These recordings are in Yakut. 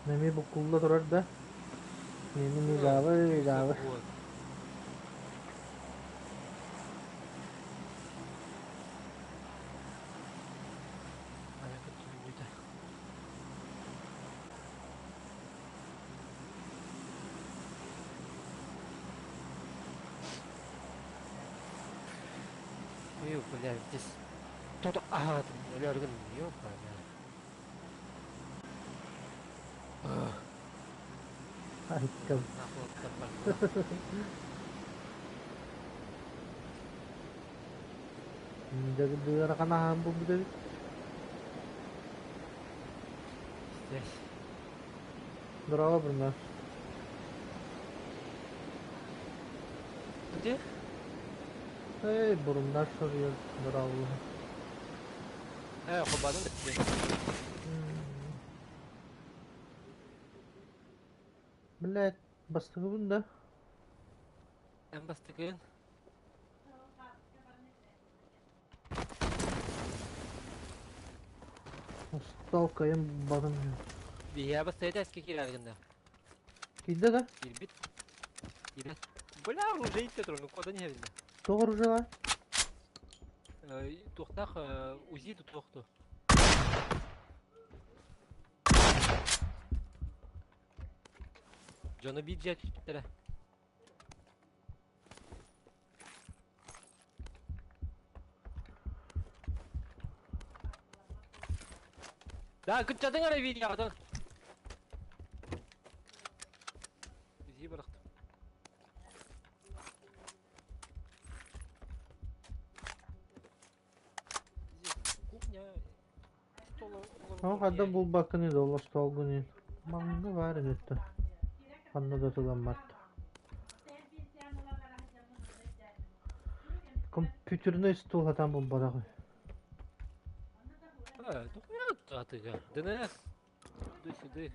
Эмиэ буккулла турар да? Миэнэ эмиэ дьаабы, дьаабы. Ю, блядь, здесь кто-то... Ага, өлөргүн, ёбаная. Айкам. Дьагыдыарахан аһаан булбут эбит. Здесь. Здорово, Bruno. Где? Эй, буруннар soruyor. Здорово. Хобадын Блядь, бастыгыбын да? Эн бастыгын? Сталкайым бадым. Биһиэхэ бастайда эски киирэргин да. Киирдэ да? Киирбит. Киирбит. Бля, оружие иттэ турар, куодан иһэбин да. Тоҕо оружие Туохтаах УЗИ тутуохту. Дьону биир дьиэ түспүттэрэ. Да, кыччатыҥ эрэ видеоҕытын. УЗИ бырахтым. Кухня. Ол хайдах булбаккыный да ол остуолгун Маҥна баар ини Ханна да туламмат. Компьютерный стол хатан булбатах. Атыга. ДНС. Туды-сюды.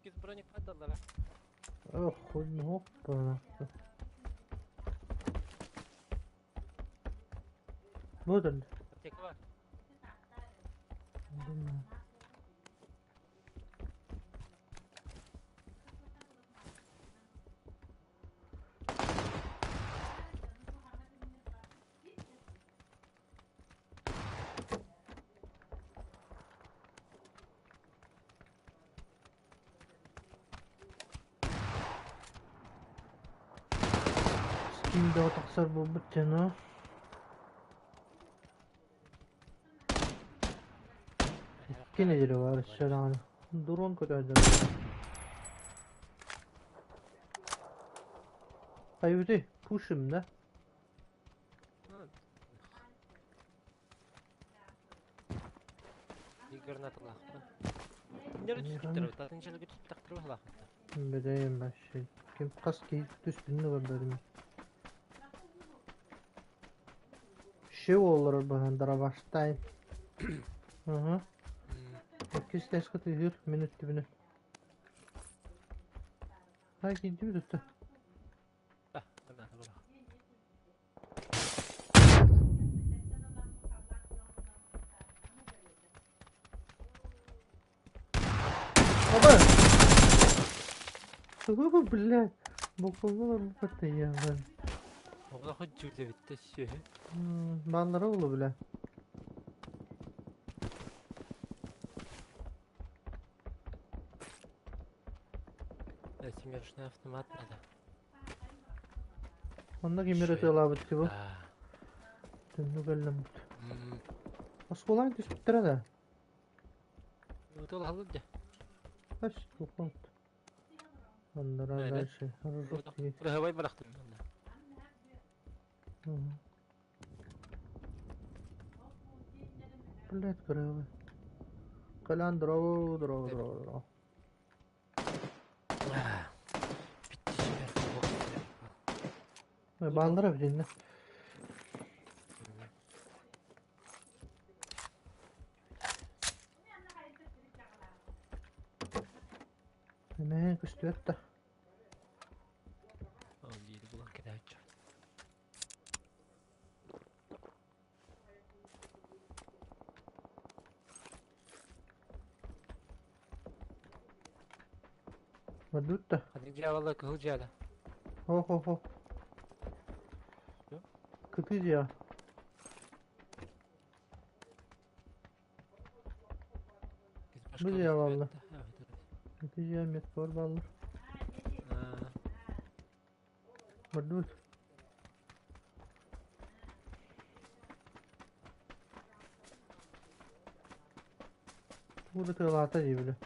Кис броник падаллара. Ох, хоппа. Вот он. Аптека бар. Steam'de тахсар буолбут дьоно. Икки нэдиэлэ баар өссө даҕаны. Дрон көтөөдөн. Хайбыты, пушим, да? Гранаталаахпын. Кинилэр түспүттэр, атын дьылга түспүтэхтэр баһылаахпыт. Бэдэйим вообще. Ким хас киһи түспүнү көрдөрүм. Ши олорор баһан Дарабаштай. Ага. Иккис тэска түһүр мин өттүбүнэн. Ай киирдибит өттө. Оба! Тугу, блядь? Буквалар баттайяга. Оҕо хотдьүүлэбиттэ сүөһү. Бааллара олу, бля. Семерочный автомат надо. Онно кимир ытыалаабыт типа. Түннүк эллэммит. Оскуолаан түспүттэрэ да. Ытыалаһаллар дьэ. Ас туххат. Оннора дальше. Рыһабай бырахтым. Блядь, кырыһабай. Кэлэн здорово, здорово, здорово, здорово. Бааллара билиннэ. Эмээ көстүөт да. Ол диир булан кэтэһэччи. Бардыбыт да? Ханнык дьиэ буолла? Кыһыл дьиэ да? Хо-хо-хо. Кытыы дьиэ. Бу дьиэ буолла. Ити дьиэ медкор буолла. Бардыбыт. Тугу тыалаата дии били.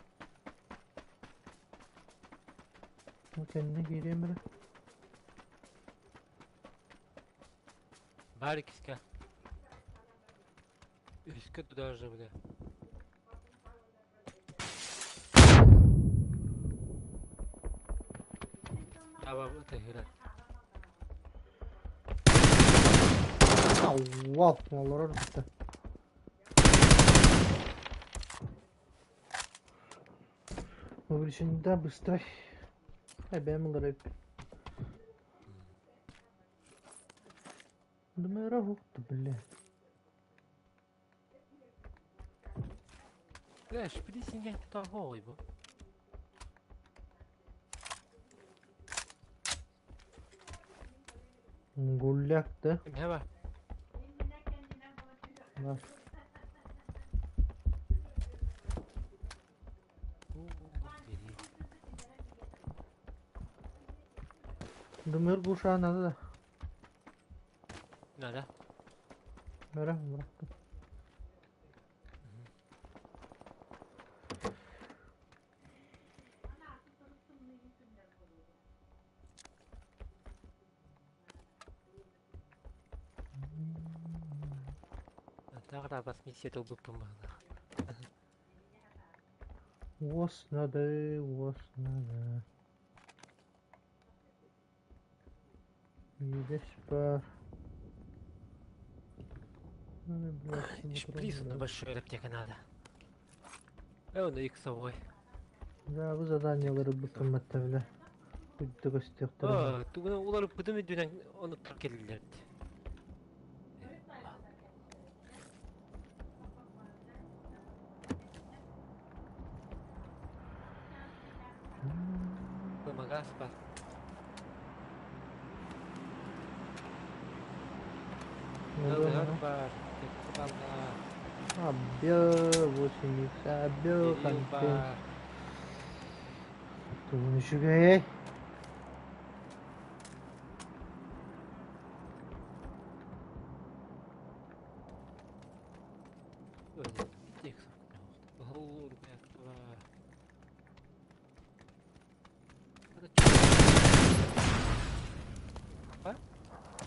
Бу кэннэ киириэм эрэ. Бар иккискэ. Үһүскэ даже бile. Аба тыһыра. Аллах, олорор битте. Увеличение быстро. Эбэм ылар Думаю, ух ты, бля. Бля, шприц торговый был. Гуляк, да? Эмһэ Бар. Думаю, глуша надо, да. Надо. Бара, бырахтым. Тағы бас миссия толбуппун баҕалаах. Уос надо, уос надо. Едешь по... Ой, блядь, Шприц бутерброд. большой аптека надо. Он иксовой. Да, бу заданиелары буккамматта бile. Кудда көстүөхтэрэ. О, тугуна улар бытым үдүнэн оны келилер. Магаз бар. Ылыгар бар. Абё, 8 абё, Кирилл контент. бар. Тугун үчүгэй.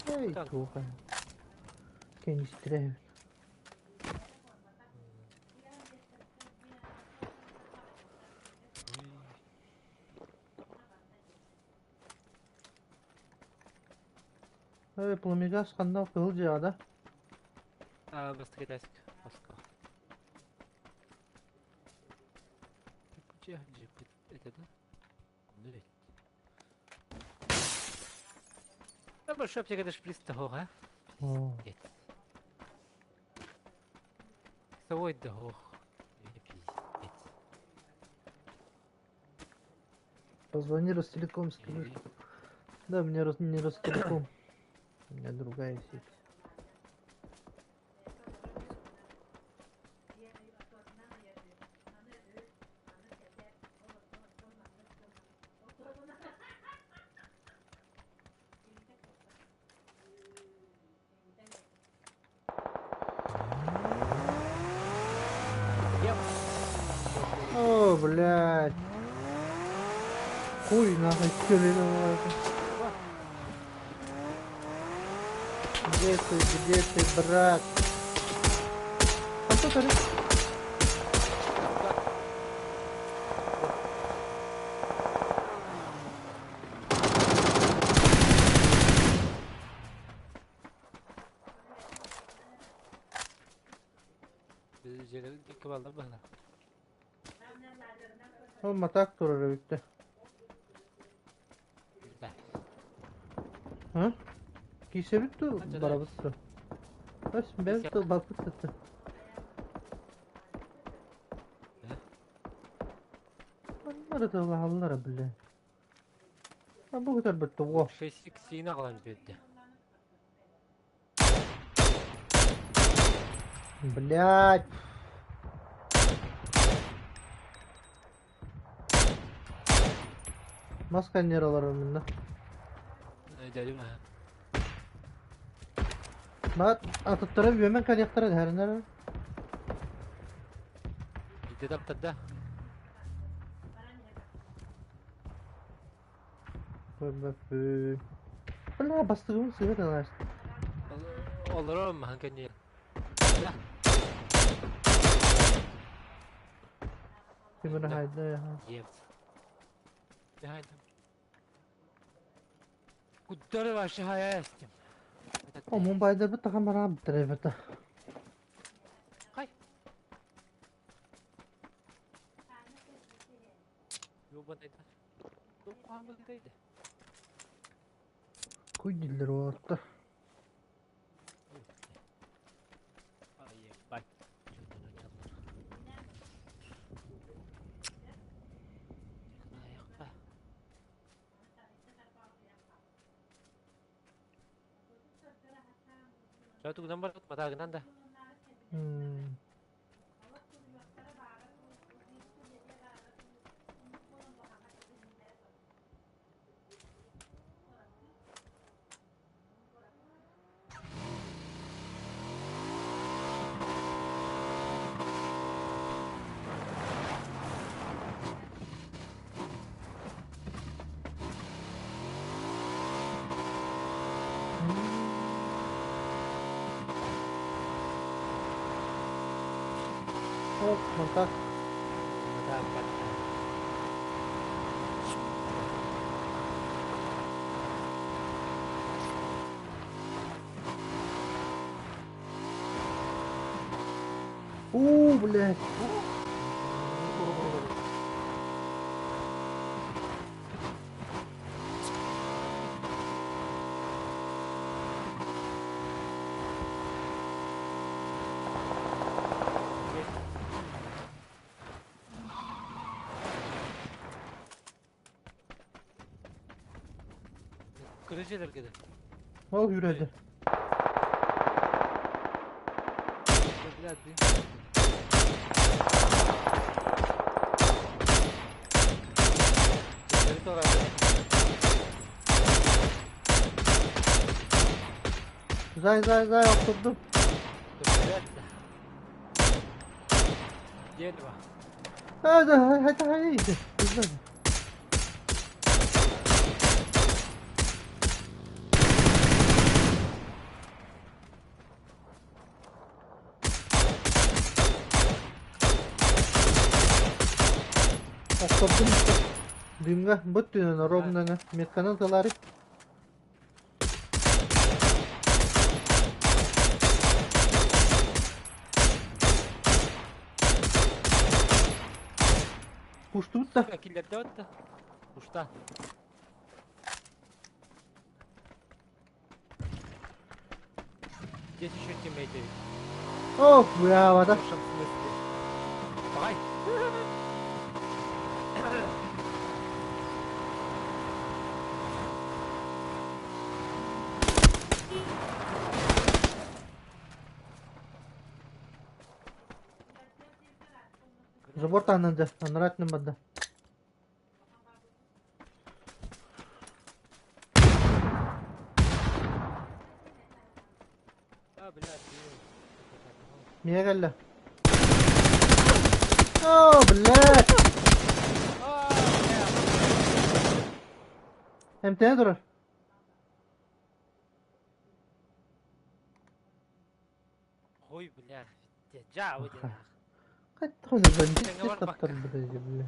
Эй, туха. Кенистре. Эй, пламегас ханна кыл жаада. А, баста кетесик. Баска. Это да? Ну ведь. Да большой аптека даже шприц того, а? О, Пиздец. Совой дох. Пиздец. Позвони Ростелеком, скажи. Да, мне не Ростелеком. У меня другая сеть. Еп. О, блядь. Хуй нахуй, виноват. Где ты, брат? А что ты? Ол матак турар эбит. А? Кисе бит барабыт ту. Бас бэл ту бапыт ту. Оннары да аллара бля. А бу көтөрбүт тугу? 6 иксини аҕалан биэрдэ. Блядь. Мас каннералар мында. Дядим аһа. Бат атыттара үөмэн кэлиэхтэрэ дэһэринэр. Биирдэ таптарда. Көрбөппүн. Бля, бастыгым сыһыт ылар. Олорор маһын кэнниэ. Кимир хайда. Евц. Куда вообще хаястим? Омун байдырбыт тахан бараа биттеребета. Хай. Ёбаный. Туох Куй диллер уолаттар. Ебать. Тугунан барбыт матаагынан да. Оп, мантак. Матаак батта. У, блядь. Kırıcıdır gidi. Ол yürüdü. Блядь. Zay zay zay oturdum. Дерево. Hadi hadi hadi. Hadi. Oturdum. Дымга бут түнөн ровно метканан тылары. Пуштут да. Киллерде отты. Ушта. Здесь еще тиммейты. О, бля, В вода. хорошем смысле. Давай. Забор таһынан анарат нымада. А, блядь, Мия кэллэ. О, блядь. А, бля. Эмтene турар. Ой, бля. Жа, ой, Кайт хуна бандит Тэҥэ барбакка. таптар бля.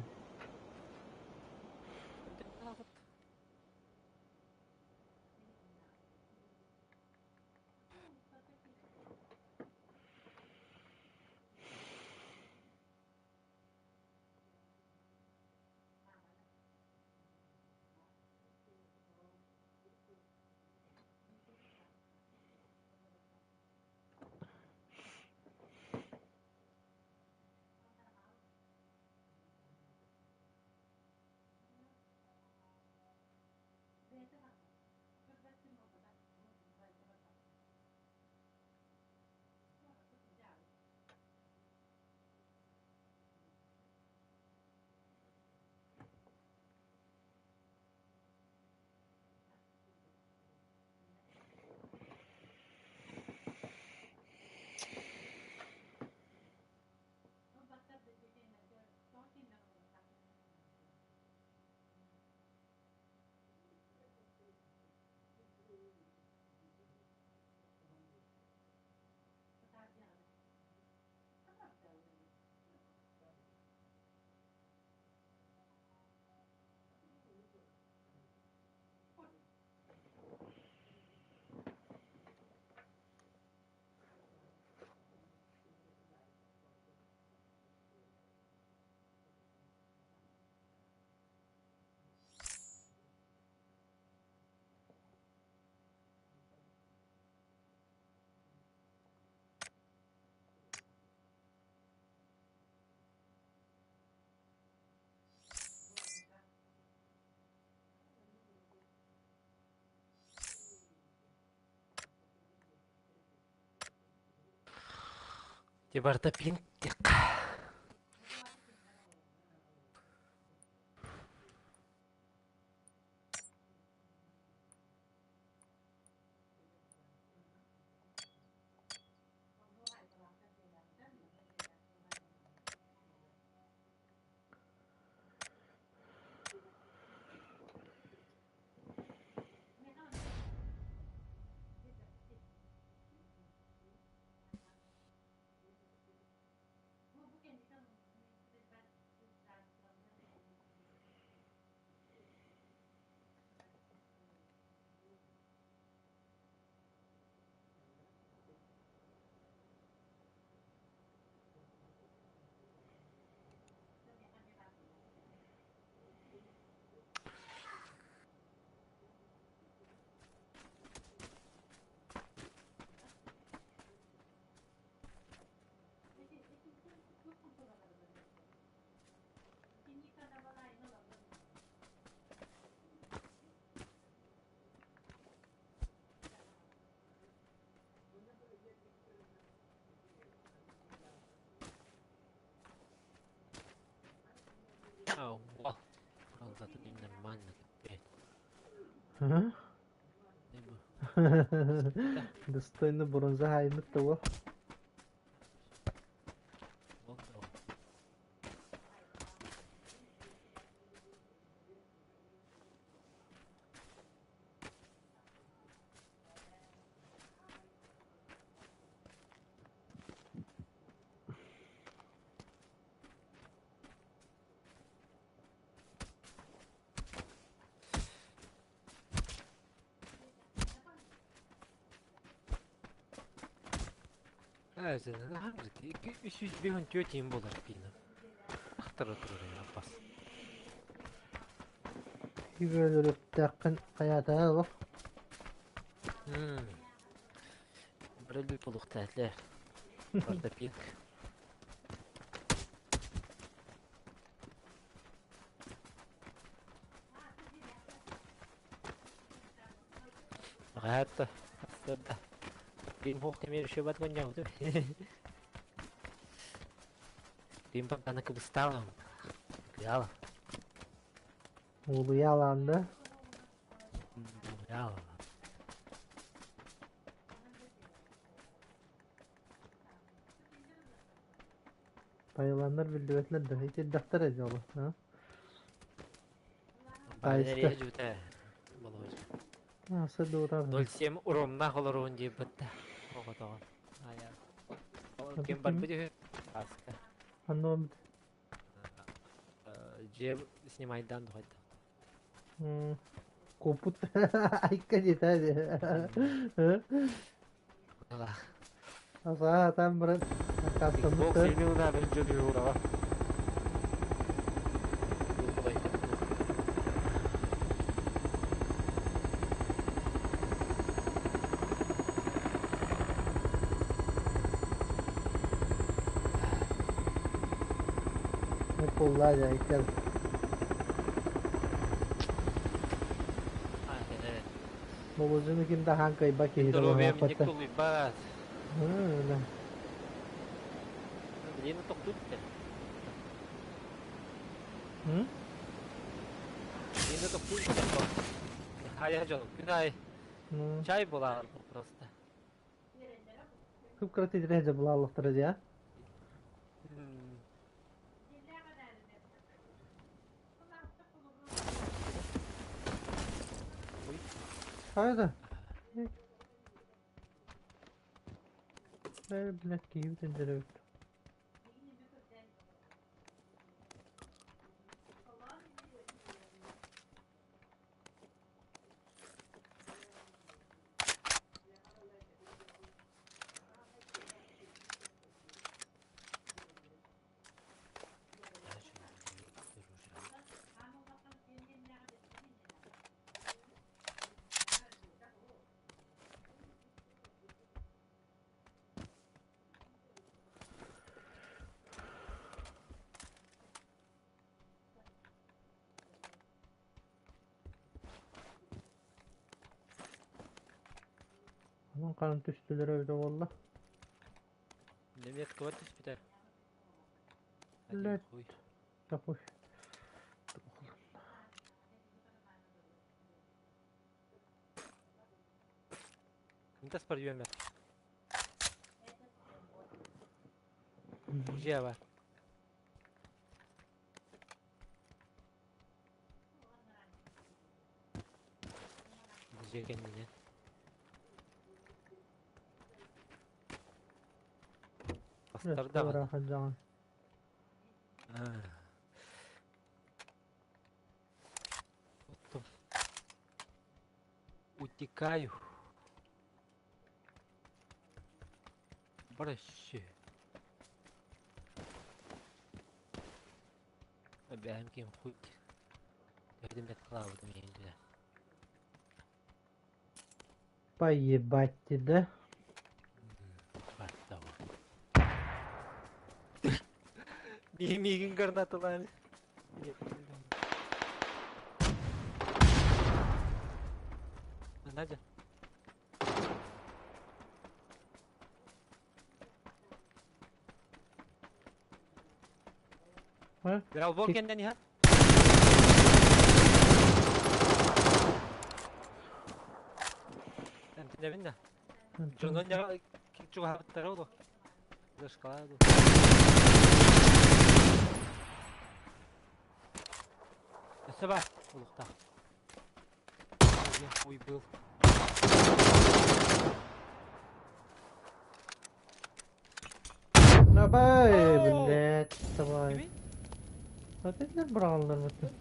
Дьэ барыта пинг диэххэ. Ау, бронзатын нормально капец. А? Достойно бронза хаймыт того. Үс жүз биһун түөтиин буолар пиина. Ахтара турар аппас. Кибөлөрүктээххин хайаатаа олох. Брелби полухтатлер. Барда пинг. Гата. Сада. Пин хох темир шебат гоньяу. Пин пана кыбысталам. Яла. Улуялаанда. Яла. Байыланнар билдибетлер да. Итирдахтар эди оло. А? Баалери жута. Болор. А, садура. 0,7 уромна холорун дип битте. Ого Ая. Кем бар бу Аска. Анно Же снимайдан духайда. Копут. Айка дета. Аса там брат. Xbox илмеуна бир жөрү урага. Kollar ya ikel. Болозуну ким да хан кайба киһи Здоровье мне тулуйбат. Билени токтут М? Билени токтут Хая жол, күнай. Чай була просто. Көп крати дреже була аллахтар я. Хайда. Э, блядь, киевтен деревит. Onun kanın түстүлөр өйдө болла. Немецкого түспүтэ. Один Блядь. хуй. Такой. Интас бар үөмэр. Дьиэ бар. Дьиэ кэннинэн. Бастардаҕын. Сылдьаҕын. Оттон утекаю. Барышы. Эбээм ким хуй. Дедим бет кылаабытым иһин Поебать ты, да? Миигин гранаталаан. Надя. Бо кэннэн иһэ. Эмтэнэбин да. Дьонун чугаһаабыттара олох. Зашкала ду. Өссө бар улуктаах. Ой был. Давай, блядь, давай. Опять браҕаллар бытты.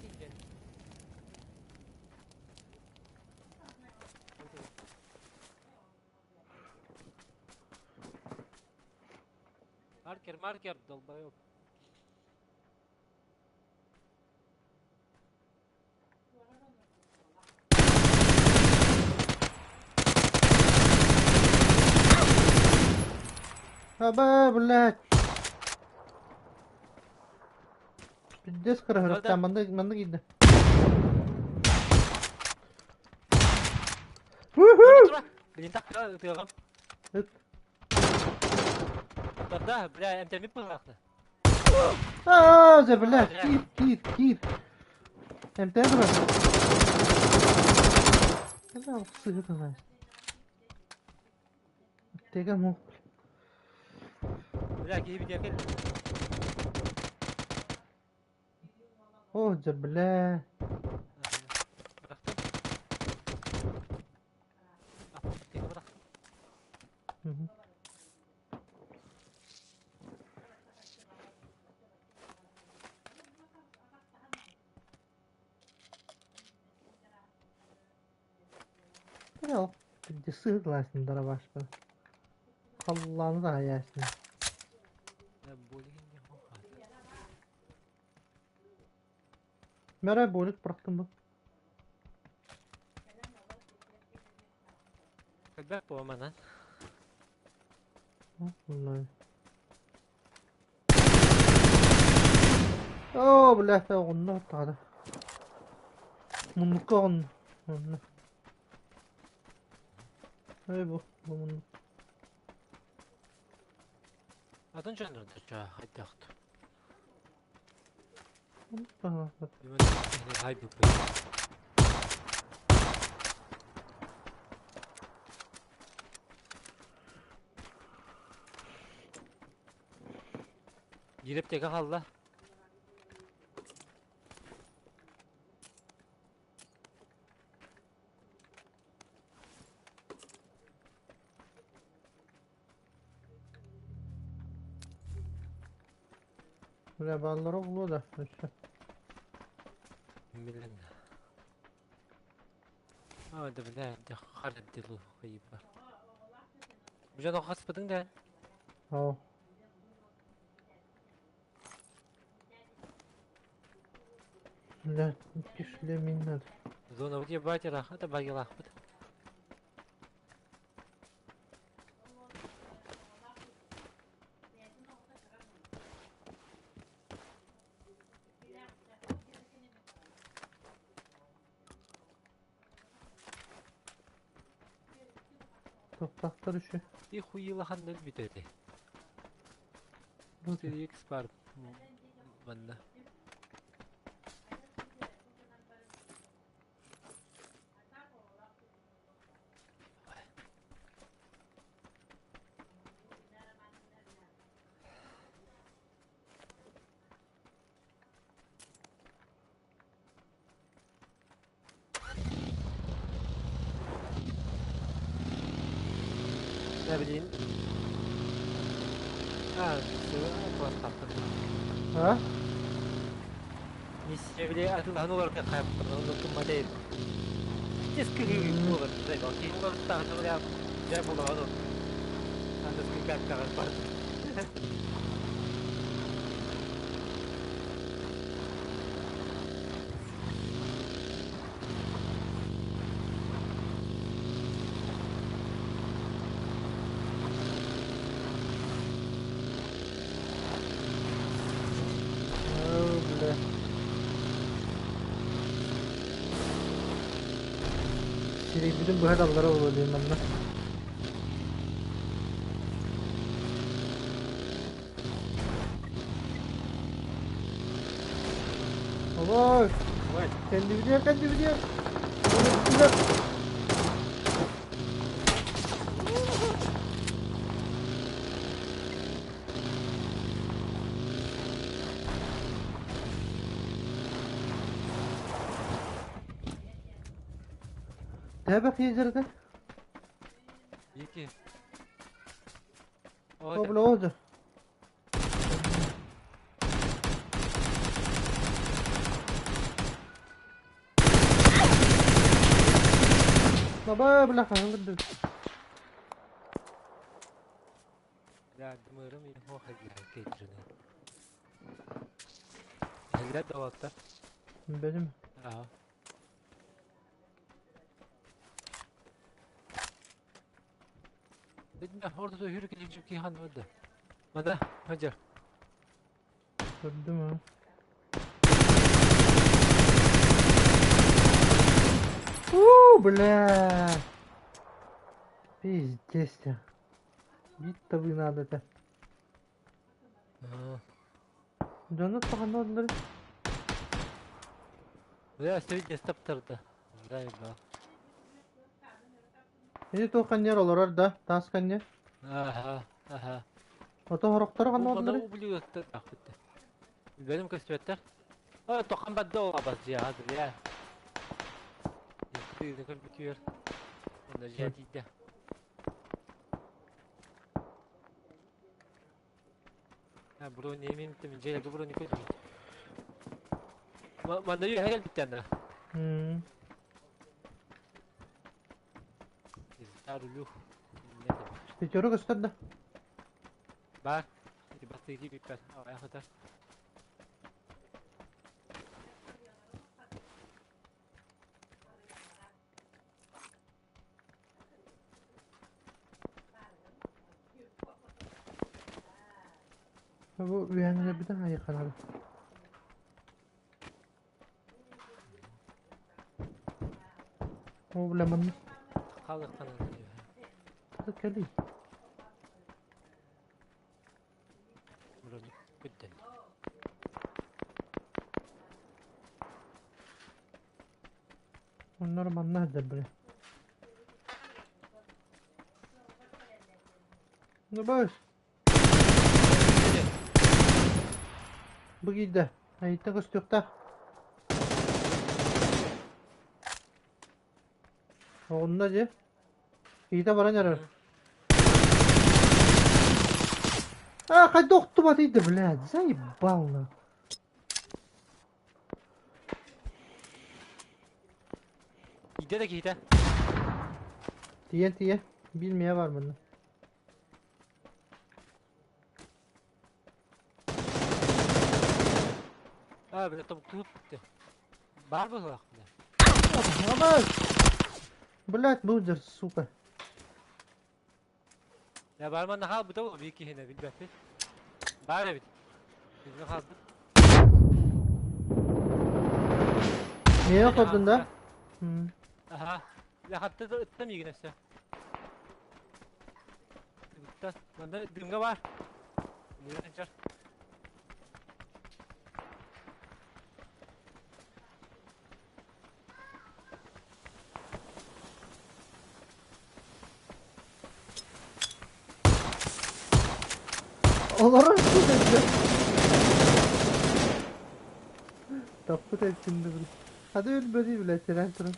Маркер, маркер, долбоёб. Аба, блядь. Пиздец кырыһырыктаан манна манна киирдэ. Блин, так тыаҕам. Ыт. Да, бля, эмтэммит быһаахта. Аа, за блядь, киир, киир, киир. Эмтээ турар. Кэлэ сыһытына. Теге мух. Бля, киһи битиэ кэл. О, за бля. Бырахтым. Теге бырахтым. Бля, сыһытласын дарабашпа. Халлааны да хаясın. Мәрә болит бырахтым бу. Кэлбэт буоманан. Оо, блядь, оҕонно тада. Муннукка оҕонно. Онно. Эй бу, бу муннук. Атын дьоннор да хайдахт. Хай буппут. Киирип тека халла. Бля, баллара булуо да. Өссө. Билен. А, да бля, да хардилу хайба. Бу хаспытың да. Ау. Бля, шлемин надо. Зона вот ебать рахата багилахпыт. Тоқтақтар үші. Ти хуилахан нөл бүтөтө. 4X бар манна. Ne bileyim. Ha, А? Миссия атылаһан олорго хайаптан değil. Тескири olur. Zay bak, olur da ya. Ya bulamadım. Anda скрипка бар. О, бля. Сирейбитин быһа даллара буолуо диэн манна. Ой, kendi biliyor, kendi biliyor. Biliyor. Төбө киизерде. İyi ki. О, бля, ода. Баба, бля, хаңгырды. Ya dımırım yine o hadi getirin. Hadi da Benim. Aha. Dedim orada da hürük edecek ki han öldü. Mada, hadi. Gördüm ha. У, бля. Пиздец. Бить-то вы надо-то. Да ну погнали. Бля, сегодня стоптарды. Да, да. Ini tuh kan олорор да, тас каньер. Ага, ага. Ото хорохтор Бу канноллар. ублюдоктар ахпытты. Benim көстүбэттэр. А, тоқан бадда ола бас я, бля. Ты компьютер. Онда жадида. А, бро не имеем там желе бро не көтү. Манда ю хәгел биттән. Зарулю. Пятерок көстөр да. Бар. Басты ки биппер. Аяхата. Бу үйәнелер битен айыканады. О, бля, манна. Халык каналы. Кели. Бро көттен. Onlar манна хәдер, бля. Ну баш. Бу кийде. Айта көстүөхтэ. Онна же. Кийде баран ярар. А, хайда охтубат иди, блядь, заебал на. Иде да кийде. Тиен тиен. Bilmeye var bunda. А, бля, там клуб. Бар бу бля. Абаш! Блядь, бузер, сука. Я барман хал бу да бики хине билбәппит. Бар бит. Bizden kaldı. Niye koydun da? Aha. Ya hatta da ıttam iyi nefse. Itta. Bende dımga var. Niye Олорор сиргэ. Таппыт эппин да били. Хады өлбөдүй бile тирэн туран.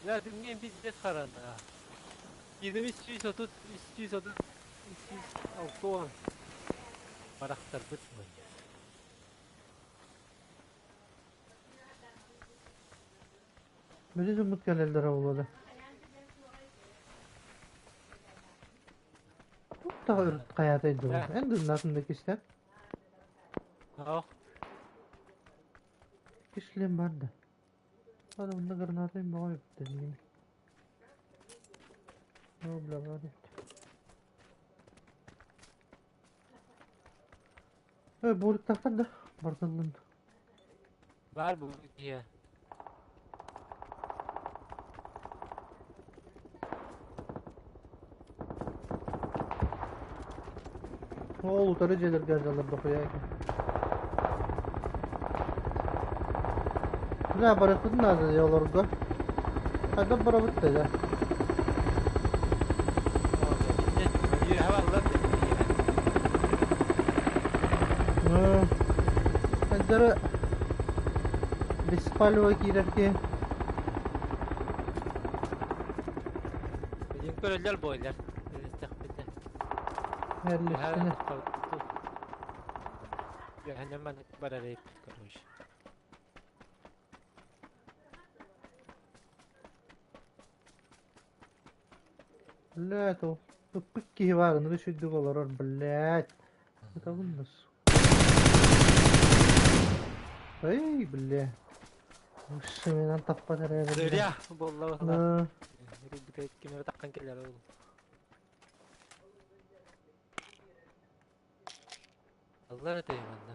Ya dinleyin пиздец харана. 2330, 330, 306 барахтарбыт мунньа. Били дьоммут кэлэллэрэ буолуо да. Туох хайаатай дуу? Эн дыннаатын да кистэн. Ох. Кислем бар да. Hadi bunda гранатайым баҕа эбиттэр. О, бля, бар эбит. Э, буолуктаахтар да бардыллын. Бар бу киһи. Ол утары дьиэлэргэ дьаллар дохуя экен. Бля, барыахпытын наада дии олорго. Хайдах барабыт да дьэ. Ну, хайдары беспалево киирэр киһи. Көрөллөр буоллар. Истэхпитинэ. Эрлиштини. Үөһэнэн барар эбиппит, короче. Блядь, ол ыппыт киһи баарыны үчүйдүк олорор, блядь. Ытабын да. Эй, бля. Ушшымен таппат эрэ. Зря буолла. Ну, Кимere таккан келер ол. Аллар этейм анда.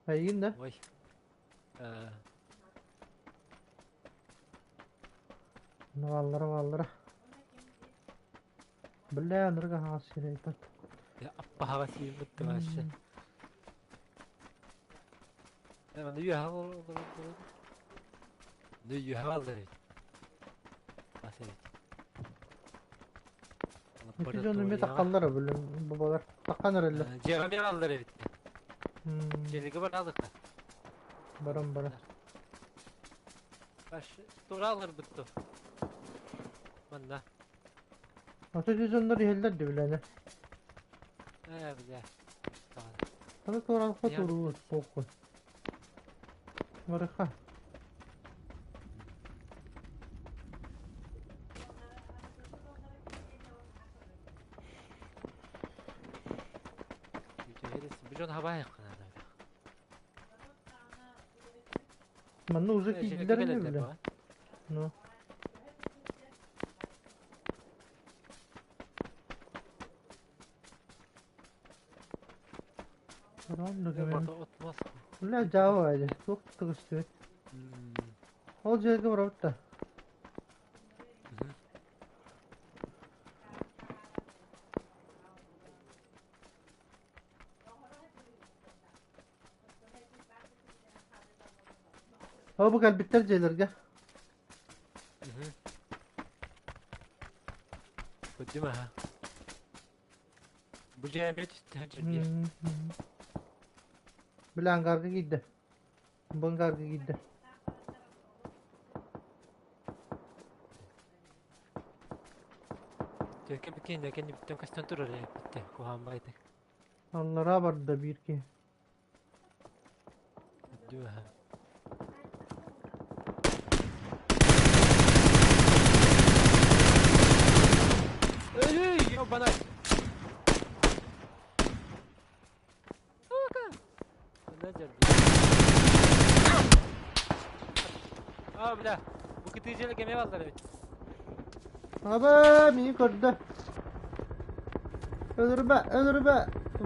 Эйигин да? Ой. Ну, аллара, аллара. Бля, нырга хаас сирейпат. Аппаһаға сииммит вообще. Манда үйе ол. Ну үйе алдар. Бас эбит. Ити дьон эмиэ таккаллара билим бабалар. Таккан эрэллэр. Дьиэҕэ аллар эбит. Дьиэлигэ баралык. Баран баран. Баш туралар бутtu. Манна. Ата ити дьоннор иһэллэр дии билэни. Ээ, бля. Аны туоралха туруут похуй. Барыха. Бу дьон хабай канада. Манна уже киирдилэр ини бile. Ну. Баран да кэлэн. Бля, Java эди. Туох тыгыстыбыт. Ол дьиэгэ барабыт да. О, бу кэлбиттэр дьиэлэргэ. Көдүм аха. Бу дьиэ бит түстэ. Бля, ангарга киирдэ. Бу ангарга киирдэ. Төкө бикин кен бүттөн кастан турар битте куһаан байды. Аллара барда биир киһи. Көдүм аха. Эй, ёбана. Сука. А, бля. Бу кытыжеле кеме балдар эбит. Аба, мини көрдө. Өлөрбө, өлөрбө.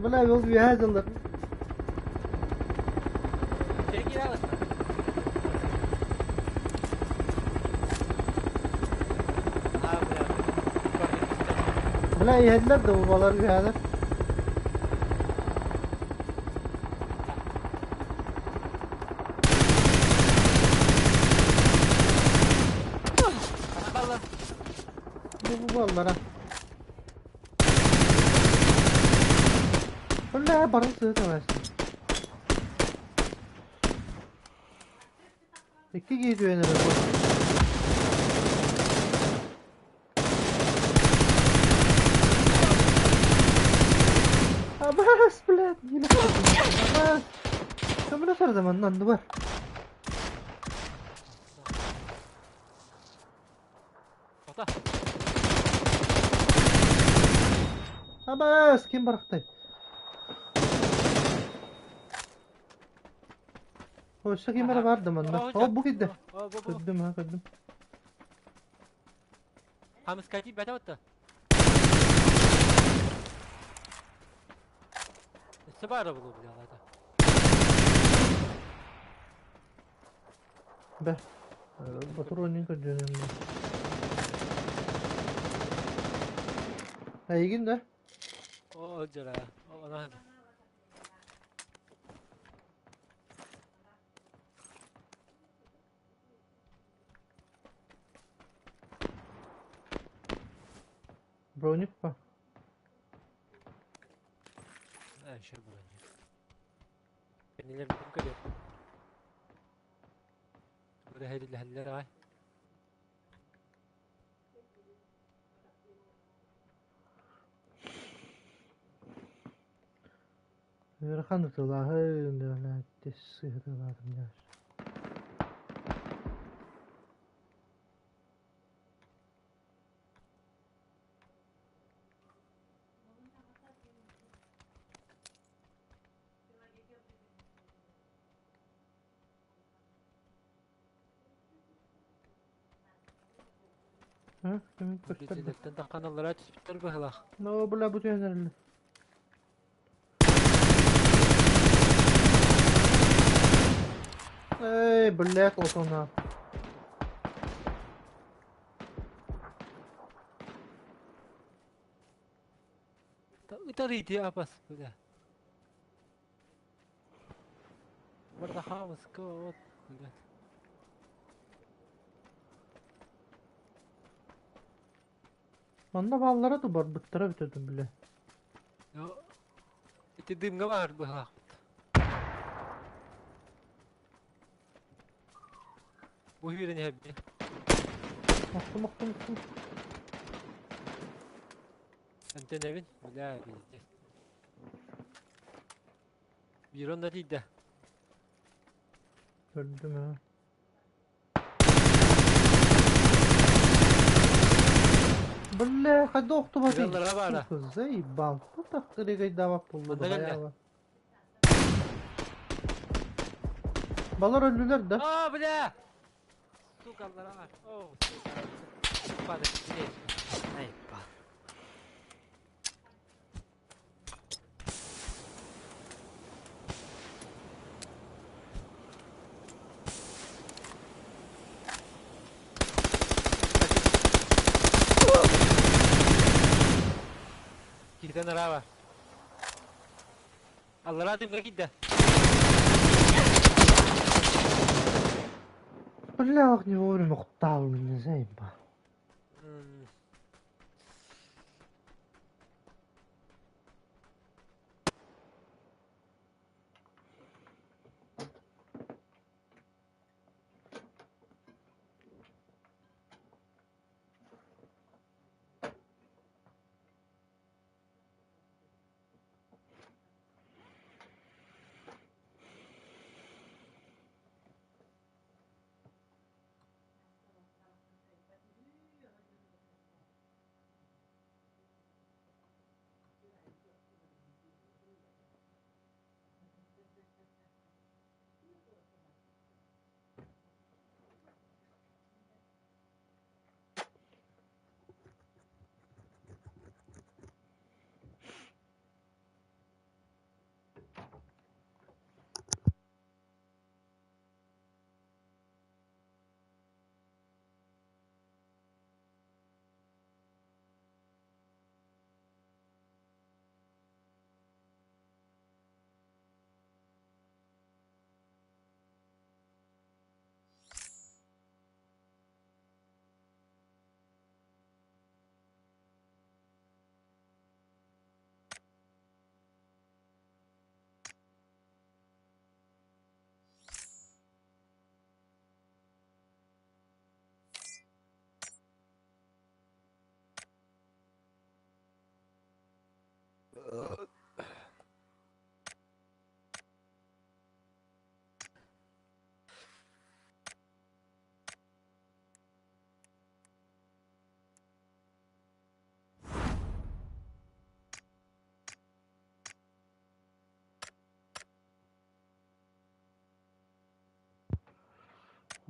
Бля, ол үөһэ дьыллар. Чекил алыс. А, бля. Бля, иһэллэр да бабалар үөһэлэр. Балла. Бу баллара. Бля, бары сыта Икки киһи түһэн эрэр буо. Абас, блядь, Абас. Көмөлө сардам анны анны бар. Ата. Абас, ким барахтай? Өссө ким эрэ бар да манна. О, бу киирдэ. Көрдүм, ha, көрдүм. Хамыскати бәтэ отта. Өссө баара булуу билэ Бэ. Патронник көрдүнүм. Эйигин да? О, дьара. Она Броник па? Еще броник. Кинилэр бүтүн көрүө. Бу ай. Ыарахан ытылааһын, сыһытылаатым дьэ. А, ким көстөр? Билеттен тахханаллара түспүттэр быһылах. Но, бля, бу түһэн эрэллэр. Эй, блядь, вот она. Ытар ити апас, бля. Барда хамыска, вот, блядь. Манна бааллара да барбыттара бүтөдүм, бля. Ити дымга бар быһылах. Бу хүрен хэбби. Охтум, охтум, охтум. Антенебин, бля, пиздец. Бирон да тиийдэ. Көрдүм, ha. Бля, хайда охтубатый? Бираллара баара. Сука, заебал. Бу тахтырыгайдаабак булла Манна кэллэ. баяба. Балар өллүлэр да. А, бля! Сука, аллара. О, сука. Падай, блядь. Ай, па. Киртен арава. Аллара дымга кидде. Бля, ох, не вовремя охтал, не заебал.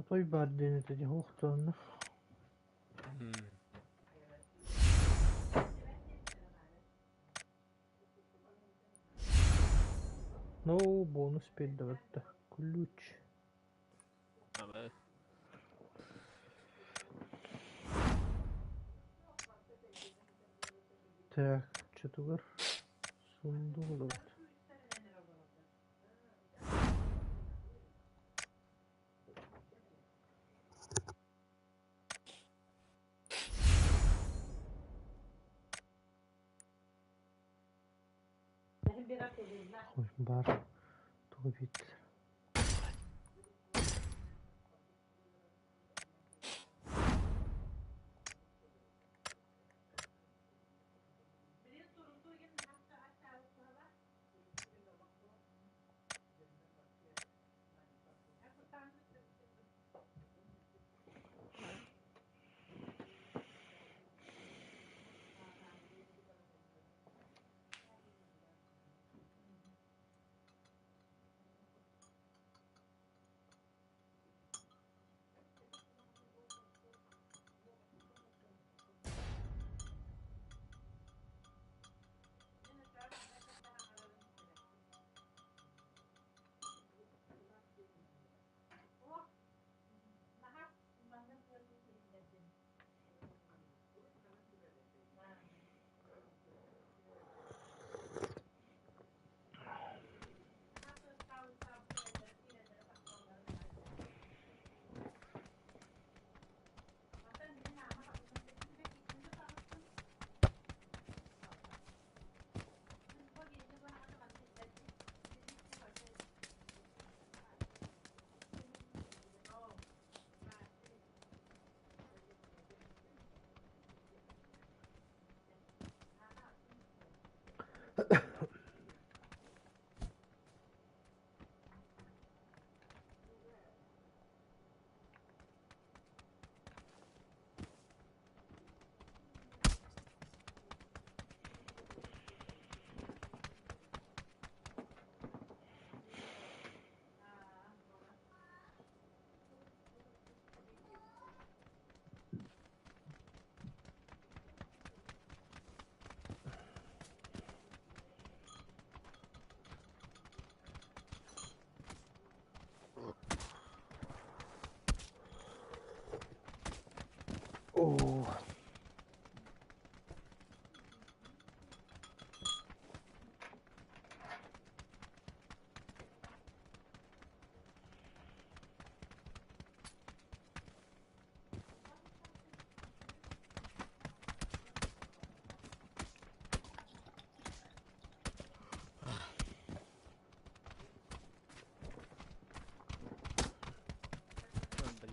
Отой баар диэн этэ дии, охтонно. Ну, бонус биэрдэ Ключ. Так, чутугар сундук олорбут. Ой, бар тугу биэрдилэр. О,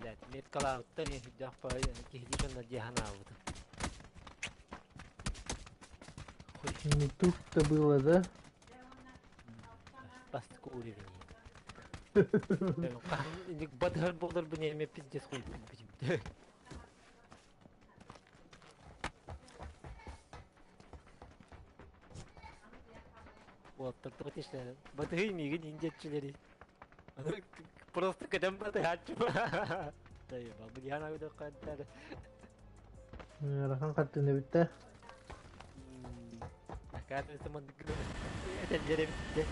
Блять, меткалаабыттан иһирдэх киһилии дьонно дии санаабытым. Не тут-то было, да? Бастакы уровень. Батыһар буоларбын эмиэ пиздец хуй билбитим. Уоттар тишлэр. Батыһый миигин индиэччилэри. Просто кэтэн батыһааччы. Тайба, бу диһан агыда Ыарахан хартыына бүттэ. Оказывается, маннык этэллэр эбит.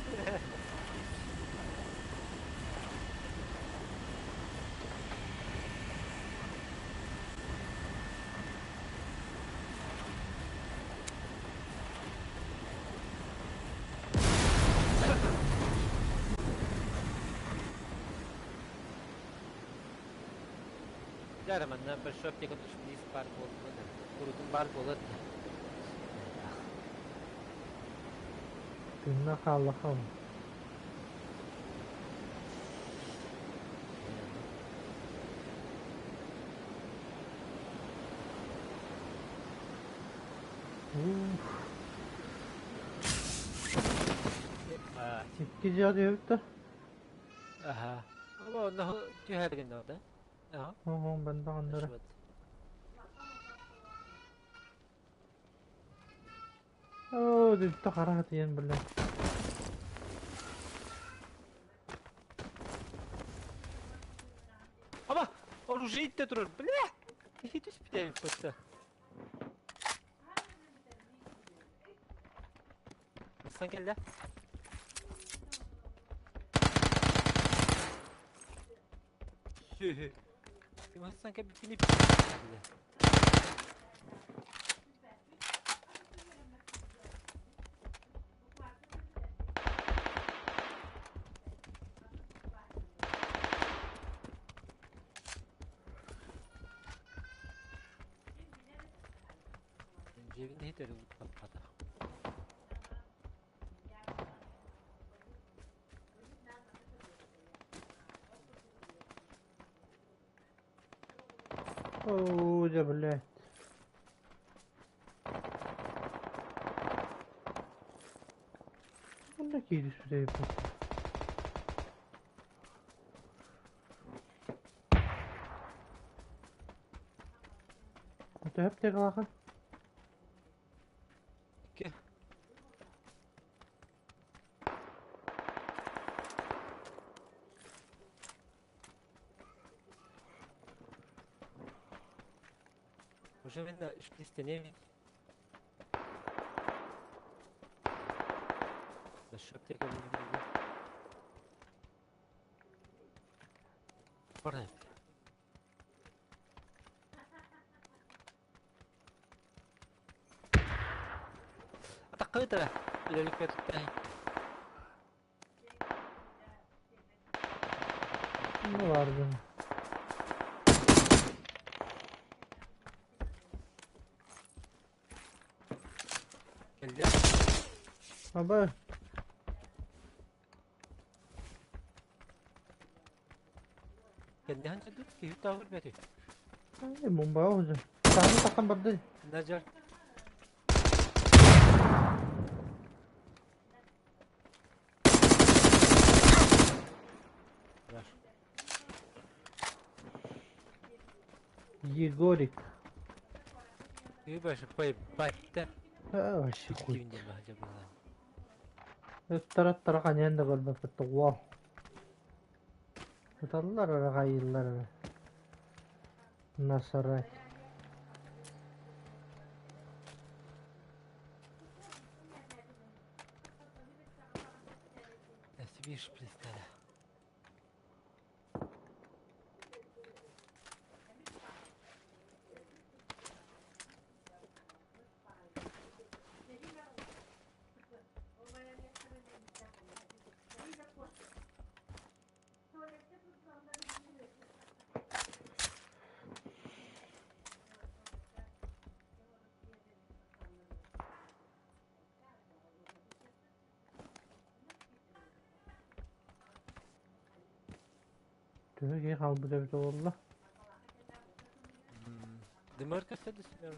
Дьэ, манна большой аптека шприц баар буолбут. Курутун баар буолар. Тыынна хааллахам. Уф. Икки дьиэ диэбит Аха. Онно түһэргин да? Аха. Оһон бандаҕаннара. Оо, дүттэ хара хатыйан биллэн. Аба! уже иттэ турар, бля! Киһи түспүтэ эбит Сан кэллэ. Сүһү. Сан кэлбитини Дьиэбин иһитэр ылбата. Оо, дьэ, блядь. Онно киирии сүрэйбит. Төһөп теглахан? Икки. Уже мин истэнем. Барайм. Атаккыытара үлэликпэ туттаһын. Ne vardı? Кэллэ. Аба. Кэллэһэн кэлбит киһи таҕыр бэти. Ay, bomba oldu. Сааны тахсан барды. Нажар. Бар. Егорик. Киһи башы пай батта. А, вообще хуй. Кивин диэн баһа дьабылаан. Ыттара ханьян да көрбөппүт тоҕуо. Ыталлар эрэ хайыыллар эрэ. Насрать. Видишь, пристали. Төһө киһи хаалбыт эбитэ буолла? Дымар көстө түсүнэр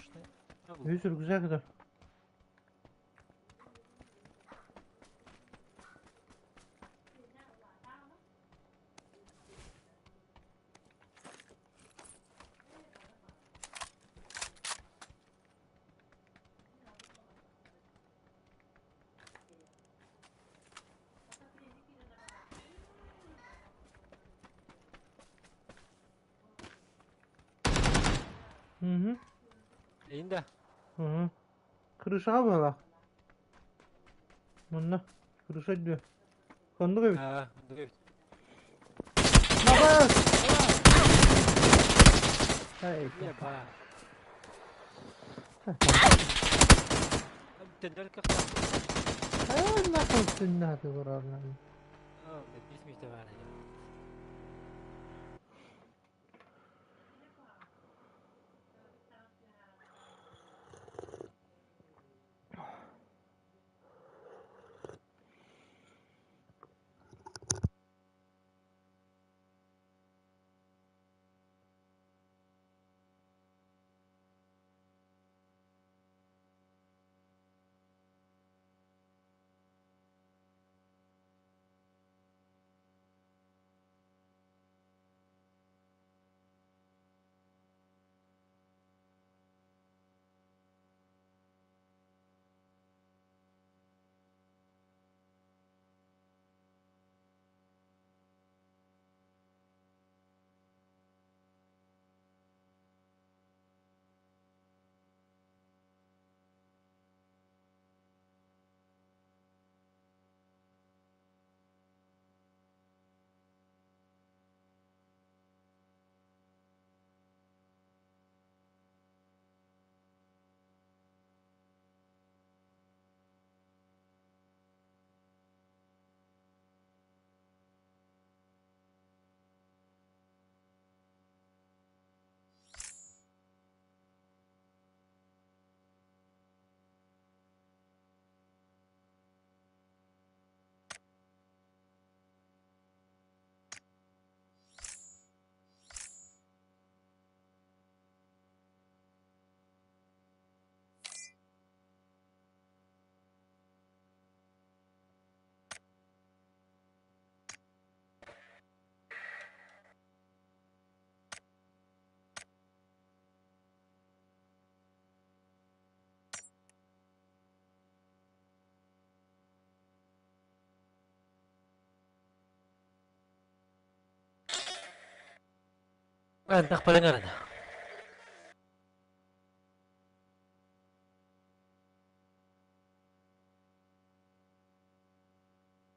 Үс рюкзак да. Мгм. Инда. Мгм. Крышаҕа быһалаах. Манна крыша үрдүө. Ханнык эбит? Аа, эбит. Набас! Эй, Еба. Тендер кахта. Эй, нахуй сыннаты барарна. Аа, бис мите бар. Антах баран.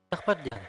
Тахпат диэн.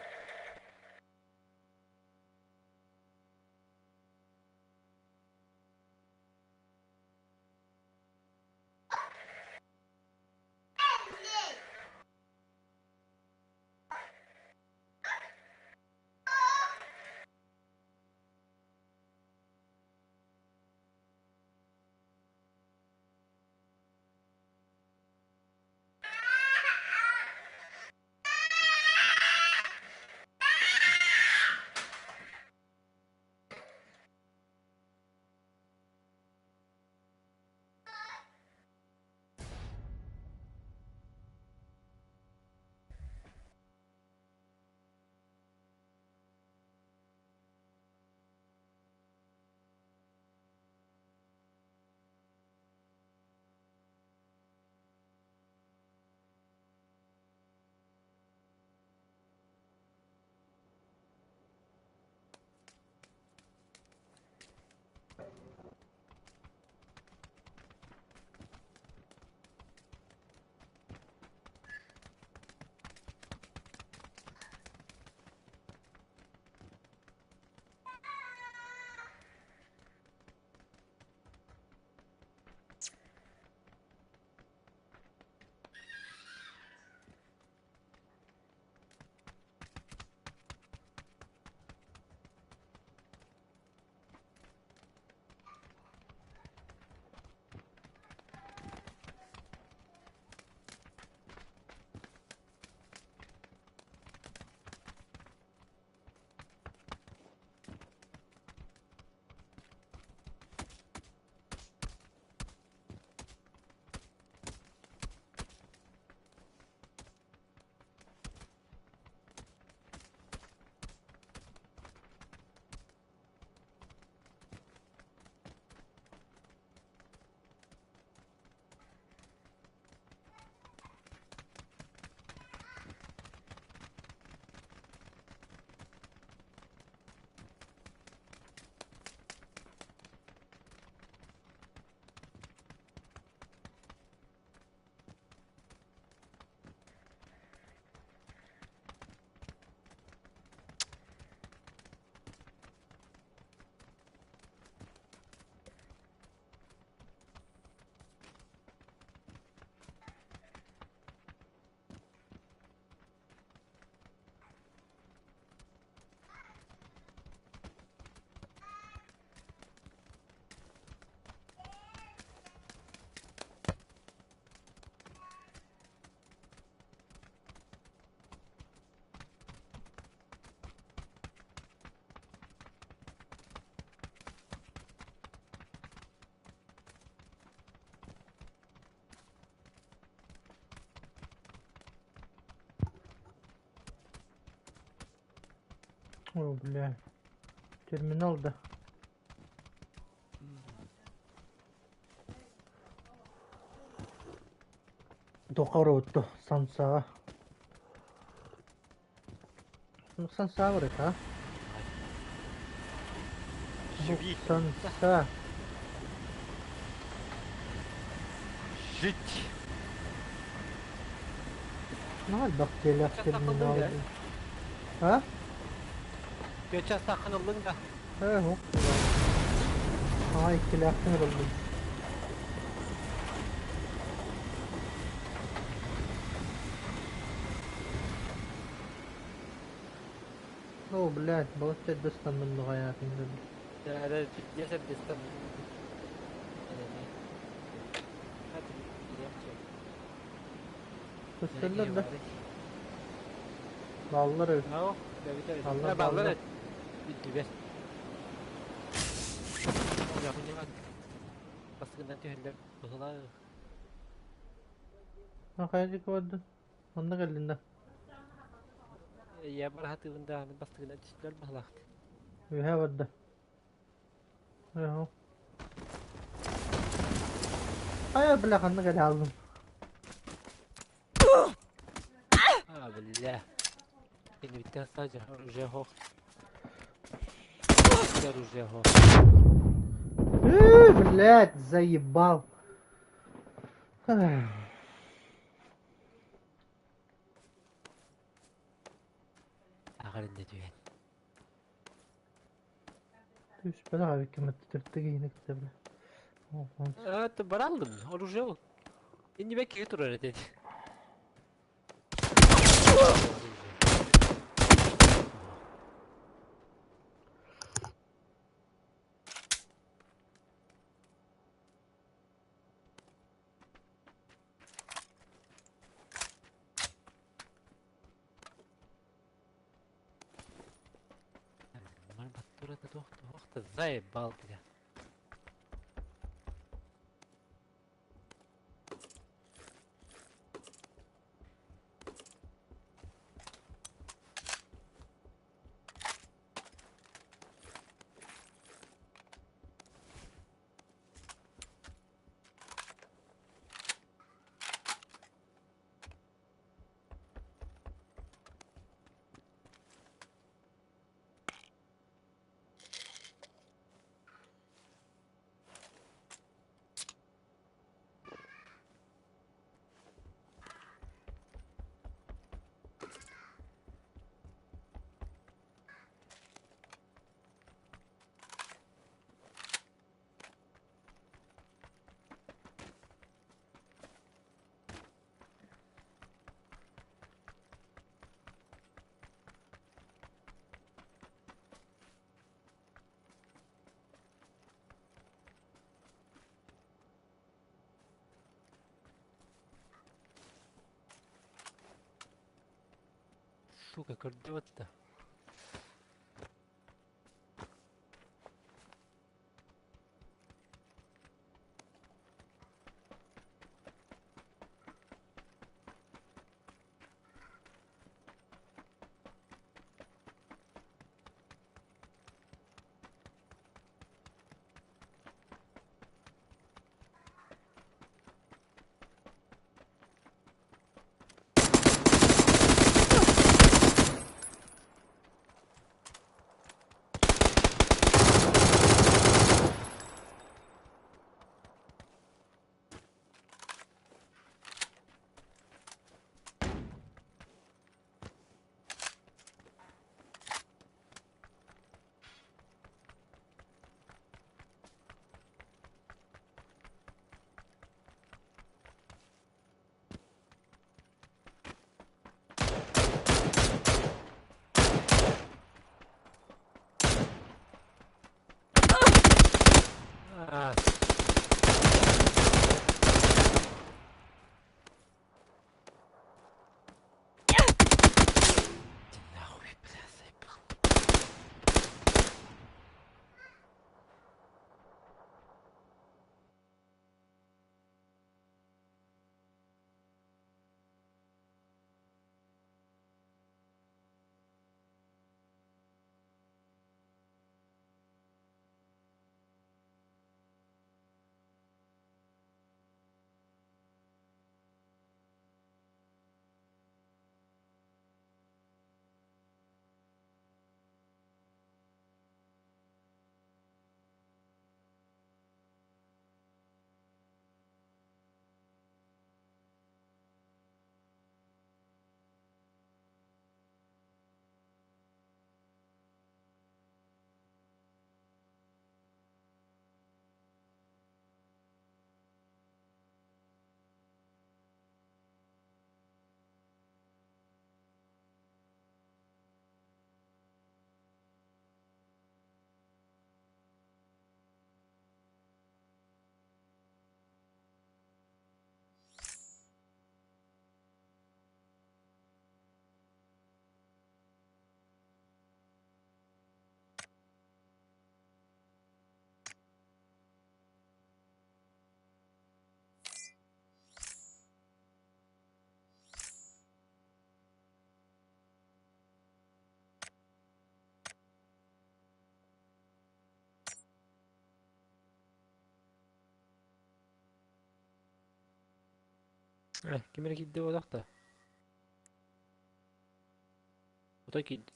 О, бля. Терминал, да. Тоқаротто сансаға. Сансаға бар а? Санса. Жить. Ну, бактерия терминал. А? Geçen sakın da. He, hop. Aa, ikili oldu. О, блядь, балача дастанным нугаятын. Да, десять дестан. Көстөллөр да. Баллар öyle. Allah ballar. Bitti. Баскындан түһэллэр быһыла. Ha, kayacık vardı. Onda geldin de. Я барахатыбында бастыгынан түстүлэр быһылаахт. Үһэ vardı. Ыһы. Ай, бля, ханна кэлэ алдым. А, бля. Ini bitti sadece оружие хох. Оружие хох. Блядь, заебал. Аҕарын да түһэн. Түспэтэх эбиккин түртүгүйүнүк бля. Это баралдым, оружие ол. Иннибэ киһи турар этэ. Туох да заебал, бля. Сука, көрдүбэт да. А, Иди нахуй, бля, заебал. Ким эрэ киирдэ буоллах да. Отой киирдэ.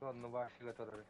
Онно баашыга турар.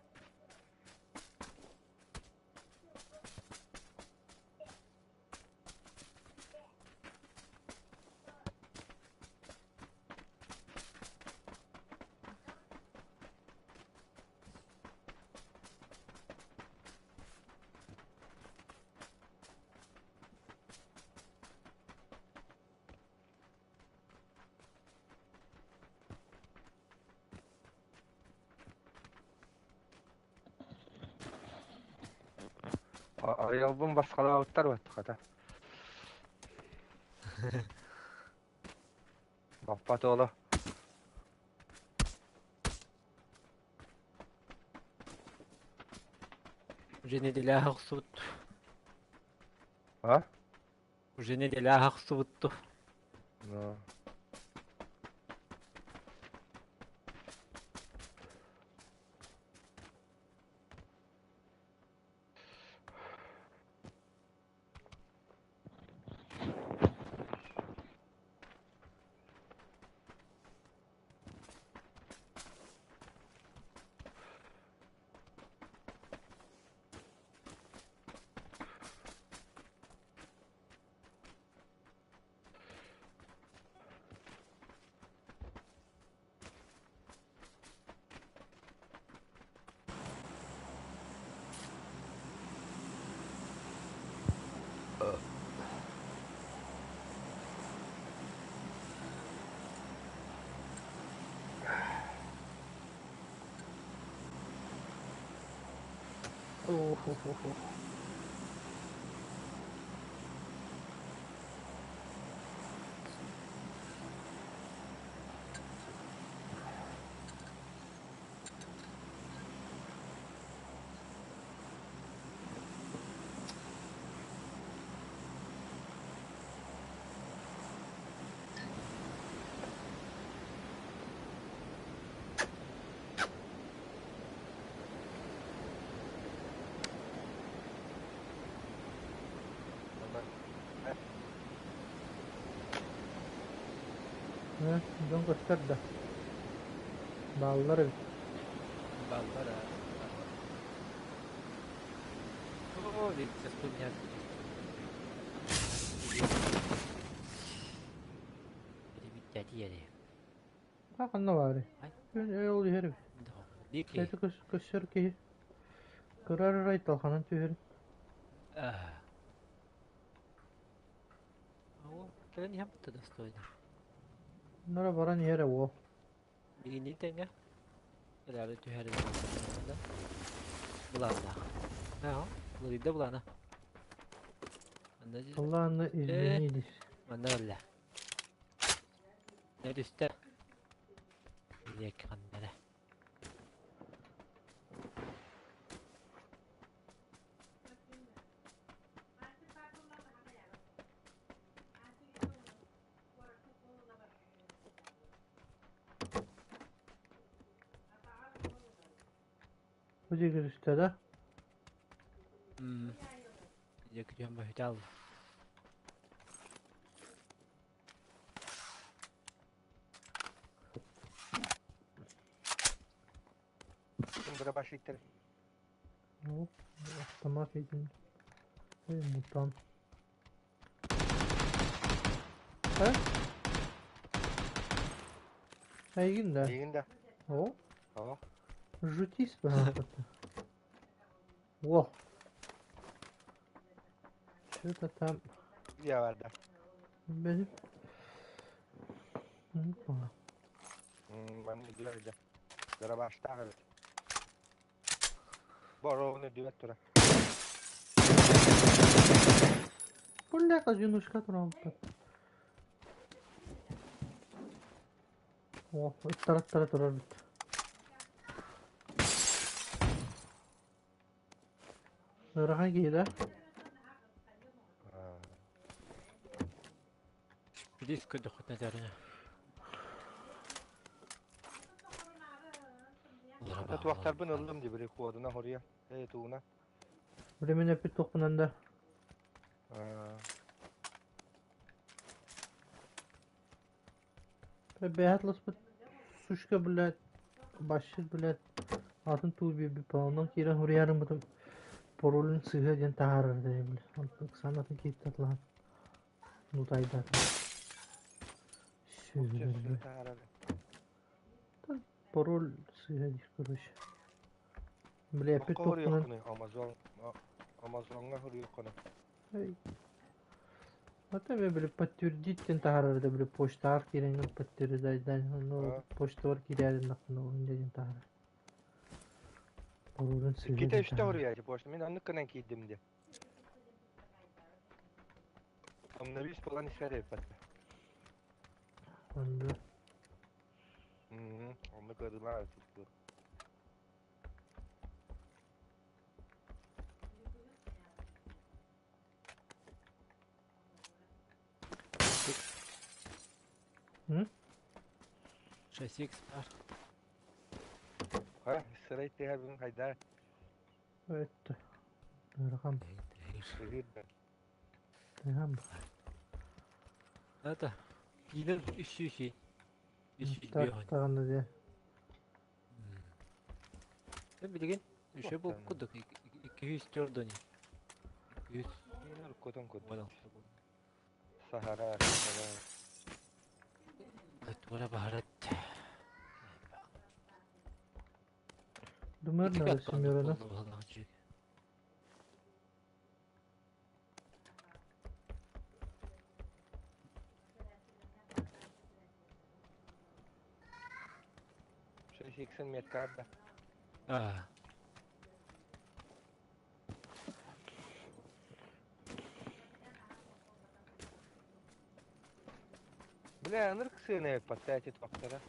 Арыйалбын басқалаабыттар баттахата. Баппат оҕоло. Уже неделя охсубут. А? Уже неделя охсубутту. Ну. О-хо-хо-хо. Э, дьон көстөр да. Бааллар эбит. Баллар. О, сейчас поменять. Перебить. А ханна баарый? Күн ол иһэр эбит. Дики. Эти көстөр киһи. Кырар ырай талханан түһэр. О, кэлэн иһэн бутта достойно. Нара баран иһэр о. Билигин тэҥҥэ. Эрээри түһэрин Булааннаах. Аа, Лыйда булаана. Манна Ладно, извинились. Манна барла. Не түстэ. Билек ханнара. Бу диэки түстэ да? Диэки түһэн баһытаал. Дробашиктер. Ну, автомат виден. Эй, мутант. Э? Эйигин да? Эйигин да? О? О. Жутись баҕата. О! Что-то там... Я барда. Benim... Опа. Манна дүрдэ. Дробаштаах эбит. Боровны дүбэт тура. Бля, одиночка туран О, ыттара турар бит. Ыарахан киһи да? Билис көрдөххүтүнэ этэринэ. Туохтарбын ыллым дии били куодуна хоруйа. Ээ тууна. Били мин эппит туохпунан да. Бэйэт лыспыт сучка, блядь, бащит, блядь. Атын туу биэрбиппин, онон киирэн суруйаарыммытым паролун сыыһа диэн таһаарар этэ били. Онтон ыксаан атын киһиттэн атылаһан нутайдаатым. Сүөһүлэргэ. Пароль сыыһа диир, короче. Били эппит туохпунан Амазон Амазоҥҥа суруйуоххуна. Вот эбэ били подтвердить диэн таһаарар этэ били почтаҕар киирэҥҥин подтверждайдаан онно почтабар киирээри гыннахпына ол инньэ диэн таһаарар. Паролун сыыһа Иккитэ диэн үстэ таһаарар. суруйааччы почта. Мин оннук гынан киирдим диэ. Обновись буолан испэр эбиппат. Онно Оннук ыарыылаах эбит. М? 6x бар. Ха, сырай тыаһа бүгүн хайдаа Это. Ыарахан. Ыһыыр да. Тыһам. Это. Киинен 300 300 Так, даҕаны дии. Билигин үчүгэй буолбут курдук 204 они. 200 Кутун курдук. Понял. Сахара, Сахара. Туора баһарат. Думар надо семерона. 6 меткарда. А. Бля, ынырык сыана эппаттаа тохтара.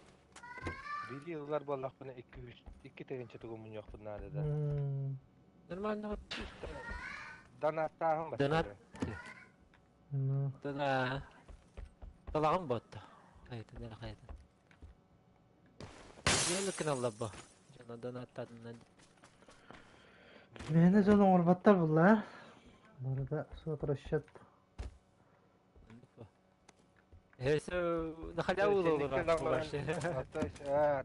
Биир ылар буоллахпына 2 тыһыынча тугу мунньуохпун наада да. Нормально. Донаттааһын Донат. бастары. Ну, Дона. Талаҕым ботта. Хайытын эрэ хайытын. Дьиэлик гыналлар бу. Дьоно донаттаатыннар. Мээнэ дьон оҥорботтор булла. Барыта суот расчет. Эсэ на халяву олорор вообще.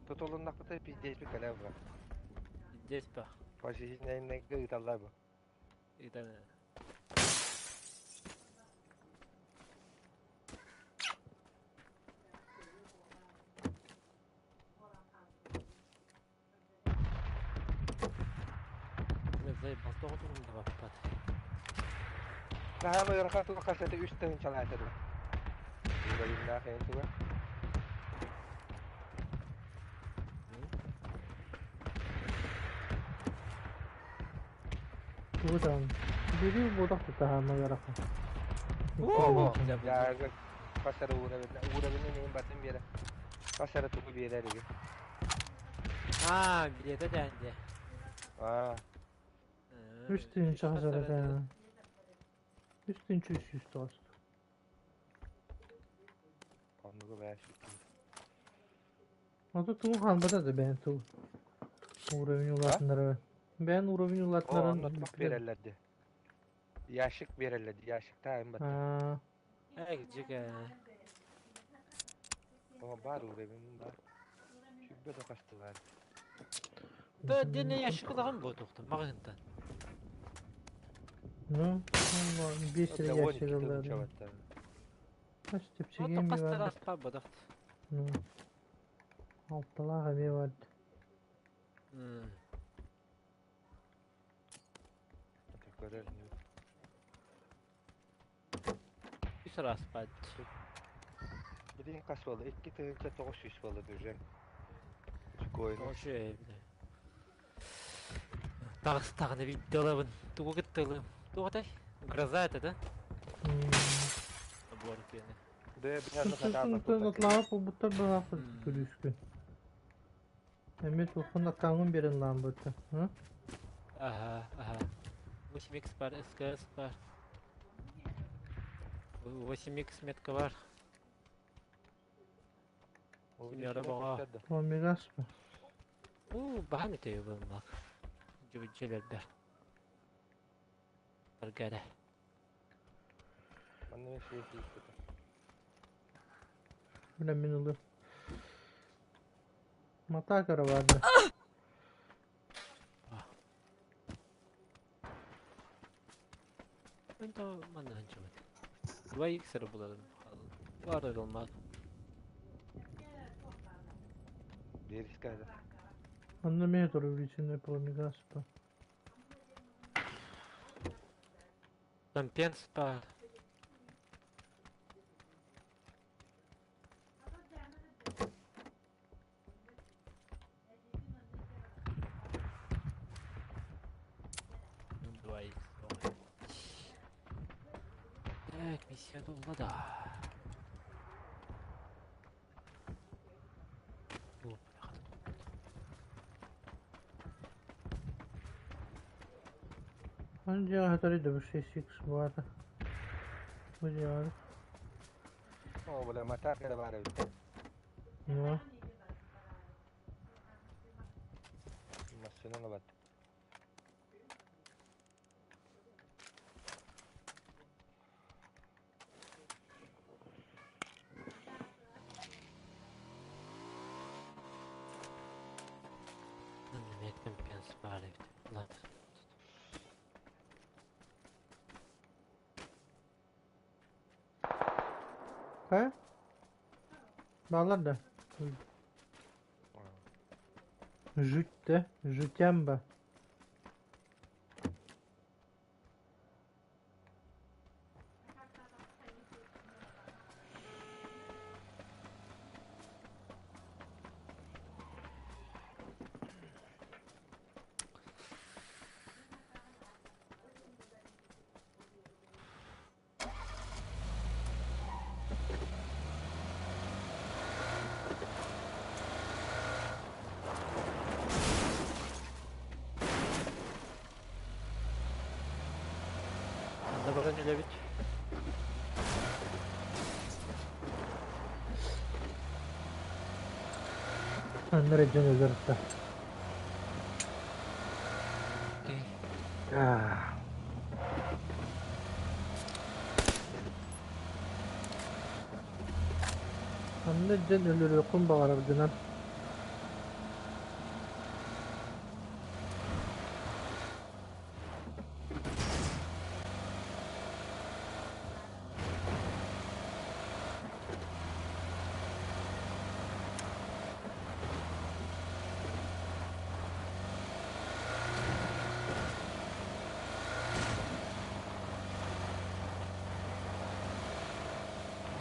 Тутулуннахпыта пиздец кэлэ бу. Пиздец па. Пожизненныйга ыыталлар бу. Ыытан. Заебал, тоҕо да баппат. Наһаа ыарахан туга хасата үс тыһыынчалаата дуо? Уровеннаах эн туга. Тугу даҕаны. Били буотах тутаһаама ыарахан. Дьаага хасара уровень уровень мин батын биэрэ. Хасара тугу биэрэр иги. А, билета дьаанде. Аа. Үс тыһыынча хасарата. Үс тыһыынча 300 тоҕус. Оннугу бээ сүттүм. Ото тугу хаалбата да бэйэн тыл. Уровень улаатыннара. Бэйэн уровень О, улаатыннаран онно туох биэрэллэр дии. Ящик биэрэллэр дии, ящиктаайын баттар. Аа, Эй, жига. О, баар уровень баар. Сүрбэ да хастылар. Да, дene ящик ылаҕын бу туохтан маҕаһыынтан. Ну, биэс эрэ Довольно ящик ыллар. чабаттар. Ас Ото чэпчэки хастар бар. аспа бодохт. Ну, алталаах эмиэ бар. Көрөр. Үс араспат. Билин хас буолла? 2900 буолла дүржен. Коин. Ошо Таҕыстаҕына биирдэ ылабын. Тугу кытта ылыам? Туох этэй? Гроза это, да? Буор киэнэ. Бе бе Сытын атлаах буолбуттар баҕаахпыт күлүүскүн. Эмиэ туоххун аккаунун биэрэн лаан бытта. Ага. 8x бар, СКС бар. 8x метка бар. Семера баҕа. Омегас ба. У, бахан өтөйө буолмак. Жубучелердер. Баргара. Манна шей хийхэ. Билэн мин ылыам. Мата кара баарда. Мен то манна сылдьыбыт. 2x эрэ буларым. Баар olmaz. Биэриска да. Онно эмиэ турар увеличенный пламегаз по. Компенс баар. 2x. Так, миссия долла да. О, бляха. Аны хатары да 6x баата. Бу дьиэҕэ. О, бля, матар да баар эбит. Ну, Массыына ылабат. Манна компенс баар эбит. Ладно. Хайа? Бааллар да? Жуть-то, жутямба. Манна баран үлэбит. Аннар дьон өлөртө. Окей. Аа. Анна дьон өлөрүөххүн баҕараргынан.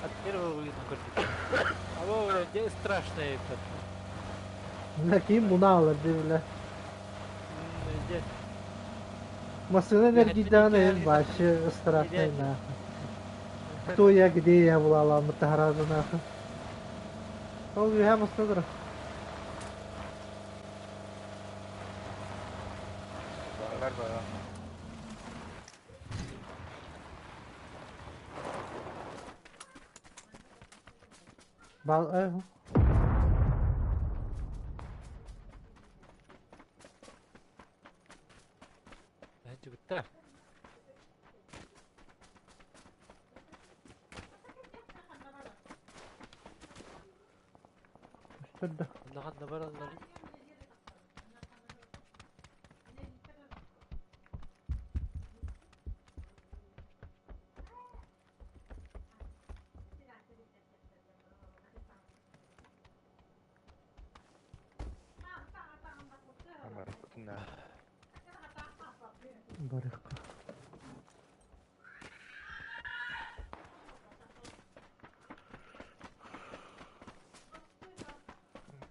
От первого видно көрдүк. Алло, бля, где страшное этот? Ким мунаалар дии Где? Массыына эргийдэҕинэ вообще страшный нахуй. Кто я, где я буолаламмыт таһараазы нахуй. Ол үөһэ массыына турар. Баалар баа. Бал э Бітті. Үстөрдө. Оннахан бар аллар. Барыппытын Барыахха.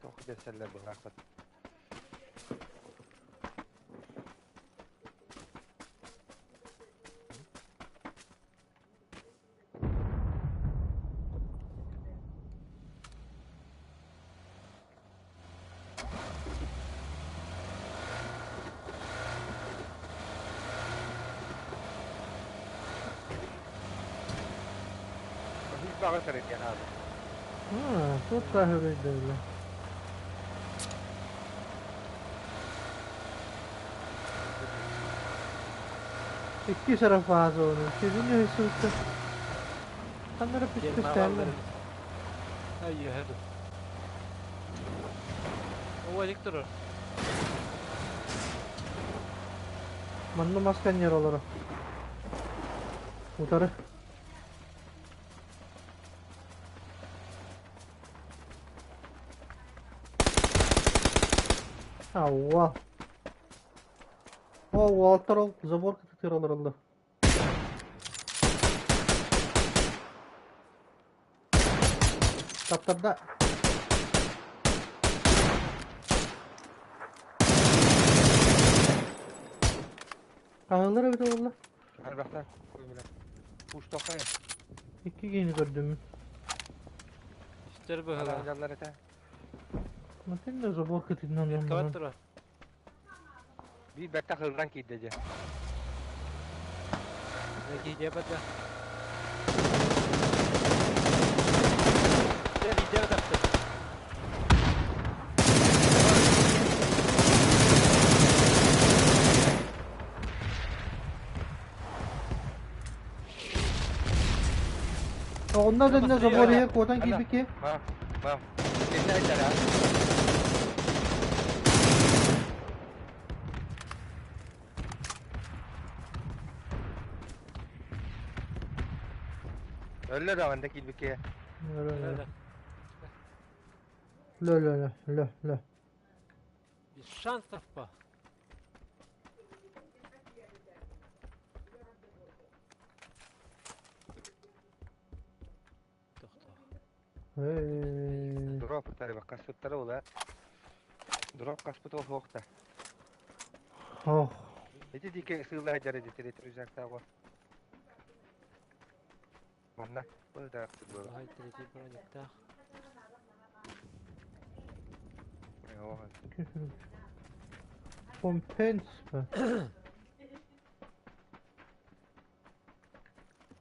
Тоқ десәлләр быһаахпат. Hiç bağı sarıt yani abi. Аа, тут таһырыйдылар. Икки сара фаза оны. Сезин суутта. Ханнара пүспүстээллэр. Ай, үһэ. О, электро. Манна масканер олоро. Утары. Ауа. О, уолаттар ол забор кытыктыыр олороллор. Таптарда. Хаһыылар эбитэ буолла? Элбэхтэр. Пуштохай. Икки киһини көрдүм. Үстэр быһыылаах. Дьаллар этэ. Мантан забор кытыытынан Кабат тура. Биир бэртэх ыллан киирдэ дьэ. Киирдэ бата. Дьэ, биирдэ батахтыр. Онно да забор иһэ куотан киирбикки. Ма, ма. Кэннэ айдара. Өллө даҕаны да киирбиккэ. Лө лө лө лө лө. Без шансов по. Дроп тарыбакка суттара ула. Дроп каспыт ол суохта. Ох. Ити дике сыылла дьары дитири рюкзактааҕа. Манна бу да Ай, третий брониктаах. Компенс.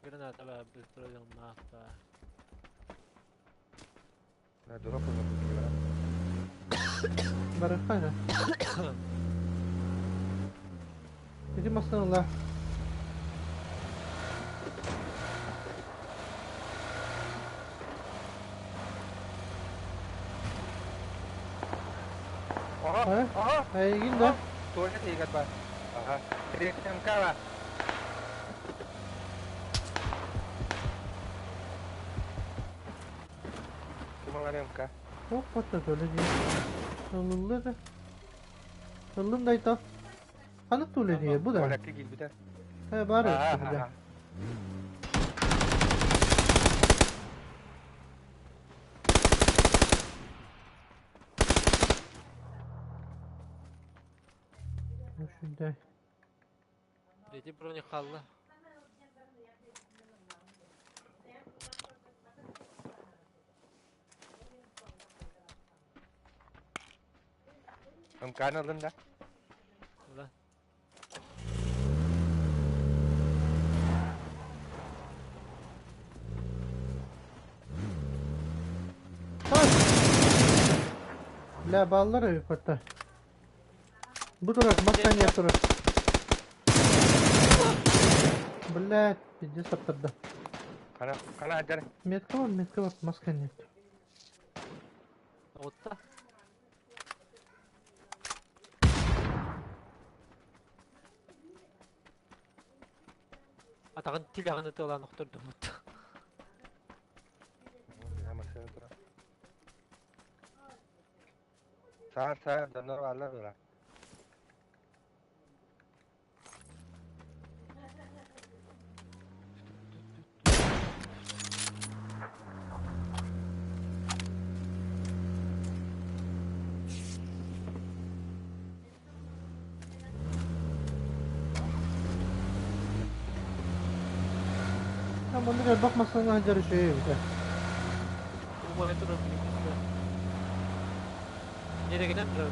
Граната баа, быстро наах баа. Дроп ылла. Барыххана. Ити массыына Aha, aha. Эйигин да? Туалет иһигэр баар. Аха. МК Кималар МК. Туох батта төлө дии. Ылыллы да. Ыллым да айта. Ханнык төлө дии бу да. Туалекка киирбитэ. Э баар Аха, эбит аха. Үчүгэй. Третий броник хаалла. МК-ны ыллым да. Ыла. Бля, баллар эбит батта. Бу турар, масканья турар. Блядь, пиздец таптарда. Хана, хана адьар. Метка бар, маска нет. Отта. Атаҕын тилэҕин ытыалаан охтордуммут. Массыына турар. Саар саар дьоннор бааллар дура. Там оннук элбэх массыына сылдьар үчүгэй эбит ээ. Умайа турар билигин. Нерегинен турар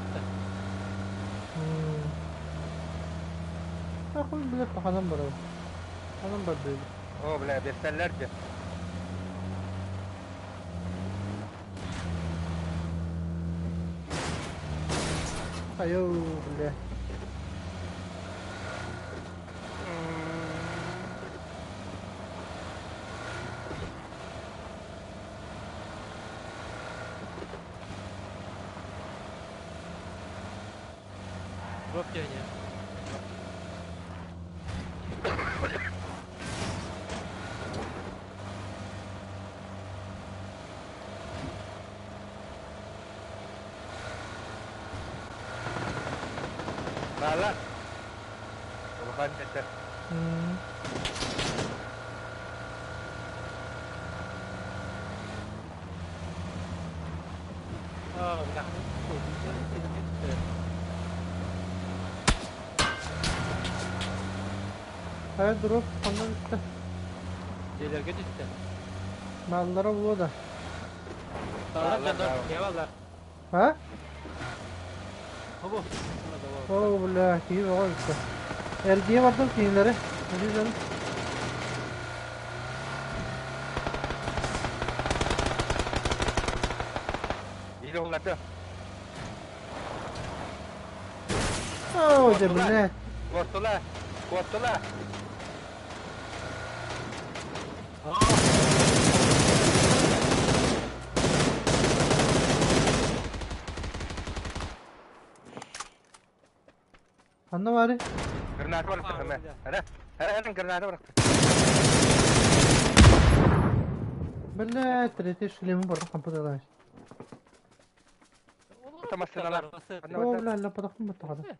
Ахуй, блядь, паханан барабын. Ханан бардыбыт. О, бля, бэрсэллэр дьэ. Айоо, бля. Дроп тяне. Баалар. Улахан этэр. Хайа дроп ханна бүттэ? Дьиэлэргэ түстэ. Бааллара буолуо да. Бааллар дьоннор, баллар. А? Хобу. О, бля, киһи бөҕө бүттэ. Эргийэ бардым кинилэри. Ити дьон. Или улларды. О, дьэ, блядь. Куоттула. Куоттула. Ханна баарый? Граната бырахтым эмэ. Эрэ. Эрэ граната бырахтым. Блядь, третий шлемы барда компьютер. Тамасыналар. О, бля, лападахтым баттаҕада.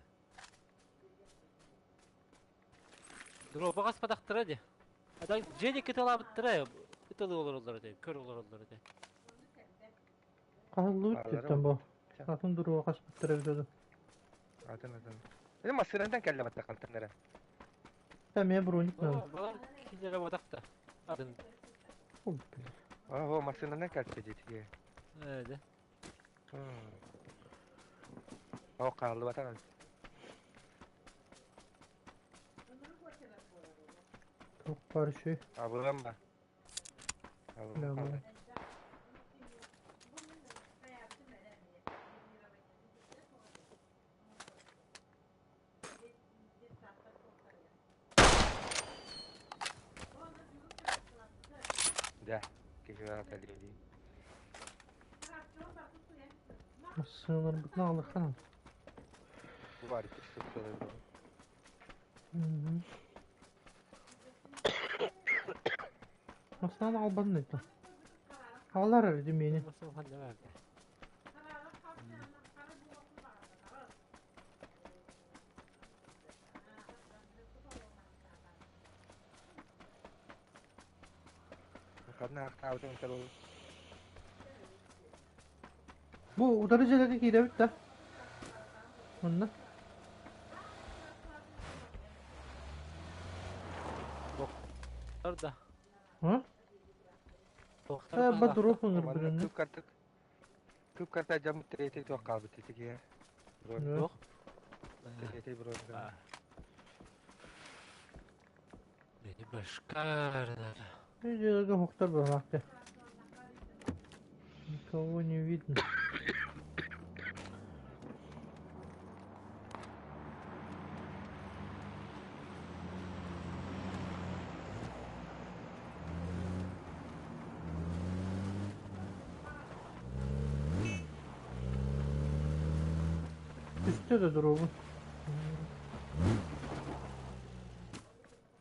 Дроба хаспатахтара дии. Ата дьиэ диэки ыталаабыттара ыталыы олороллор этэ, көр олороллор этэ. Хаһыллыбыт диттэн бу. Атын дуруга хаспыттара эбитэ дуу. Атын атын. Эми массыынанан кэллэ баттахантан эрэ. Эмиэ броник надо. Балар килere батахта. Атын. Ого, массыынанан кэлтэ диэтиге. Эде. О, хааллыбатаҕын. Туох баар үчүгэй. Абылам ба. Абылам. Дьэ, киһи кэлиэ Массыыналарбытын аҕалыахха Бу баар икки сыл Массыынан аҕалбатын ыйта. Аҕалар эрэ димиэни. Ханна ахтаабытын кэлол. Бу утары дьиэлэргэ киирэбит да? Манна. Да. А? Бадроп ыҥырбытын. Күп картык. Күп карта дьаммыт третий туох хаалбыт титиге. Туох? Третий бронь. Beni башкар надо. Дьиэлэргэ уһуктар быһалаах Никого не видно. Түстэ да дорогу.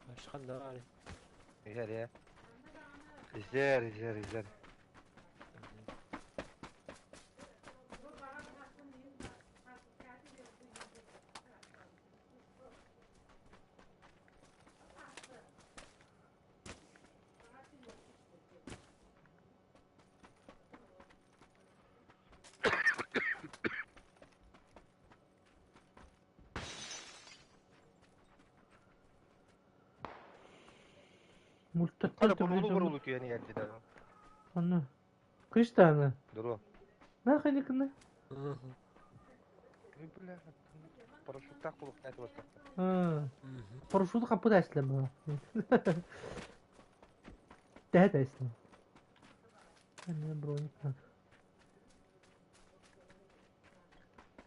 Башка да Иһэр ээ. Иһэр, иһэр, иһэр. Мультаттан Хара бурулу төбө бурулу түйэн иһэрди да. Онно. Кыыстааны. Дуру. Нахайныкны. Бля, парашюттаах булуктаах буолбатах. Парашют хаппыт эслэм. Тэһэ эслэм. Эмиэ броник надо.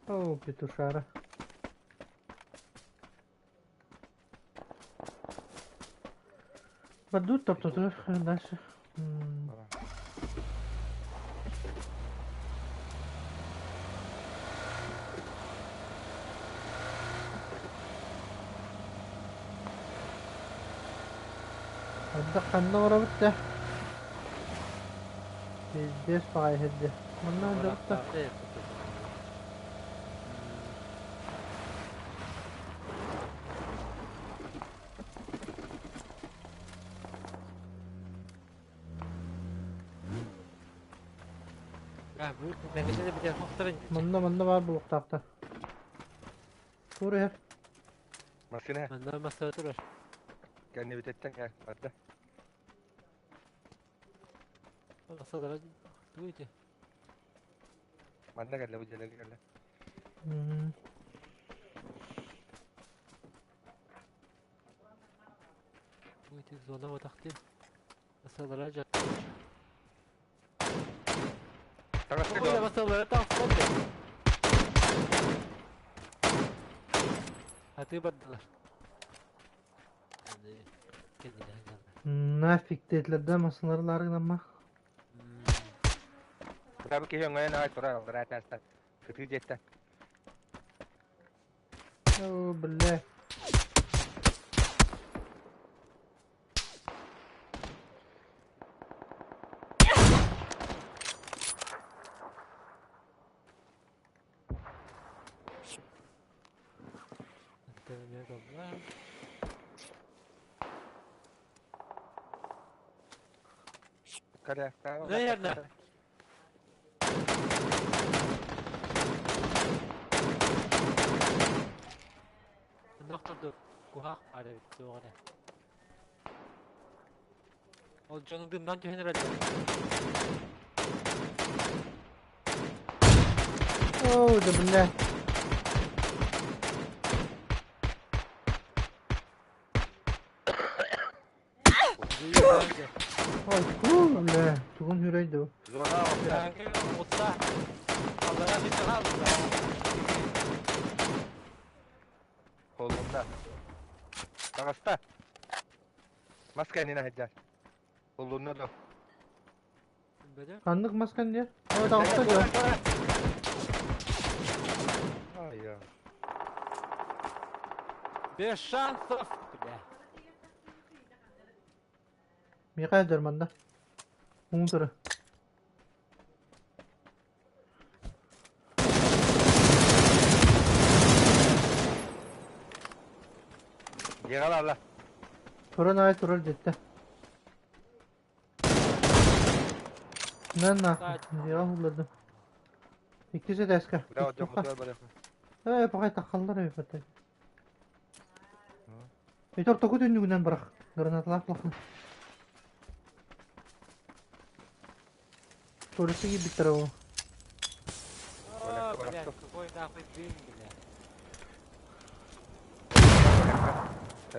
О, петушара. Бардут топтотур дальше. Хайдах ханна барабыт да? Пиздец баҕайы сирдэ. Манна дьарыкта. А, бу мэҥэчэ битэ хохторун Манна манна баар буолуохтаахтар. Тур иһэр. Массыына. Манна масса турар. Кэннибититтэн кэл. Барда. Масса тугу ити? Манна кэллэ бу дьиэлэргэ кэллэ. Тугу ити зона батахты. Масалара жа. Таҥаска Ой, дьон. масалара тахсан. Аты бардылар. Нафиг dediler да масалары гынамма. Кытабы киһи өҥөйөн аҕай турар аллараа этээстэн. Кытыы дьиэттэн. О, бля. Наверное. Нохторду куһаах баар эбит суоҕа Ол дьону дымнан түһэн эрэллэр. О, да бля. Ой, ку, бля. Тугун хүрейді bu. Зона Отта. Аллаға bir kaldı. Холунна. Таҥаста. Мас кэннинэ сылдьар. Холунна да. Ханнык маскан диye. Ой, таҕыста дьон. Ай, я. Без шансов. Бля. Миэхэ сылдьар манна. Уҥ турар. Дьиэҕэ алла. Туран аҕай турар дьиттэ. На нахуй. Дьиэҕэ уһуллардым. Иккис этээскэ. Да, дьоммутугар барыахпыт. Ээ, пахай таххаллар эбит. Ити ортоку түннүгүнэн бырах. Гранаталаах лахна. Туристы киирбиттэр ол. О, блядь, какой нахуй дым, бля.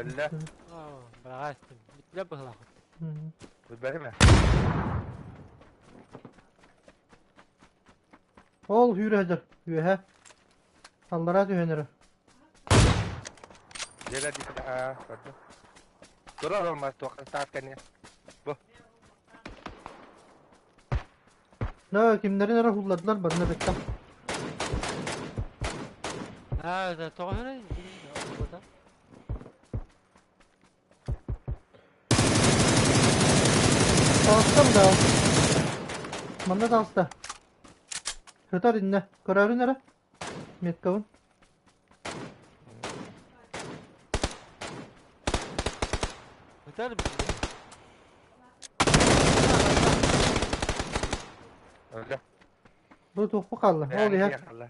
Өллө. О, быраҕаастым. Бүттүлэр быһылаах. Бүппэтим ээ. Ол сүүрэ сылдьар. Үөһэ. Аллараа түһэн эрэр. Дьиэлэр диэки аа, көрдүм. Турар ол мас туохха таас кэннигэр. Бу. Да, кимнэрин эрэ уһуллардылар барына бэттэх. Аа, тоҕо эрэ Таҕыстым да. Манна таҕыста. Сытар иннэ. Көрөөрүн эрэ. Меткабын. Ытар Өллө. Бу туохпу хаалла. Ол иһэр. Хаалла.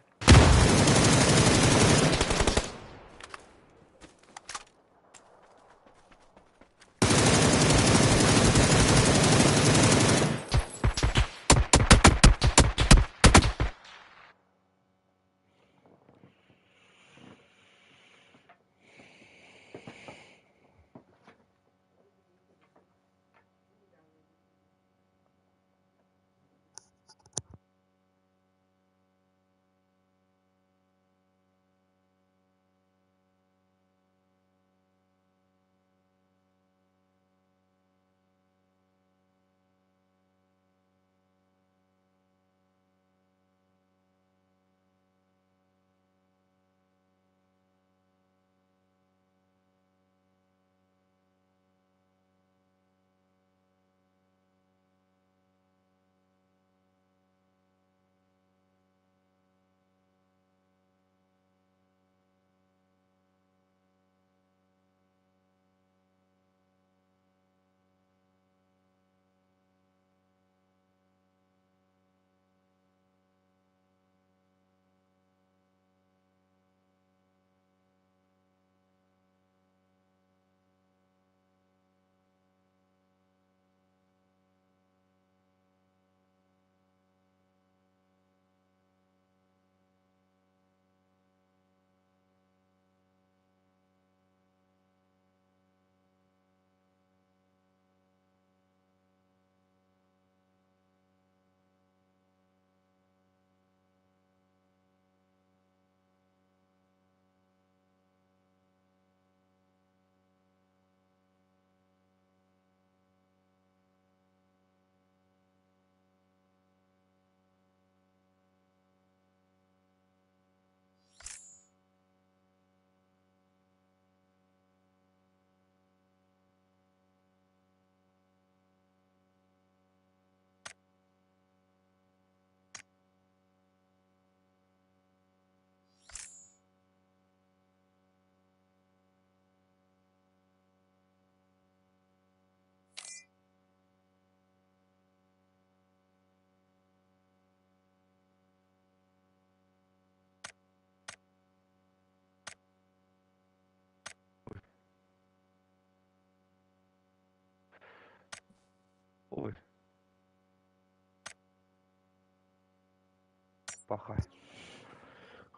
Паха.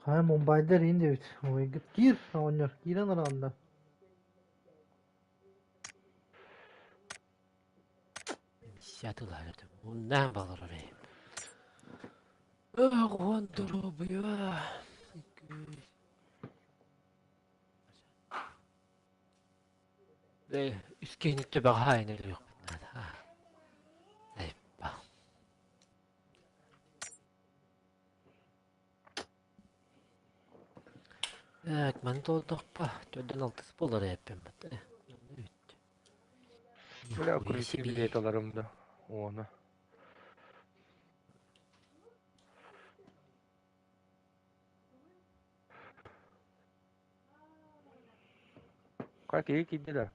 Хайа Мумбайдар иин диэбит. Ой, киир, оҕонньор, киирэн араҕанда. Сятылар Муннан балар Оҕон доруобуйа. Үскэни төбөҕө хаайан өлүөхпүт наада. Так, маны толдохпа, төрдөн алтыс буолар эппин бата. Бля, Нихуя крути себе. билет аларым да. Оны. Как киһи киирдэ да?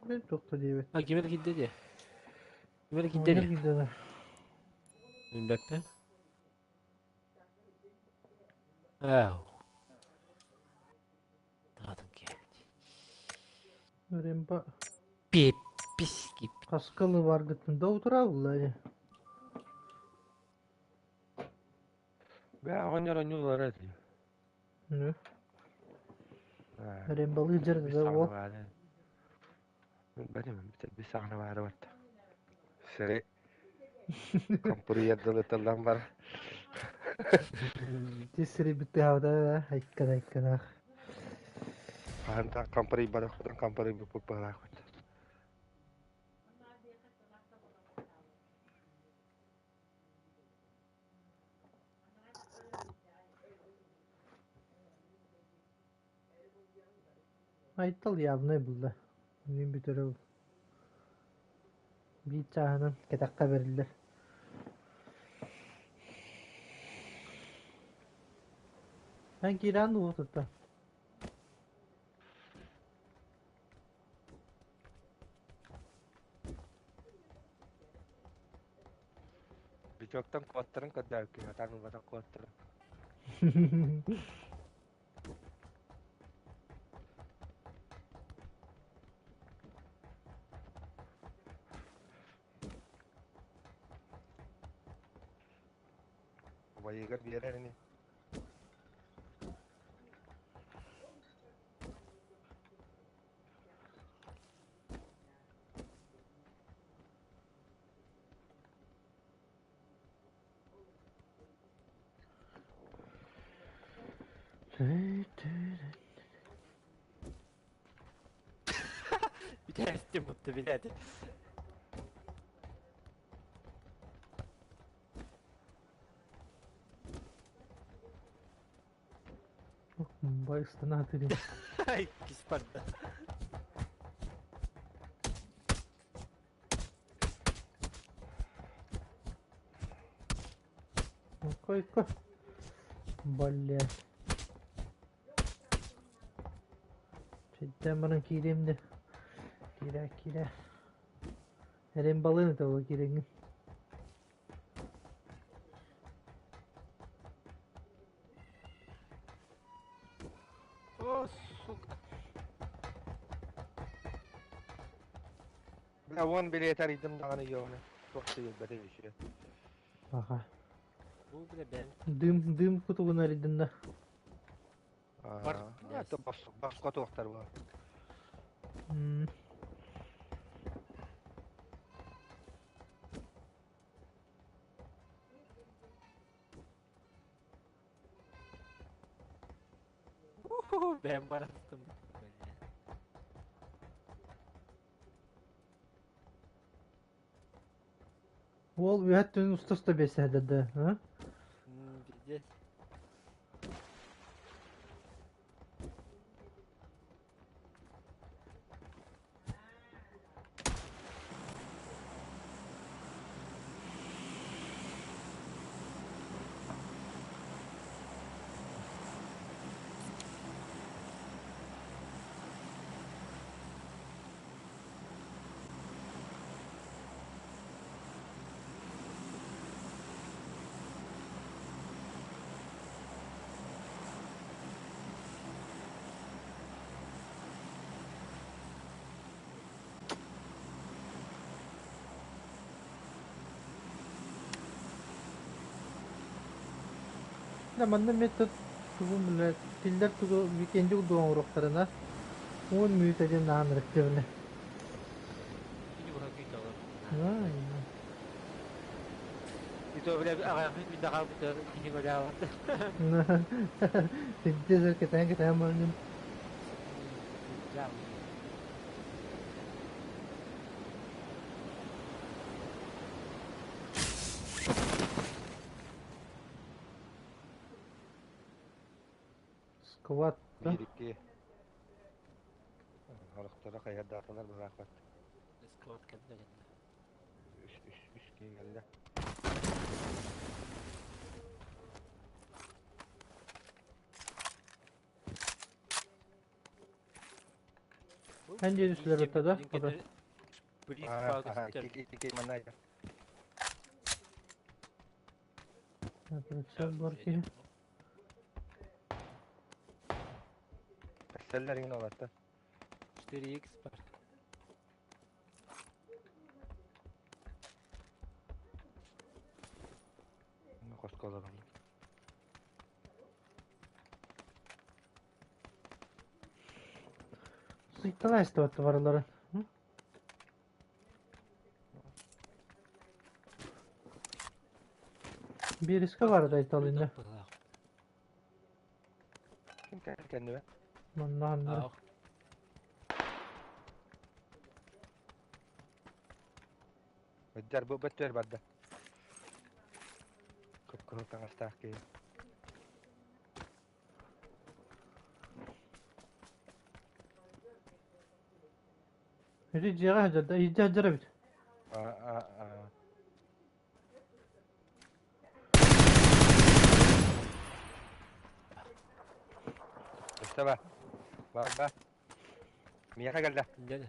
Мен туохта диэбит. А, ким эрэ киирдэ дии. Ким эрэ киирдэ Оҕонньор дии. киирдэ да. Билбэппин. Ау. Таатын киэбит. Ремба Пипписки. хаскалы баргытын да утура булла ини. Бля, оҕонньор оонньууллара дии. Ну, Аа, Рембалыы Бис дьарыгы саҕана уол. баара. Билбэтим, бис саҕана баара барта. Сири компьютердылы тыллан бар. Ити сири бүттэхабыта айккан айкканаах. Хаһан компьютер барахпытын компьютер буппут барахпыт. Айтал явнай булла. Мин бүтэрэ биир чааһынан кэтэххэ бэриллэр. Эн киирэн уу тутта. Битоктан куоттарын көрдөөккү, атаан ылбатах куоттарын. Убайыгар биэрэр ини. Бүтээстим бутта билээти. Байыстана тирин. Иккис барда. Койко. Блять. Чэйдээн баран киириэм да. Киирэ киирэ. Эрэн балыын это киирэҥҥин. О, сука. Бля, вон билет арыйдым даҕаны ёбаны. Туох да билбэтим еще. Аха. Бу бля бэм. Дым дым кутугун арыйдын да. Бар. Это басқа туохтар бар. М. Бэм барастым. Уол үһэттэн устуста бэсэһэдэ, а? Пиздец. Да манна метод тугун билэ кинилэр тугу викенди курдук оҥоруохтарына уон мүнүүтэ диэн аан ырыттыбына. Ини быһа күүтэ И то, бля, аҕыйах мүнүүтэ хаалбыта киһи бэлээҕэ. Пиздец кэтээн кэтээн баран Сквад да? Биир икки. Орохторо хайардаатылар быһаахпат. Сквад кэллэ кэллэ. Үс үс үс киһи кэллэ. Эн диэри сүлэр да? Да? Икки икки манна Прицел бар киһи. Селлериҥин олорто. 4x бар. Хоско олороллор. Сыйталаа истибэт барылары. Биэриска баар да айталынна. Ким кэннибэ? Манна ханнара. Ыддар бу бөттүөр барда. Кып-кыһыл таҥастаах киһи. Ити дьиэҕэ сылдьар да, иһирдьэ сылдьар эбит. Өссө ба. Бар ба. Миэхэ кэллэ. Дьэ.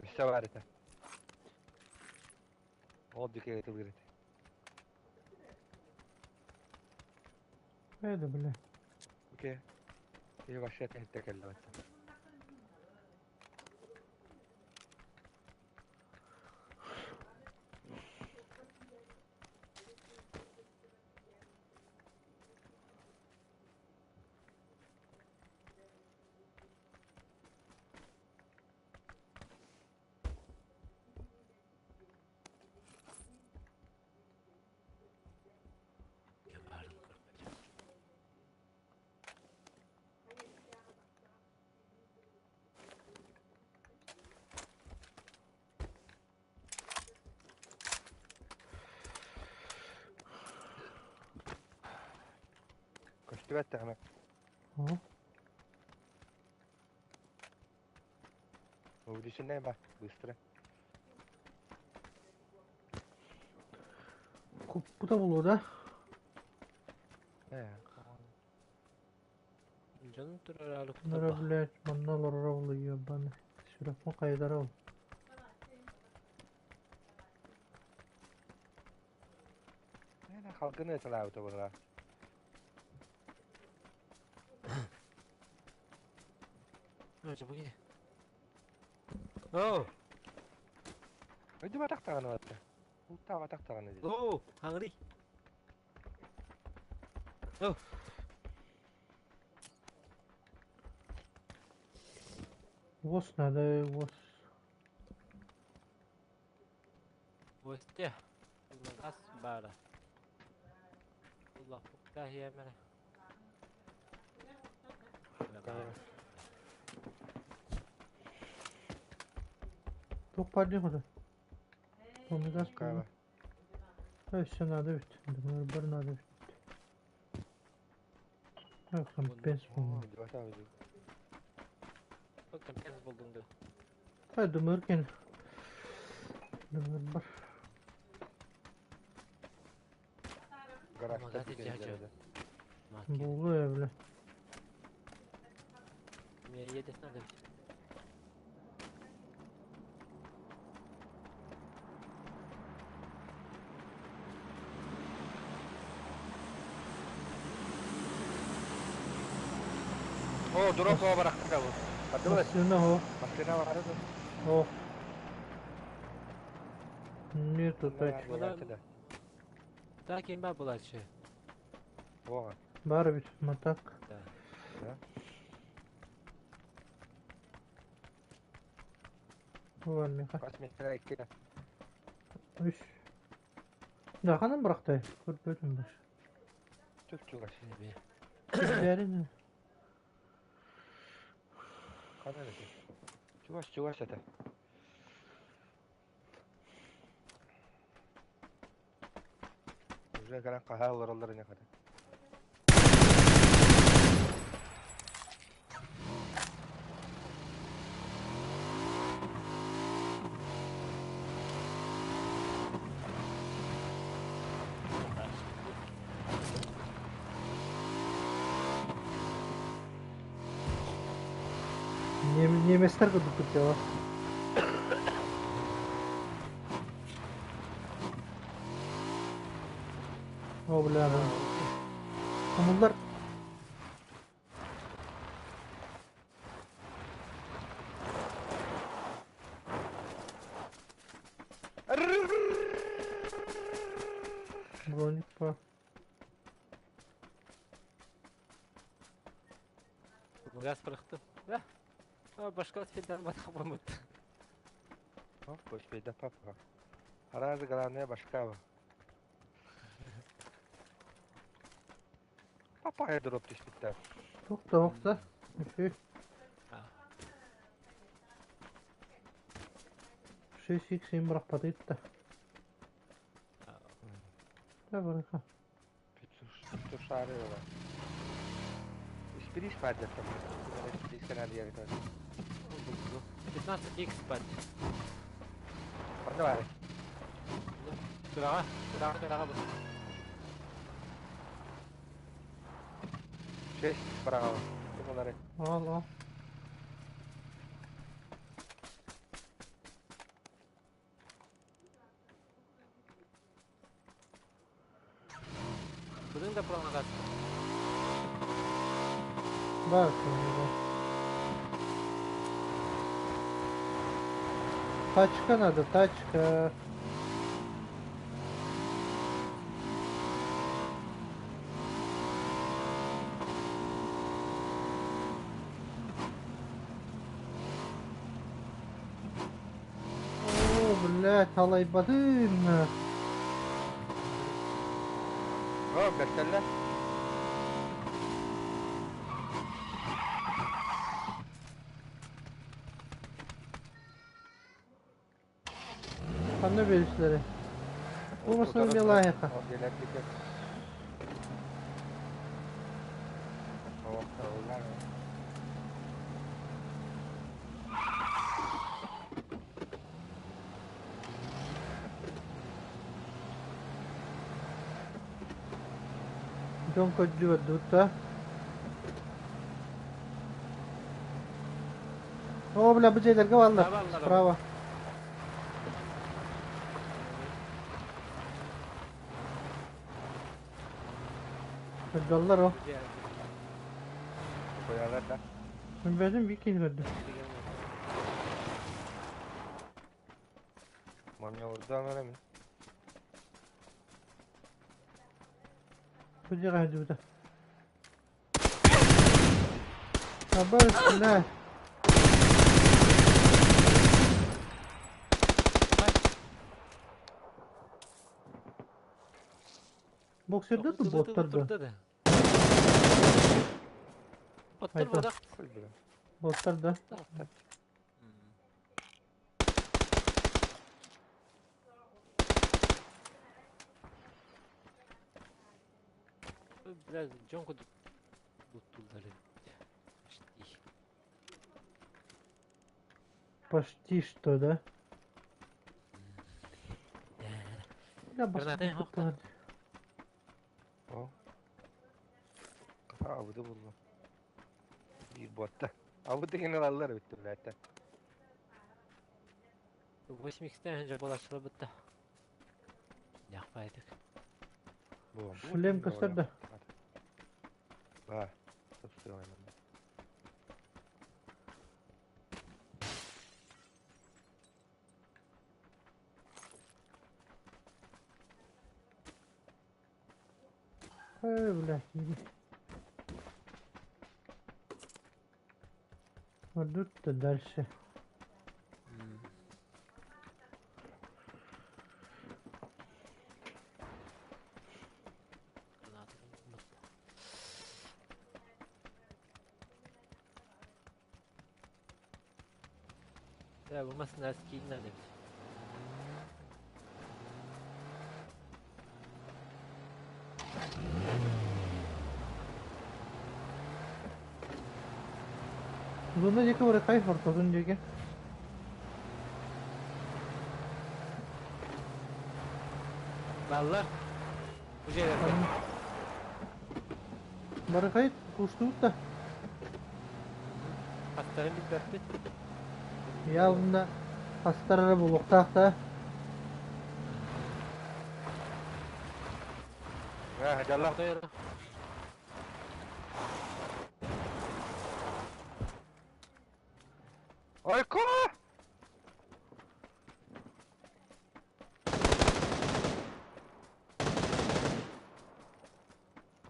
Өссө бар этэ. Ол диэки ытылыыр этэ. Э да бля. Окей. И вообще это кэллэ бачча. Көстүбэт даҕаны. О, Увлеченная ба, быстро. Куппута булуо да? Э, Дьон турар Нара, блядь, манна олороро булу ебаный. Сүрэхпин хайдара ол. Э, халгыны ыталаабыта буолла. Оо, Өйдөбөтөх даҕаны барда. Бултаабатах даҕаны дии. оо, hungry. Оо, Уос надо, уос. Гостя. Ас баара. Улахпыкка иэмэрэ. Туох баар диэн хоту? Помидор Кава. Өссө наада эбит. Бар наада эбит. Компенс буолла. Өйдөбөтөх өйдөбөтөх. Компенс булдум дуу. Ха, дымыр кен. Дымыр бар. Гаражта Помогать тиийэн дядя. дьиэлэрэ. Буолуо бля. Мне едет надо. О, дурак барахта бу. Подумай, Машина го. машина бары да. О. Нету тачки. Буолааччы да. Так имба булачы. Оҕа. Бар ведь мотак. Да. Да. Var меха. Бас метра икки. Үш. Да, ханан бырахтай. Көрбөтүм баш. Түк чугас. Бәрін. Ханан эти. Чугас чугас это. Уже калан хаһа олороллор ини хата. Немецтер кудук дела. О, бля, да. Хомуллар. Броник по. Газ бырахтым. Да. Башка фидан батхабамыт. О, пусть папа. Аразы главное башка. Папа дроп түспүттэр. Тохта, тохта. Үш. 6 икс бырахпатыт да. Да, барыха. Тушары бар. Испирис падет там. Испирис канал я это. 15 икс пад. Давай. Тураға, тураға, тураға бұл. 6 браво. Кималары. Ал, ал. Бұның да пролонгация. Бар, Тачка надо, тачка. О, блядь, алайбадын. О, бертелле. Ханна берişleri. Bu masada bir layıka. О, гелектик. О, олар. Дон көддү дута. О, бля, бу жерлерге баллар. Баллар. Справа. Öldüler o. Koyarlar da. Ben verdim bir kill gördüm. Mami orada ama mi? Bu жерге дута. Абас, бля. Боксерде ту боттар да. Боттар Айта. бода. Көл бile. Боттар да. Бля, жон кудук буттулары. Почти. Почти что, да? Бля, Граната басқа yok. О. Абыды buldu. Bir botta. Абыды генераллар bitti zaten. 8 x'тен önce болашылы бітті. Яқпайдық. Bu. Шлем көстөрдү. Ба. Собственно. Эй, бля, иди. Вот тут-то дальше. Бля, бу масына скинна деп. Зона диэки барыхай, ортотун диэки. Баллар. Бу жерде. Барыхай куштуут да. Астарын билбэппит. Явно астарара булуохтаах да. А, дьаллах. Ойко!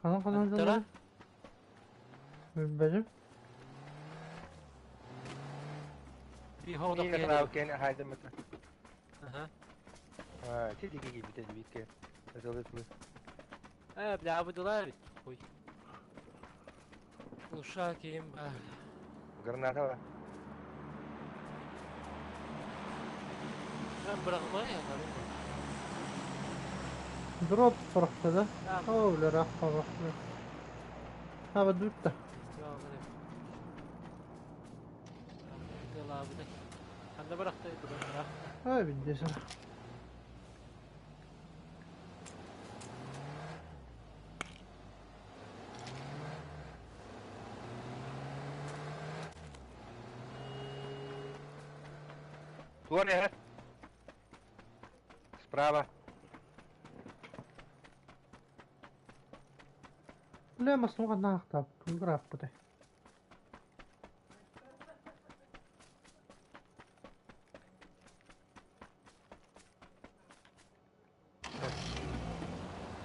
Ханан ханан Аттара? Билбэтим. Би хоҕдох Миигин киһи. караоке хайдаммыта. Аха. А, ти диги киирбитэ бииргэ. Ытылы-тылы. Э, бля, быдылар бит. Хуй. Душа киим бар. Граната бар. Ben bırakmaya yaparım. Дроп сорохто да. Tamam. Оо, бля, рахпа бах. Хаба дутта. Ханна бырахта бырах. Ай, билдесен. Туон эһэ. Справа. Бля, масуга наахтаап, тугурааппытай.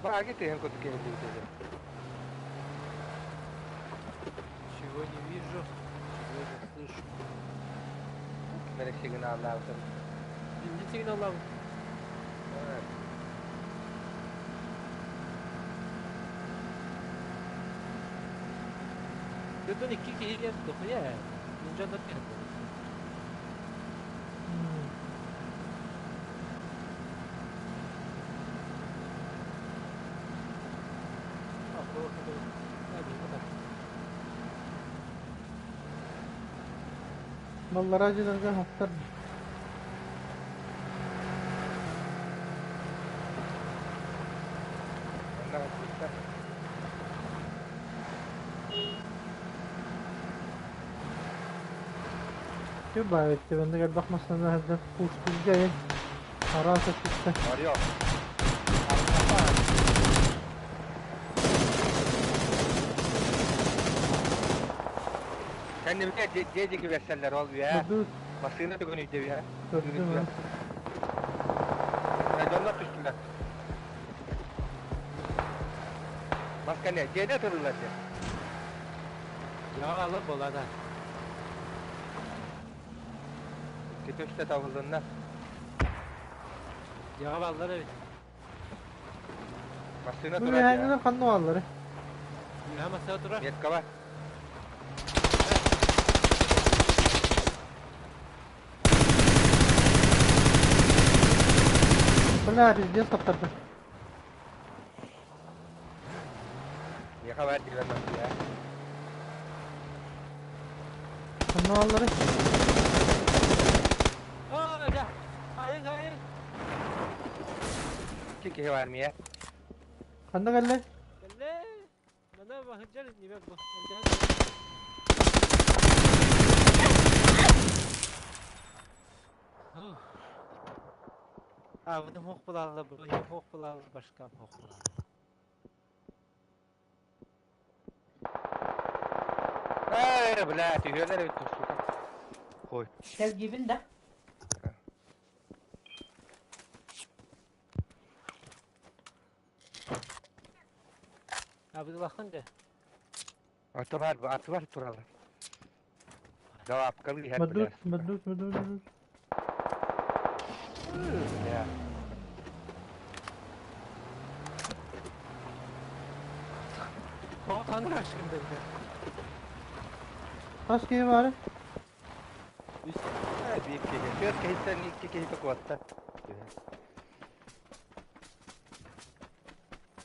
Бааги тыһын курдук киһилии Чего не вижу, чего не слышу. Кимэрэ сигналлаабытын. Бинди сигналлабыт. Götün iki kişi geldi. Ya. Bunca da geldi. Баллараа дьыларга хаптар Онно хаппыттар. Үбаайт маннык элбэх массыына сылдьан куустуурга эҥин араас өттүттэн Орел. Кэннибитэ дьиэ диэки бэрсэллэр ол үһэ. Көрдүгүт Массыына түгэн өйдө үһэ. көрдүм ээ. Дьоннор түстүлэр. Бас кэннэ дьиэни ытырыллар дьэ. Я алып болады. Икки үстэ табылынна. Я баллар evet. Массыына Бу турар дьэ. үһээннэр ханна бааллары? Я масса турар. Метка бар. Бля, пиздец таптарда. Миэхэ бар диэн массыына. Ханна бааллары? Aa, ya. Hayır hayır. Икки киһи бар миэ. Ханна кэллэ? Кэллэ. Мана бахыджар небек бу. А, bunu hoh bulalım, bunu hoh bulalım, başka hoh bulalım. Ээ, бля, түһүөлэр эбит сука. Хой. Сэргиибин да? Абыдылаххын дэ. Аты бар, аты бар туралар. Давапкалы иһэр Мадут, бля, сука. мадут, мадут, мадут. Бля. Tanrı aşkına dedi. Хас киһи баара? Үс. Биир киһи. Түөрт киһиттэн икки киһи куотта.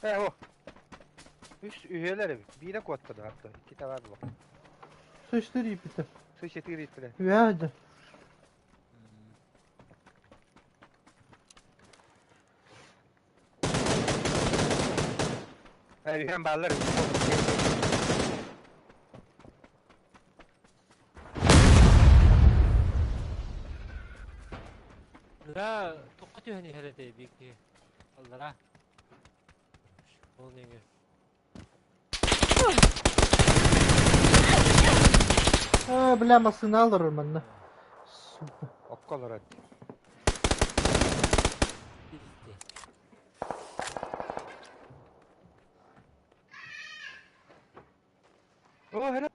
Э, о. Үс үһүөлэр эбит. Биирэ куотта да атта. Иккитэ бар буо. Сычтыр ииппитэ. Сычытыыр ииттилэр. Үөһэ сылдьар. Э, үһүөн бааллар. Бля, тоққа түһэн иһэр этэ биир киһи. Аллара. Ол нөҥүө. А, бля, массыына олорор манна. Сука. Окко олорор. Пизде. О, эрэ.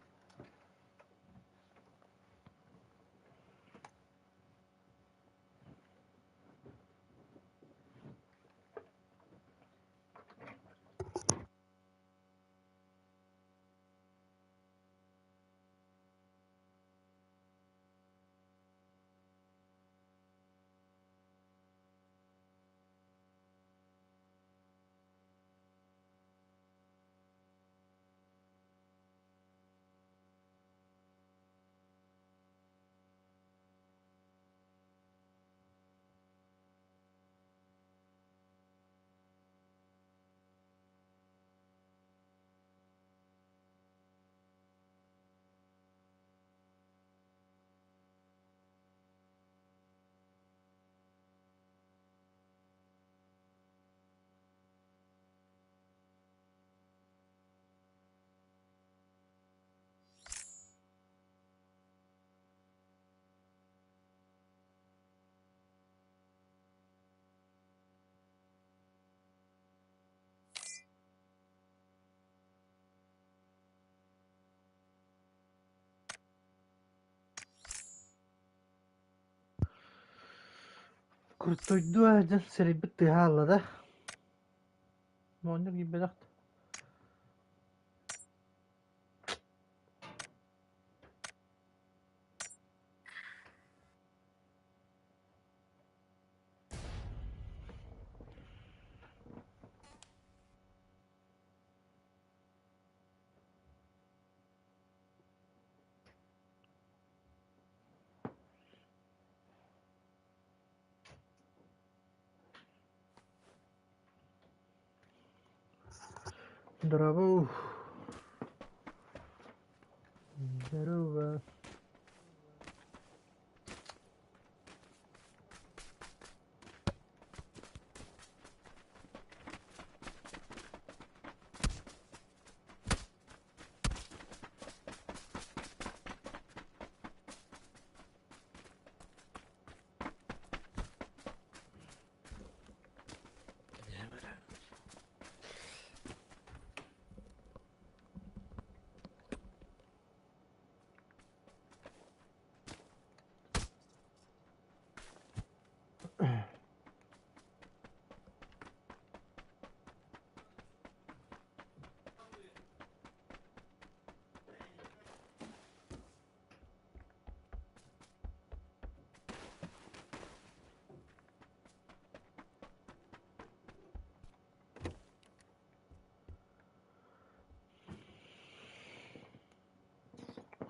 Куртуйдуо дьон сэрэйбит тыаһа аалла да? Моонньук ииппэтэх Здорово. Здорово.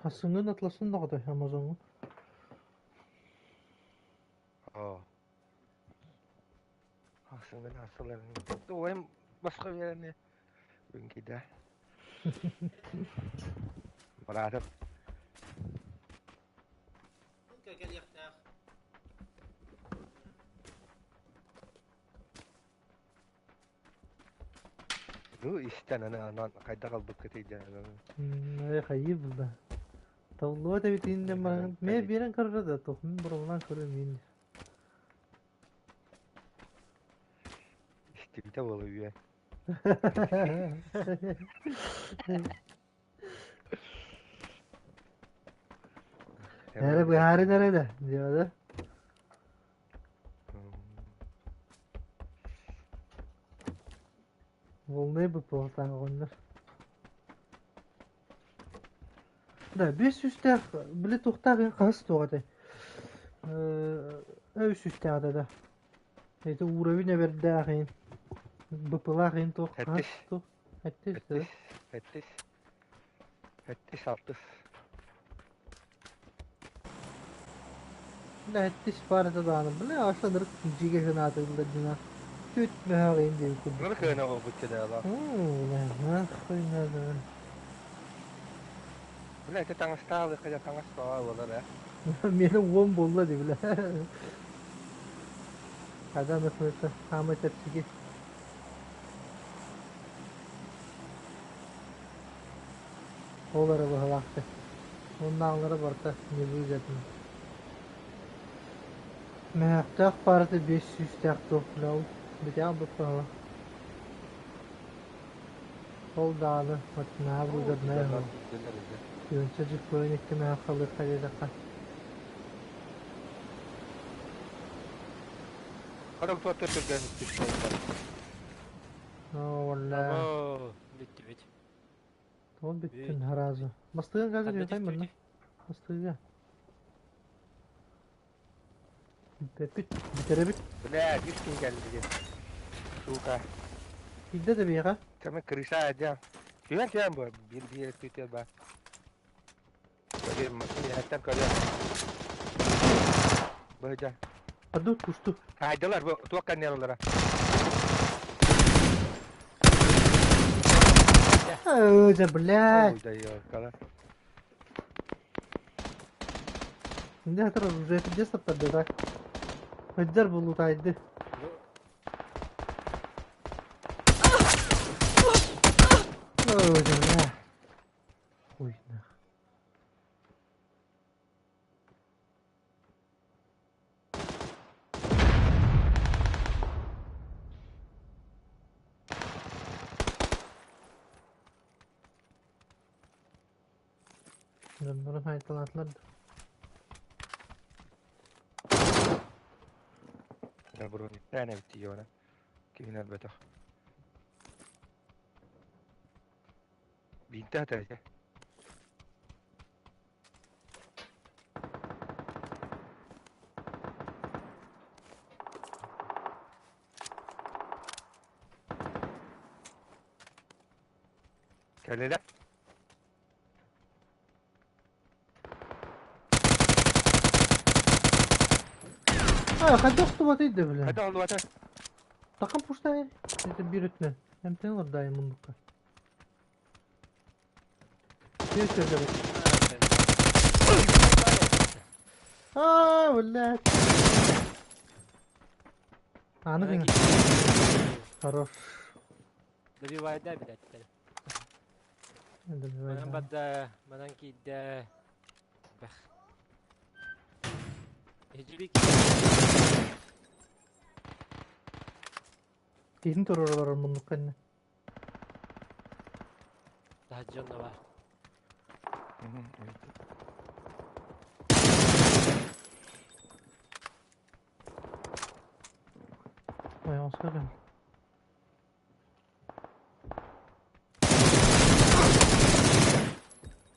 Хассыҥҥын атласын даҕаны Амазоҥҥа. Оо. Ахсыҥҥын ахсыларын. Туойм босхо биэрэн үҥкидэ. Быраатым. Ну истэн аны анан хайдах ылбыккытый диэн Ээ хайыы булла. Толлуот эбит иннин баран мэ биэрэн көрөрө да туох мин боруобалаан көрүөм иин. Истибитэ буола үө. Эрэ быһаарин эрэ да, диэбэтэ. Волнай быппалатаан оҕонньор. Да, биэс сүүстээх, били туохтаах хаһыс туох этэй? Үс сүүстээх этэ да. Это уровень эбэрдээх иһин. БПлаах иһин туох хаһыс Сэттис. туох? Сэттис да? Сэттис. Сэттис. Сэттис алтыс. Бля, сэттис баар этэ даҕаны. Бля, аш ынырык дьигэ гынаатыллар дьина. Түт мөһөөх иһин диэн курдук. Ынырык кыана буолбут дьэ Бля, нахуй надо. Бля, ити таҥастаах ылыахха дьэ таҥас суоҕа буолар ээ. Миэнэ уон буолла дии, бля. Когда находится самый чэпчэки. Ол эрэ быһалаахтар. Уоннааҕылара барыта невыгодно. Мөһөөхтөөх паарата биэс сүүстээх туох бля ол бүтээх быппаһыла. Ол даҕаны вот наһаа выгодная Дьоннор билэллэр илдьэ. Тыынча дьиппиэн икки мөһөөх халыахха диэтэххэ. Хором туоттар түргэн түстэллэр. Оо, валла. Оо, бүттүбүт. Ол бүттүн Бүт. сразу. Бастыгын қазір Ханна жатайын манна. түстүбүтүй? Бастыгыга. Бүппэппит. Бүтэрэбит. Бля, үс күн кэлли диэн. Сука. Киирдэ да биһиэхэ. Кэмэ крыша дьэ. Түһэн түһэн бу биир биир өттүтэ ба. Көрүм, эһэттэн көрүм. Быһыдьа. Аду кусту. Хайдылар бу туох каннеллара. Ой, да блядь. Ой, да ёлкала. Не хатыр уже пиздец таптарды так. Өддөр булутайды. Ой, да бля. Хуй нах. Дьоннорун хайталаатылар да. Добро, эбит Иона. Кимин өлбөтөх. Биирдэ хатар Кэллилэр. А, хайдах охтубатый да, бля. Хайдах олуата? Такам пуштай. Это биир өтүнэн. Эмтэн олордаайын муннукка. Биир сөрдөбүт. А, блядь. Аны гына. Хорош. Добивай да, блядь, теперь. Добивай, Манан да. барда, манан киирдэ. Бэх. Иһдьибик. Киһин турар муннукка инне. Таһырдьа онно баар. Ой, он скажем.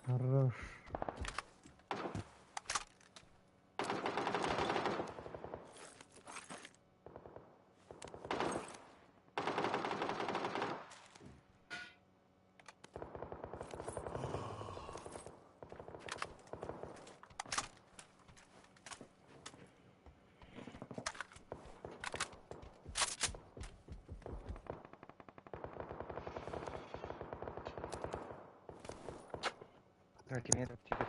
Хорош. Кимиэ таптыыр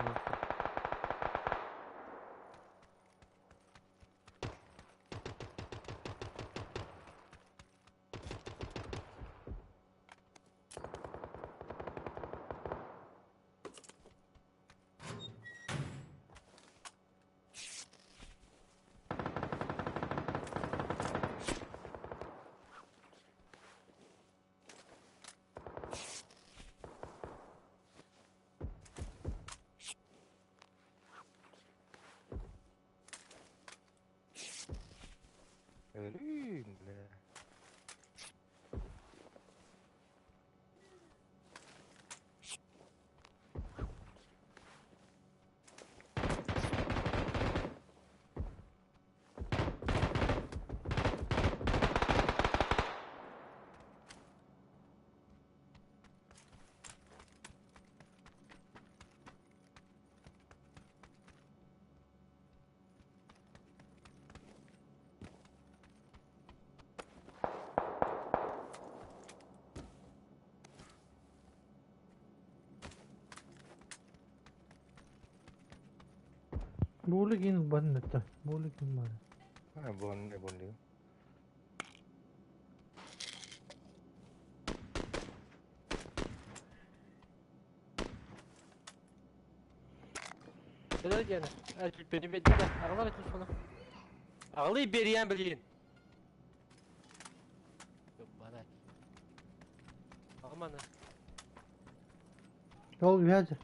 Буулугин ылбатын өттө. Буулугин баар. А, буонне буоллугум. Кэлэр диэн, түлпэни биэрдэ. Аҕалар телефону. Аҕалый бериэн билин. Бана. Аҕамана. Ол үһэ дьэ.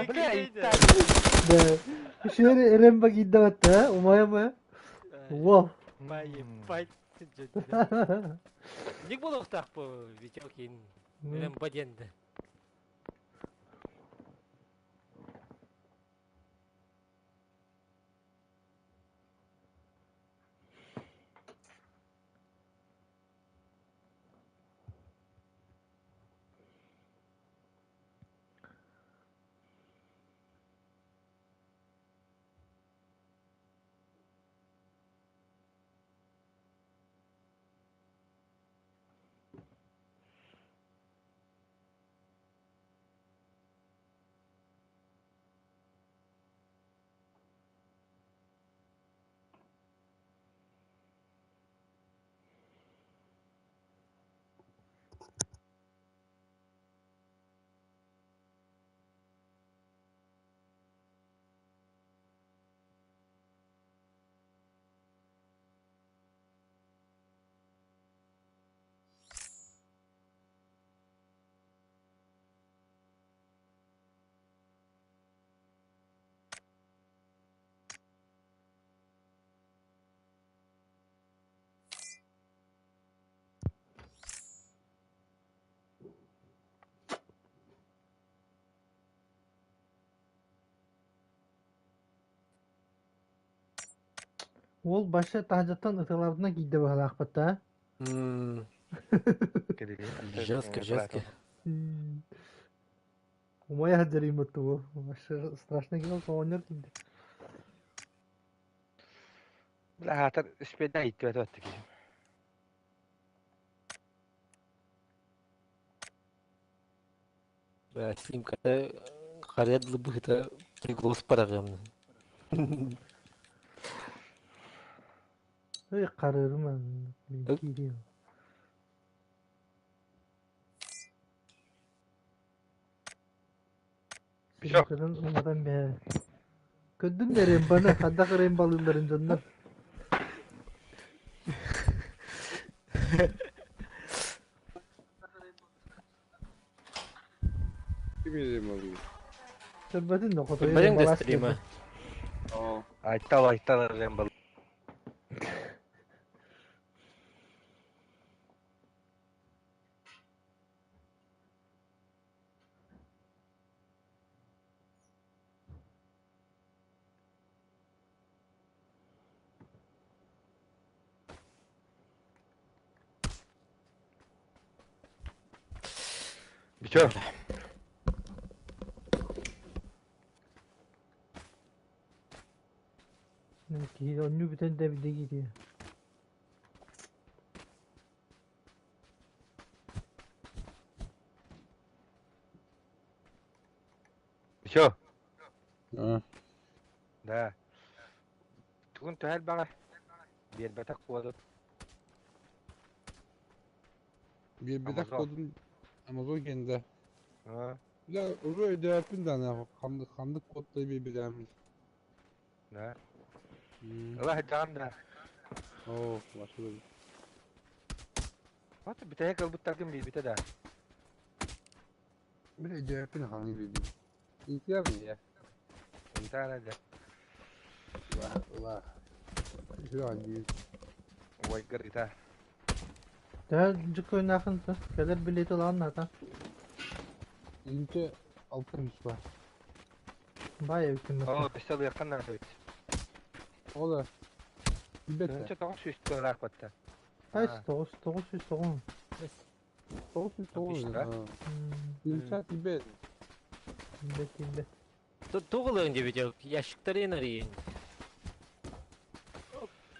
Бля, Да. Şöyle Remba giddi hatta. Umaya mı? Wow. Ебать. Ник буолуохтаах бу Витёкин Рэмбо диэн Уол башы таһдьаттан ыталабытынан киирдэ быһалаахпыт да. Жестко, жестко. Умайа сылдьар уол. Вообще страшно киһи оҕонньор киирдэ. Бля, аатар үспүөдэ ииттибэт отты киһи. Бля, симката харыйа дылы быһыта приглас параҕыамна. Эй, харырым киириим. Всё. Симкатын уматан бээ. Көрдүн да Рембаны, хаддах Рембалыылларын дьоннор. Ким малый? Көрбөтүн да хотойу Көрбөтүҥ да балас стрима? диэтэ. Оо. Айтал айтал эрэн бал. Бичо. Киһи онньуу бүтэн да эбидэ киириэ. Бичо. А. Да. Тугун төһө элбэҕэ? Биэрбэтэх куоду. Биэрбэтэх Amazon. кодун Amazon кэннэ. А, Бля, уже өйдөөппүн да нахуй. Ханнык ханнык кодтай биэрбэтэҕим. да. Ыла сылдьаҕын да. Оо, башка. Вот бүтэһик ылбыттаргын биэрбитэ да. Бля, өйдөөппүн ханнык биэрбит. Иитиэм я. Интаана да. Ла, ла. Үһү диир. Уойгар ита. Төһө дьыккойнаахын та кэлэр билиэти ылаан наата. Инче алта үс бар. Бай эбиккин Оо, баста. өссө ылыаххын наада эбит. Ол да. Билбэт Тыһыынча тоҕус сүүс тыалаах батта. Кайс тоҕус тоҕус сүүс тоҕун. Тоҕус жүз тоҕус. Да? Инче билбэт. Билбэт билбэт. Туох ылыаҥ диэбит ящиктарын арыйын.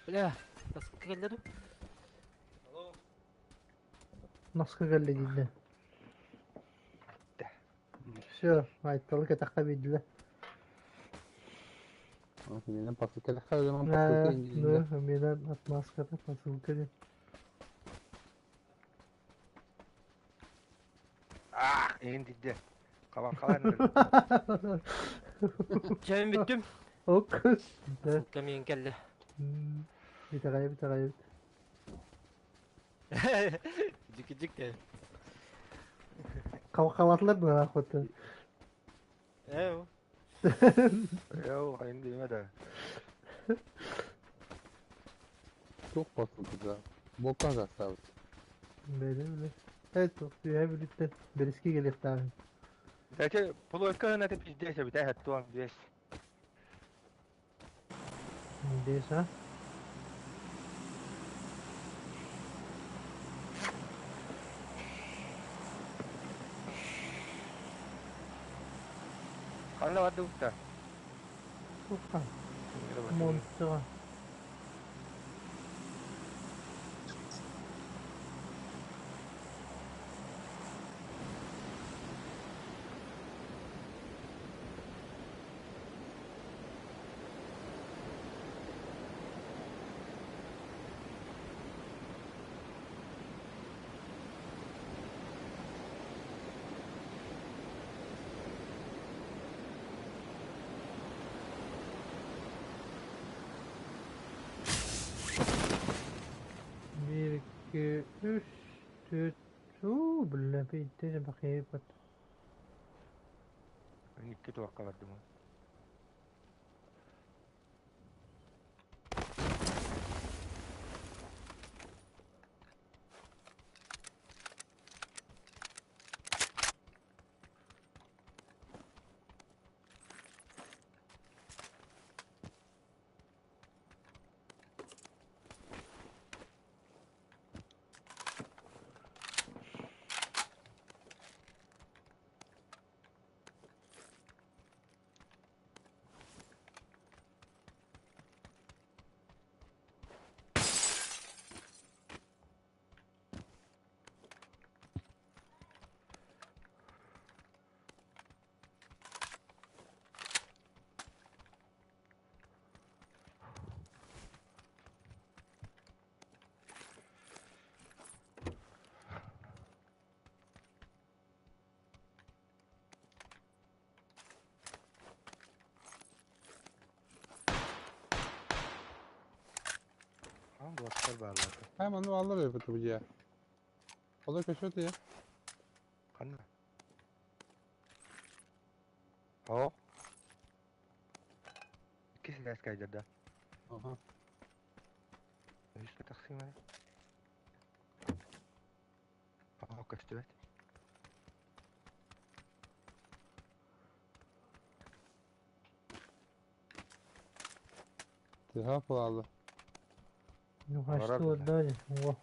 Бля, таска кэллэ дуу? Наска кэллэ дииллэр. Все, айталы кэтэххэ биэрдилэр. Менен посылка посылка Ну, менен отмазката посылка диэн. Аах, эҥин дидде. Хабан халаан Чэйим бүттүм. Ок. Да. Посылка миин кэллэ. Итэҕэйэ итэҕэйэбит. Дьик-дьик де. Халатылар быһалаах баттан. Ээ. Йоо, хайын диэмэ да. Туох посылка да. Бокка заставит. Бэйдэ билэ. Evet, үһэ бүлүттэн бэриски кэлиэхтээҕин. Дача, полуойка гына пиздец эбит ээ, туон биэс. Здесь, а? Ханна бардыбыт Туха. Монстра. Биир, икки, үс, түөрт. Уу, бля, биирдэ бакыйбат. Икки туохха бардым. Буоттар бааллар. Хай манны аллар эбит бу дьиэ. Олор көчөт я. Ханна? О. Иккис этээскэ айдырда. Аха. Үһүскэ тахсыым эрэ. О, көстүбэт. Тыһа буолла. Ну, Олорор а что быһа. дали? О,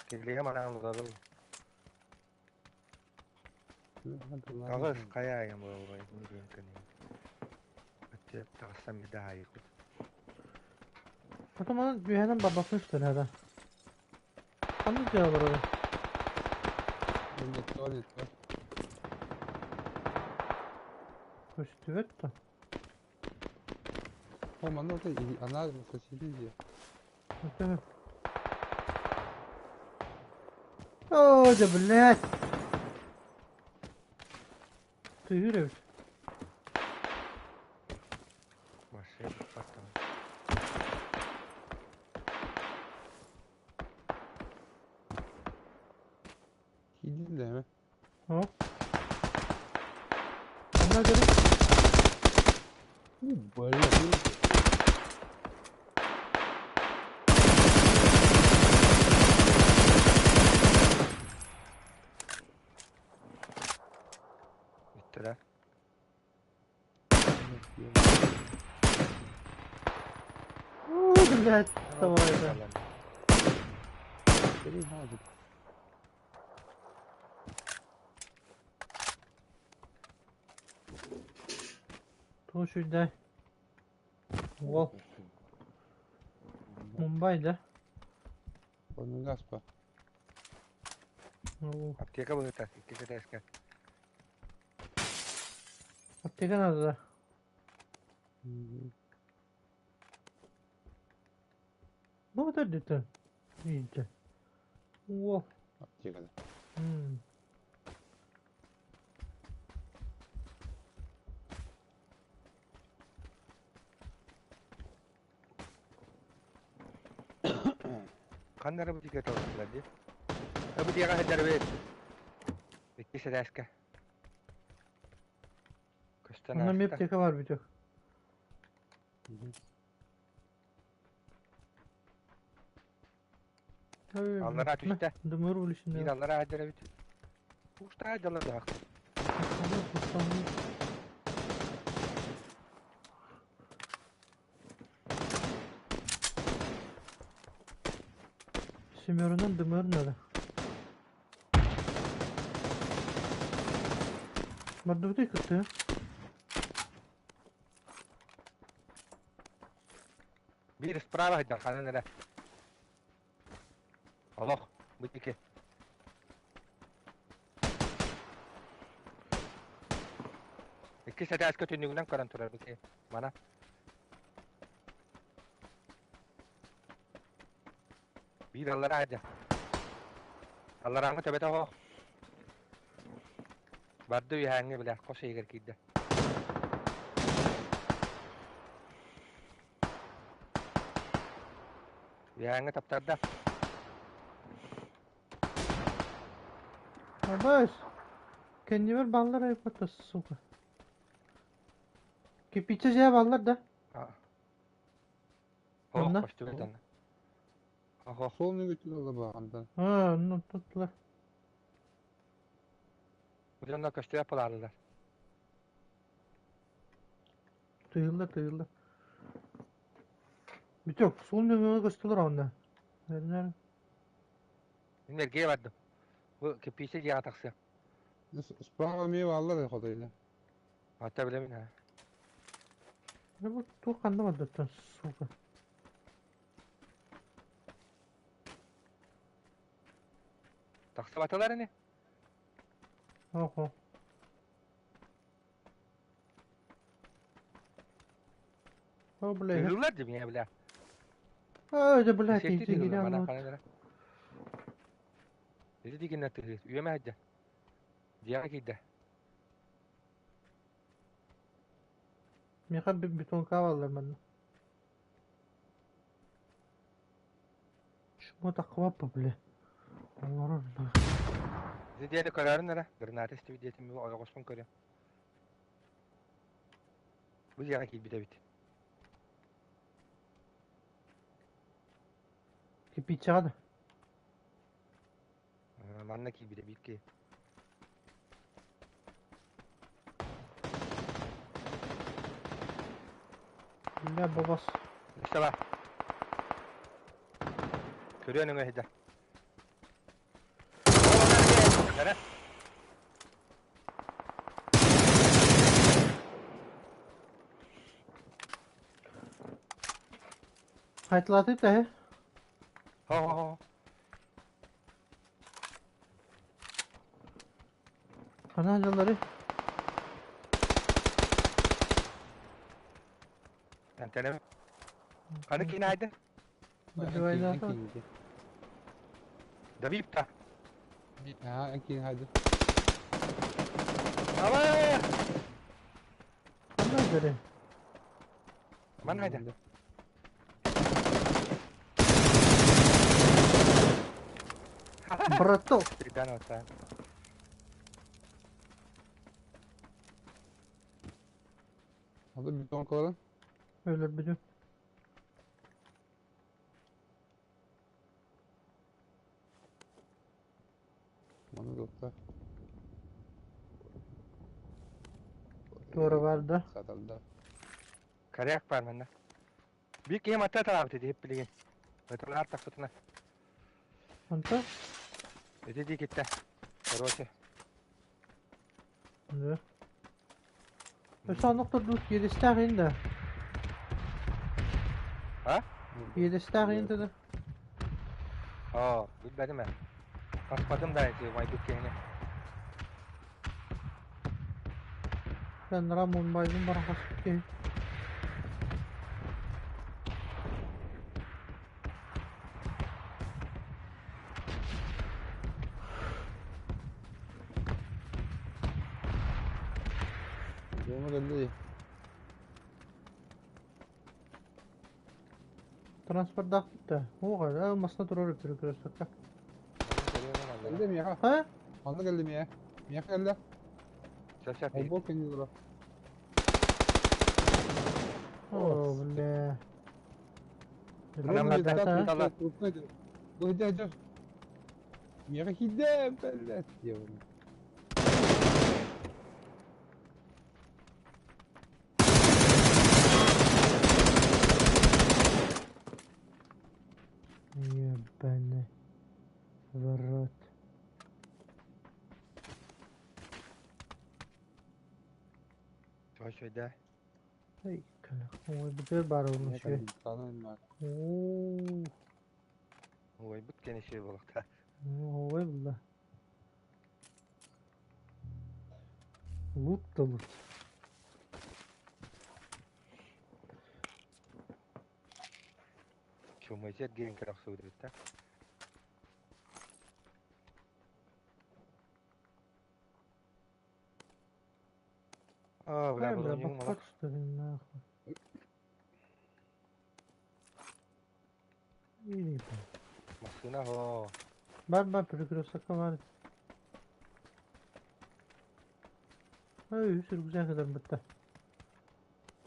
Кирлигэ манаан олорор. Аҕыс хайа айан буолуой диэн көнү. Өттө тахсан бидаайыкпыт. Потом аны үһэнэн барбаппын что ли, да? Ханнык дьиэ олорору? Не то, не то. Көстүбэт да. О, манна вот она соседи дьиэ. Өтө. О, да блядь! Тыыр эбит. Машина потом. Киирдин да О. Ханна көрү? Блядь. Бүттүлэр. О, блядь, давай это. Тугу сүрдэй. Уол. Мумбай да? Оннук аспа. О, Аптека быһыта, иккис этээскэ. Аптека надо да. Бу төрдүттэн. Иинчэ. Уол. Аптекада. Ханна эрэ бу диэки таластылар дии. Бу диэҕэ сылдьар эбит. Иккис этээскэ. Көстөн Онно эмиэ ааста. аптека бар бүтүк. Аллараа түстэ. Дымыр Биир уличный. аллараа сылдьар эбит. Уустаа дьалар быһах. Семерынан дымыр надо. Бардыбыты кытты. Биир справа сылдьар ханан эрэ. Олох, бу диэки. Иккис этээскэ түннүгүнэн көрөн турар бу киһи. Мана. Биир аллараа дьэ. Алларааҥҥы төбөтө оһох. Барды үөһээҥҥи бile хос иһигэр киирдэ. Үөһээҥҥи таптарда. Абас! Кэннибэр баллар айбата, сука. Кирпиччэ дьиэ баллар да? Оһох Онно? көстүбэт онно. Оһох. Сол нүгүтүн ыла баҕандан. А, онно туттулар. Онно көстүбэт буолааллар. Тыылла, тыылла. Бүтүк, суол нөҥүө көстүлэр онно. Эрнэр. Мин эргийэ бардым. Бу кирпииччэ дьиэҕэ тахсыам. Справа эмиэ бааллар хотойла. Ата билэбин аа. Бу туох ханна бардыттан, сука. Тахсыбатылар ини. Охо. О, бля. Тыһыыллар дии миэ бля. Ой, да, блядь, Сети тыһыыллар иди мана вот. ханан эрэ. Ити дигиннэ тыһыыр. Үөмэ сылдьар. Дьиэҕэ киирдэ. Миэхэ бетонка баллар манна. Чмо таква, бля. Олорор, да. Ити диэни көрөөрүн эрэ. Граната истибит диэтим ойоҕоспун көрүөм. Бу дьиэҕэ киирбит эбит. Кирпиччэҕэ да. Манна киирбитэ биир киһи. Бля, бобос. Өссө бар. Көрүөн өҥө иһдэ. Кэрэ. Хайтылаты тэһэ. Хо-хо-хо. Хана дьаллары. Тэнтэнэ. Ханы киин айды? Давид та. Аа, киин хайды. Ава! Хана дьары. Ман хайды. Браток. Hadi bir ton koyalım. Öyle bir Bana da Doğru vardı. Satıldı. Karyak var bende. Bir kıyım hatta taraf dedi hep bilgin. Öteler takıtına. Anta? Öte gitti. Короче. Да. Өссө нокта тут иэдэстээх да. А? Иэдэстээх да. Aa, bilmedim ben. Kasmadım da eti, vay dükkanı. Ben Ramon baydım bana kasıp Durma geldi. Транспорт да. Оға, масына турар өтірі көрсөккө. Geldi mi ya? Ha? Anla geldi mi ya? Miya geldi. Söp söp. Olbol kendi dura. О, бля. Adam da Bu hadi hadi. Miya hide bellet diyorum. Ебаный в рот. Чой да. Ой, Ой, бүтөр бар olmuş. Oo. Ой, бут кene şey болукта. Ой, бля. Лут да лут. Чумайжет ген керек сөйдү. А, бля, Ай, бля, броню мала. баппат что ли, нахуй. Или, Машина хо. Бар бар перекрестокка бар. Ай, үс рюкзак kadar bitti.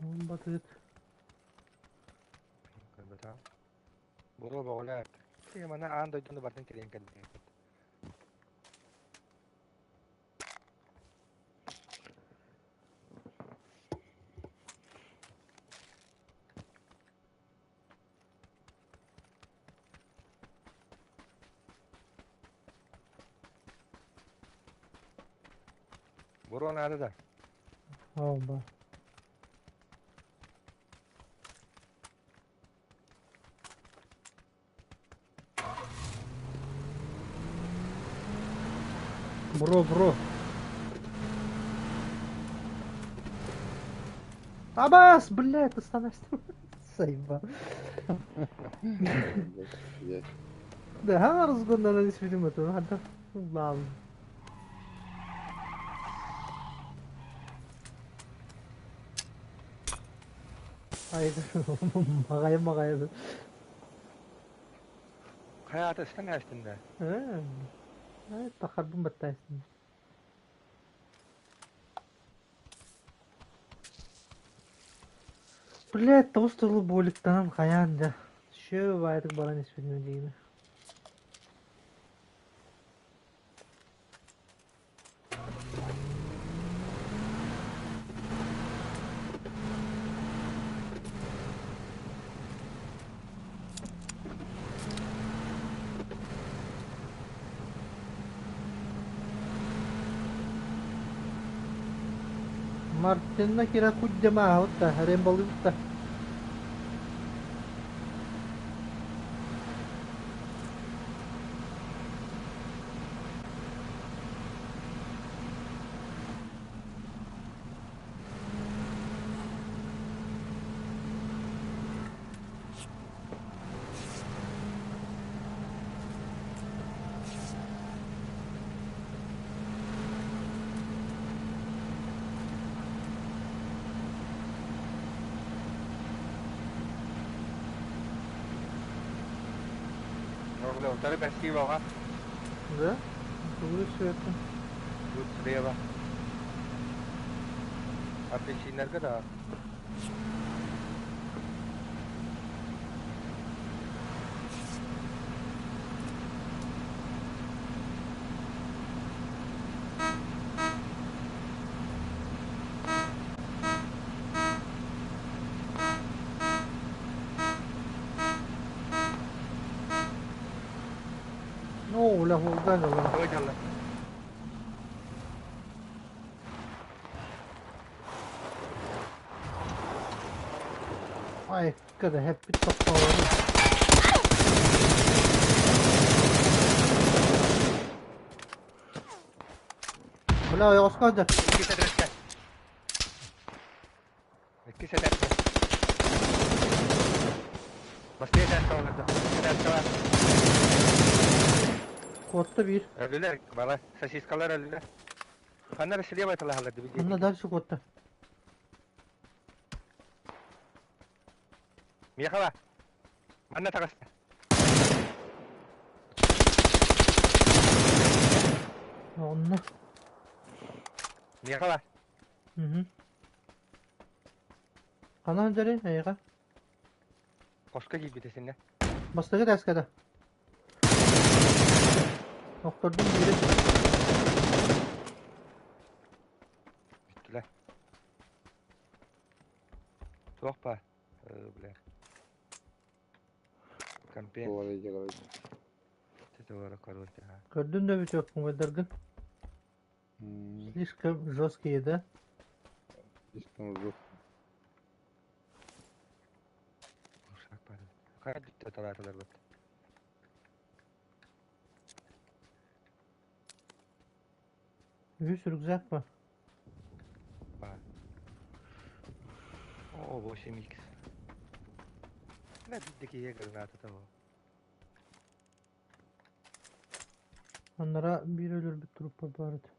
Oğlum batırıt. Буро богола. Мана аан дойдуну бартын кирен келди. Буро надо да. Оба. Бро, бро. Абас, блядь, остановись. Заебал. Да, разгон на не видим это. Ладно. Ай, мағайы мағайы. Хайата стан астында. Ай, тахарбын баттайсың. Блядь, тоҕус тылы буоликтанан хайаан да. Шөө баайдык баран испитим диигин. Мартынна кира куддьамааһыт да, Рэмболыбыт да. Бля, утары красиво, Да? Тугу света. Тут слева. Апельсиннерге да. Ну, бля, угадала. Выдала. Ай, когда хэппи топтолору. Бля, я оскады. Икки сэдрэскэ. Икки сэдрэскэ. Быстрее сэдрэскэ олорду. Сэдрэскэ бар. Куотта биир. Өлүлэр, бала. Сосискалар өлүлэр. Ханна слева талаһалар дии. Онно дальше куотта. Миэхэ Манна таҕыста. Онно. Миэхэ Угу. Ханан дьэрин, эйиэхэ? Хоско киирбитэ синнэ. Бастакы тааскада. Охтордум биири. Бүттүлэр. Туох баар? Бля. Компен. Тетелара короче. Көрдүн да бүтүөх куҥайдаргын. Слишком жесткие, да? Слишком жестко. Ушак бар. Хайа бүттэ талаатылар бат. Үс рюкзак па? Бар. О, 8x. Бля, биирдэ граната того. Оннора биир өлөрбүт труппа баар этэ.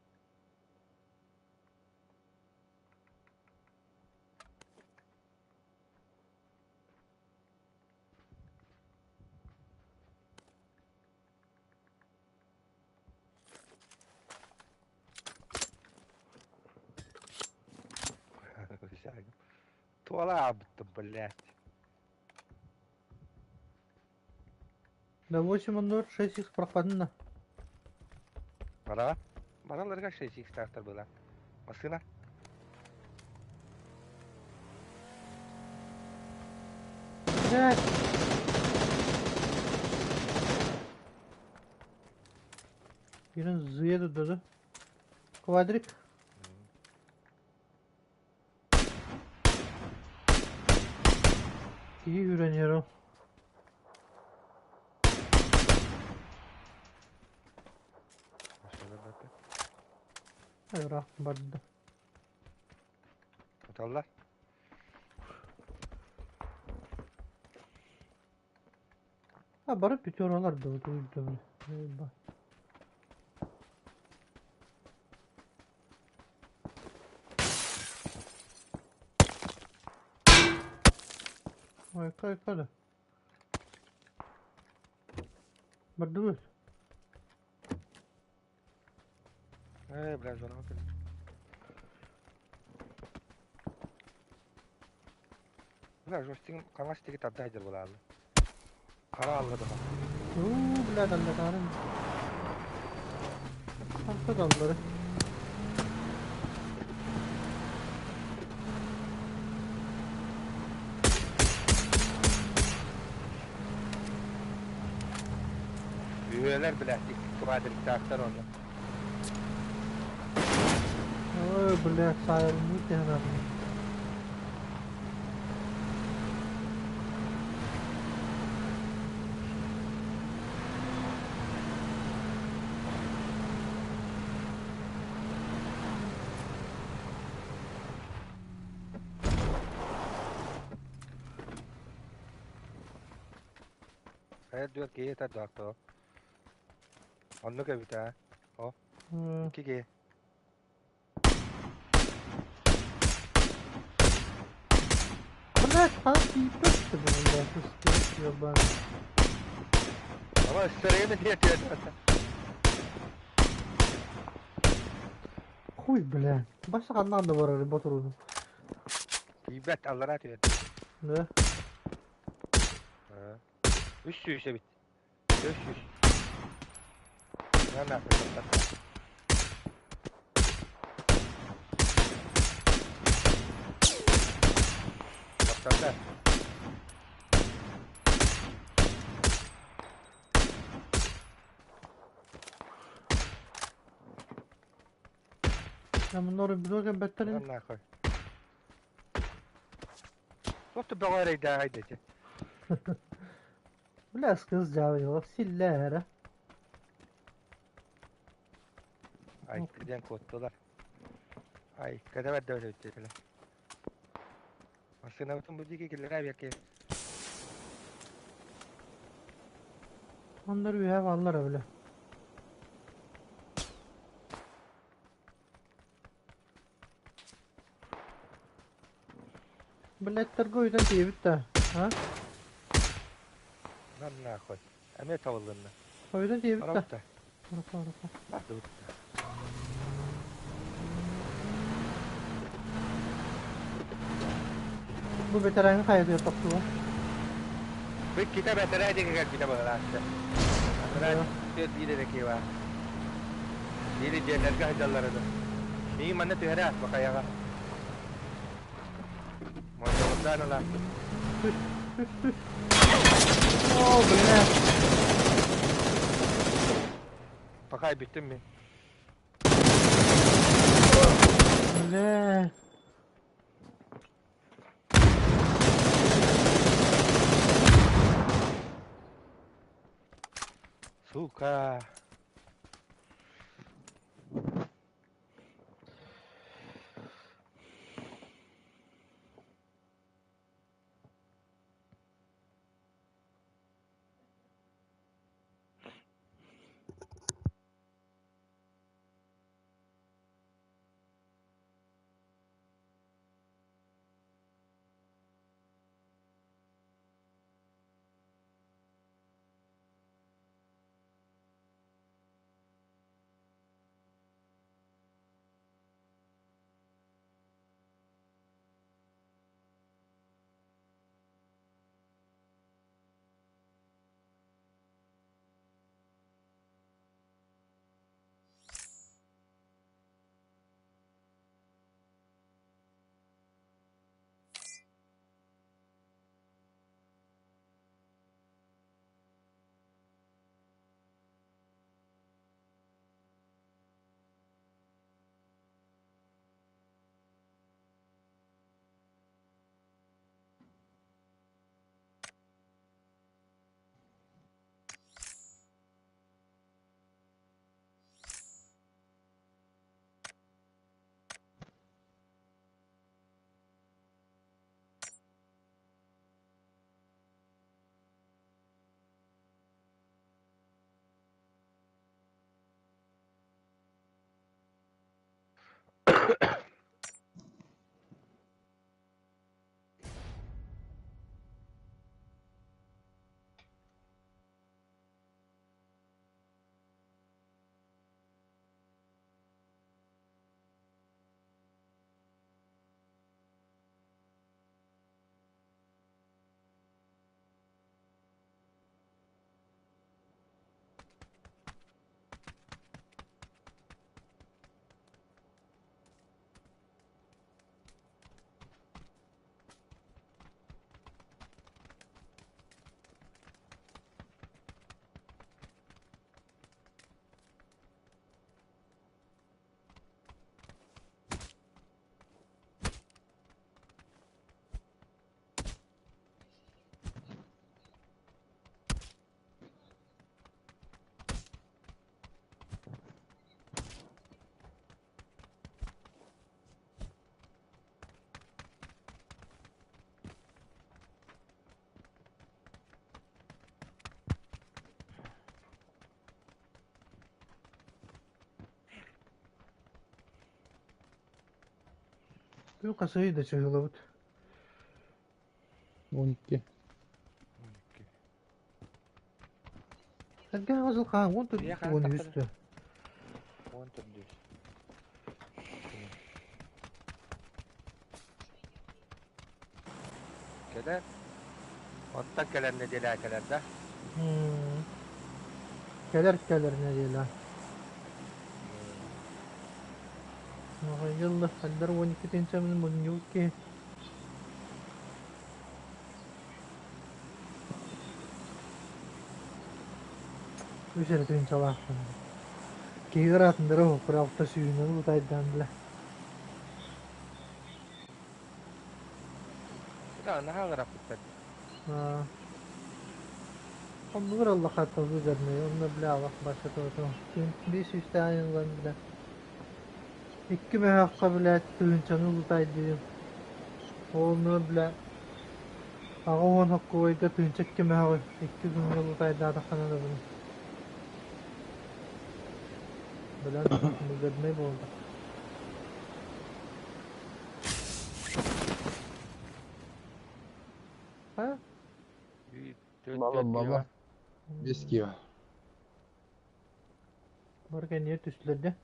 Туолаабыттым, блядь. Да 8.0, 6x прохладно. Бара? Бараларга 6x трактор была. Машина? Блядь! Birин зыya tuttu. Квадрик. İyi öğreniyorum. Машина бата. Ыраах барда. Оталлар. Ha барып бүтүөр да вот Ой, кай када. Бардыбыт. Э, бля, зона кэллим. Бля, жостигым хаҥас диэки тарда сылдьар буолааллар. Хара алла доҕор. Уу, бля, даллатаарым. Ханта даллары. Үһүөлэр, блядь, икки квадриктаахтар онно. Ой, блядь, саайылыныы түһэн Хайа дүөр киһи этэр доохтоо. Оннук эбит аа. О, икки киһи. Блядь, ханан тиийбэт блядь, истерик ебаный. Ама өссөрөйүм этиэ Хуй, бля. Баша ханна да барар ботуруну. Тиийбэт аллараа түһэр. Да. 300 эбит. 400. На нахуй топтатта. Топтатта. Я bunları biliyorken На betterin. нахуй. Туох бөҕө эрэйдээҕэй дэтэ. Бля, кыз жабыйлап силлere. Ай, диэн куоттулар. Ай, кэтэбэр да өтөттүлэр. Массыынабытын бу диэки киллэрэ биэркэ. Onları ühe vallar öyle. Блядь, торгуйтан тиийбит да. А? На нахуй. Эмиэ табыллынна. Ойдан тиийбит да. Барабыта. Барапа, барапа. Бардыбыт. Бу бэтэрээн хайа тохтуга. Бу иккитэ бэтэрээ диэки кэлбитэ быһылааччы. Бэтэрээ түөрт биир эрэ киһи баар. Биири дьиэлэргэ сылдьаллар этэ. Миигин манна түһэрэ бакайаҕа. Мордобурдаан ыла. Түс, түс, түс. О, бля. Пакай бүттүм мин. Бля. Сука. Күн хасыһый да чыһыылабыт. 12. 12. Эргэ азыл хаан он Ийэ хаан он тахсар. үстü. Он төрдүс. Кэлэр. Оттон кэлэр нэдиэлэ кэлэр да? Кэлэр кэлэр нэдиэлэ. Йылла хандар 12 тыһыынча мунньубут киһи. Үс эрэ тыһыынчалаахпын. Киһи ыраатындара уһуккураабыта сүүһүнэн утайдаан билэ. Наһаа ырааппыттар. Оннугар Аллаха выгодный, онно бля Аллах баша то биир сүүстээн ылан бля икки мөһөөххө блядь тыһыынчаны улутайдыым. Онно бля аҕа уон хоккуойга тыһыынча икки мөһөҕү икки күҥҥэ улутайдаатаххына да буну. Блядь, выгодный буолла. А? Бала бала. Бес киһи. Бары кэннигэр түстүлэр дьэ.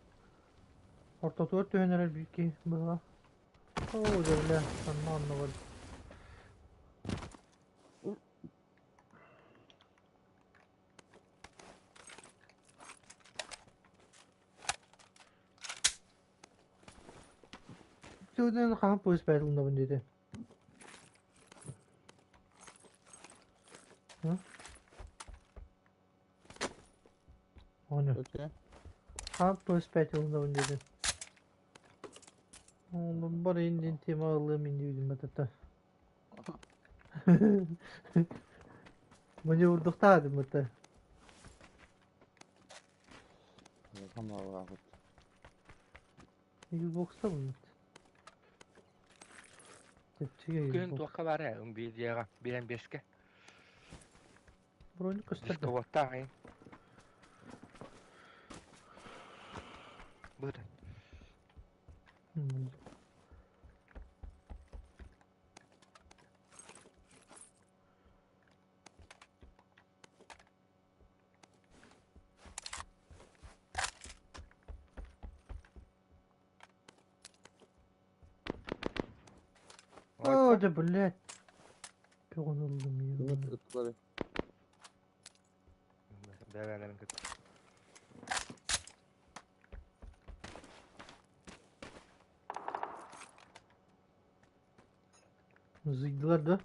Ортотугар түһэн эрэр биир киһи быһыылаах. Оо, дьэ бля, онно онно бар. Сегодня хаһан поезд бэрилиннэбин диэтэ. Ону. Окей. Хаһан поезд бэрилиннэбин диэтэ. Oğlum бар индин тема ылыам иннибитин батата. Маны урдуктаадым бата. Хамаалаахыт. Xbox'ta bunun. Чэпчэки Күһүн Xbox. туохха баар ээ, Nvidia-ҕа биэн биэскэ. Броник көстөр да. Дисководтаах ин. Быта. О, да блядь. Пён ыллым я. Ыттылары. Бэбэлэрин кытта. Зыйдылар да?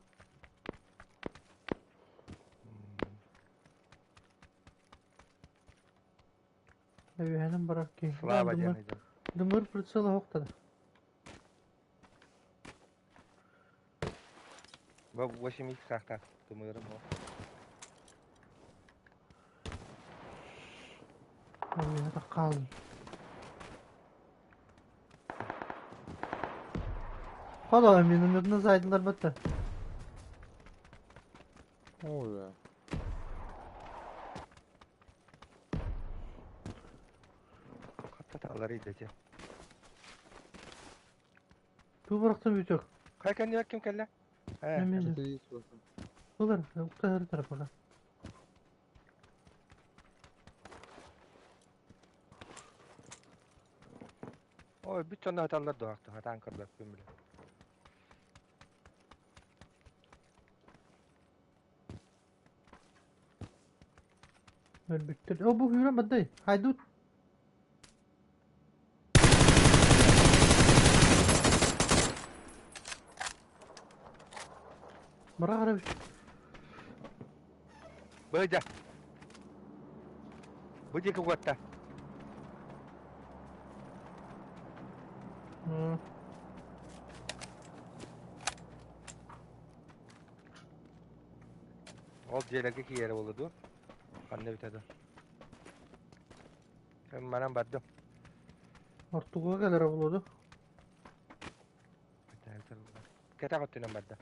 Эбиһэнэн барар киһи. Слава диэн ыйдан. Дымыр прицела хоқтады. Бу 8 х саахтаах тымырым ол. Эбиһэ хаалын. Хола минометны зайдылар бітті. Ой, бля. Хаттаталлар идете. Туу барахтан бүтөк. Хай кэннибэр ким кэллэ? Ээ. Мен Три сосын. Булар, уктар тарапага. Ой, бүт сонно хаталлар дуохту, хатаан көрбөппүн биле. Өлбүттэр. О, бу хүрэн баддай. Хайдут. Бара қарап. Быдьа. Бу диэки уотта. Ол дьиэлэргэ киирэрэ буолуо дуу? Ханна эбитэ дуу? Манан бардым. Ортуга кэлэрэ буолуо дуу? Кэтэх өттүнэн барда.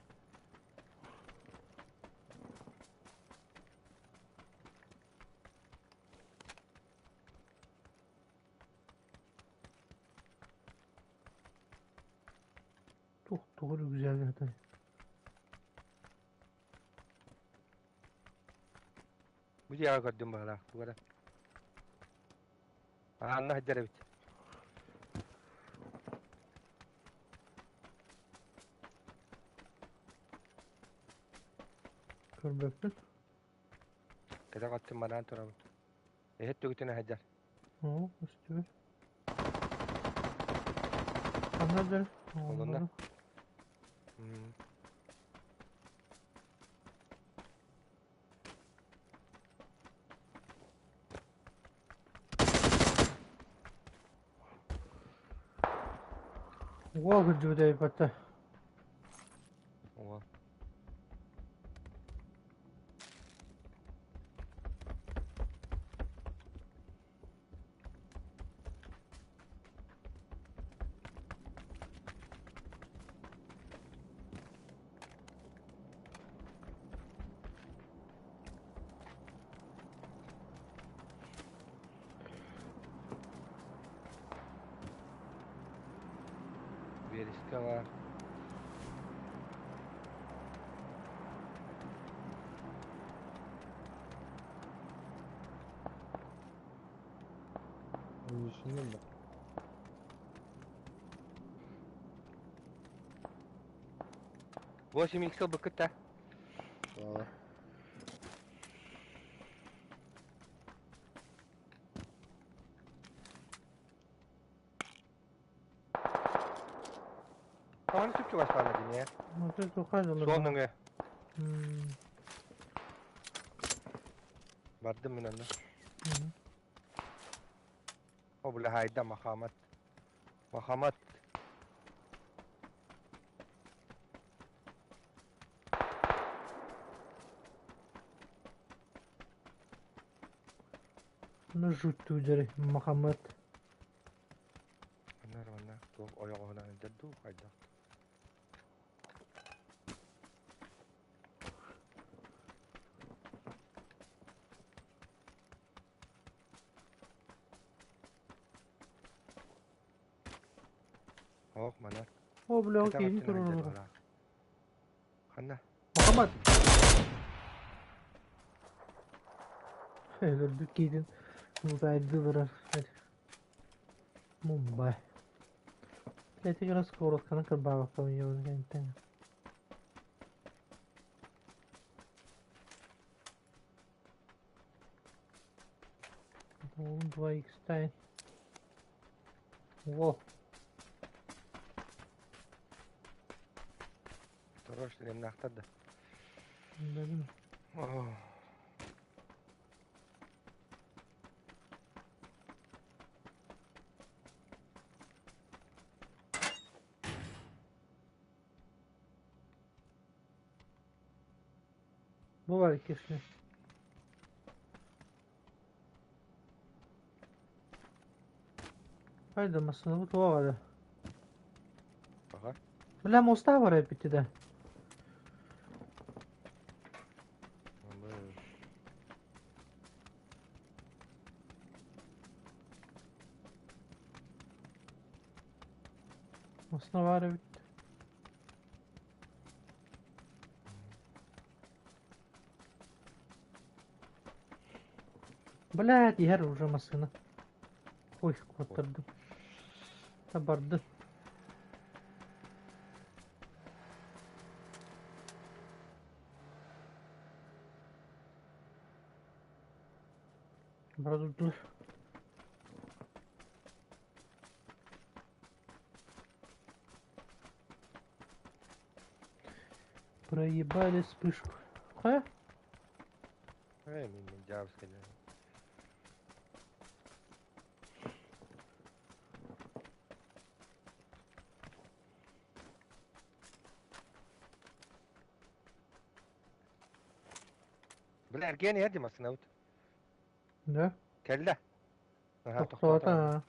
Тугу рюкзагы хатар. Бу дьиэҕэ көрдүм быһыылаах тугу эрэ. Аанна сылдьар эбит. Көрбөппүн. Кэтэх өттүн манаан турабын. Иһит түгүтүнэ сылдьар. Оо, көстүбэт. Ханна сылдьар? Олунна. Уол кырдьыбыт эйбэтэ. Уол. Биэрискэ баар. Düşündüm bak. 8 икс ылбыккыт да? Valla. Тоҕону сүп чугастаана дии Аты тухай Суол нөҥүө. Бардым мин онно. О, бля, хайда Махамат. Махамат. Ну жуть тудери Махамат. Манна манна туох ойоҕоһунан илдьэр дуу хайдах? Ох, манна. О, бля, Кэтэх окей, өттүнэн турар. илдьэр быһыылаах. Ханна? Махамат. Өлөрдүк киирин мутайды барар. Мумбай. Эти раз скоротканы кырбаабакка ойоон кэнтэн. Oğlum 2x Во. Торош ремнахтар да. Блин. Бывает кишли. Хайда массыынабыт туох эрэ. Аха. Бля, моста бар эппити да. Массыына баар эбит. Блядь, иһэр уже массыына. Ой, куоттардым. Та барды. Бара турдулар. Проебали вспышку. Хайа? Эй, мин дьаабыска дьэ. Бля, эргиэн иһэр дии массыынабыт. Да? Кэллэ. Аһаа, Тохтоото. тохтоото.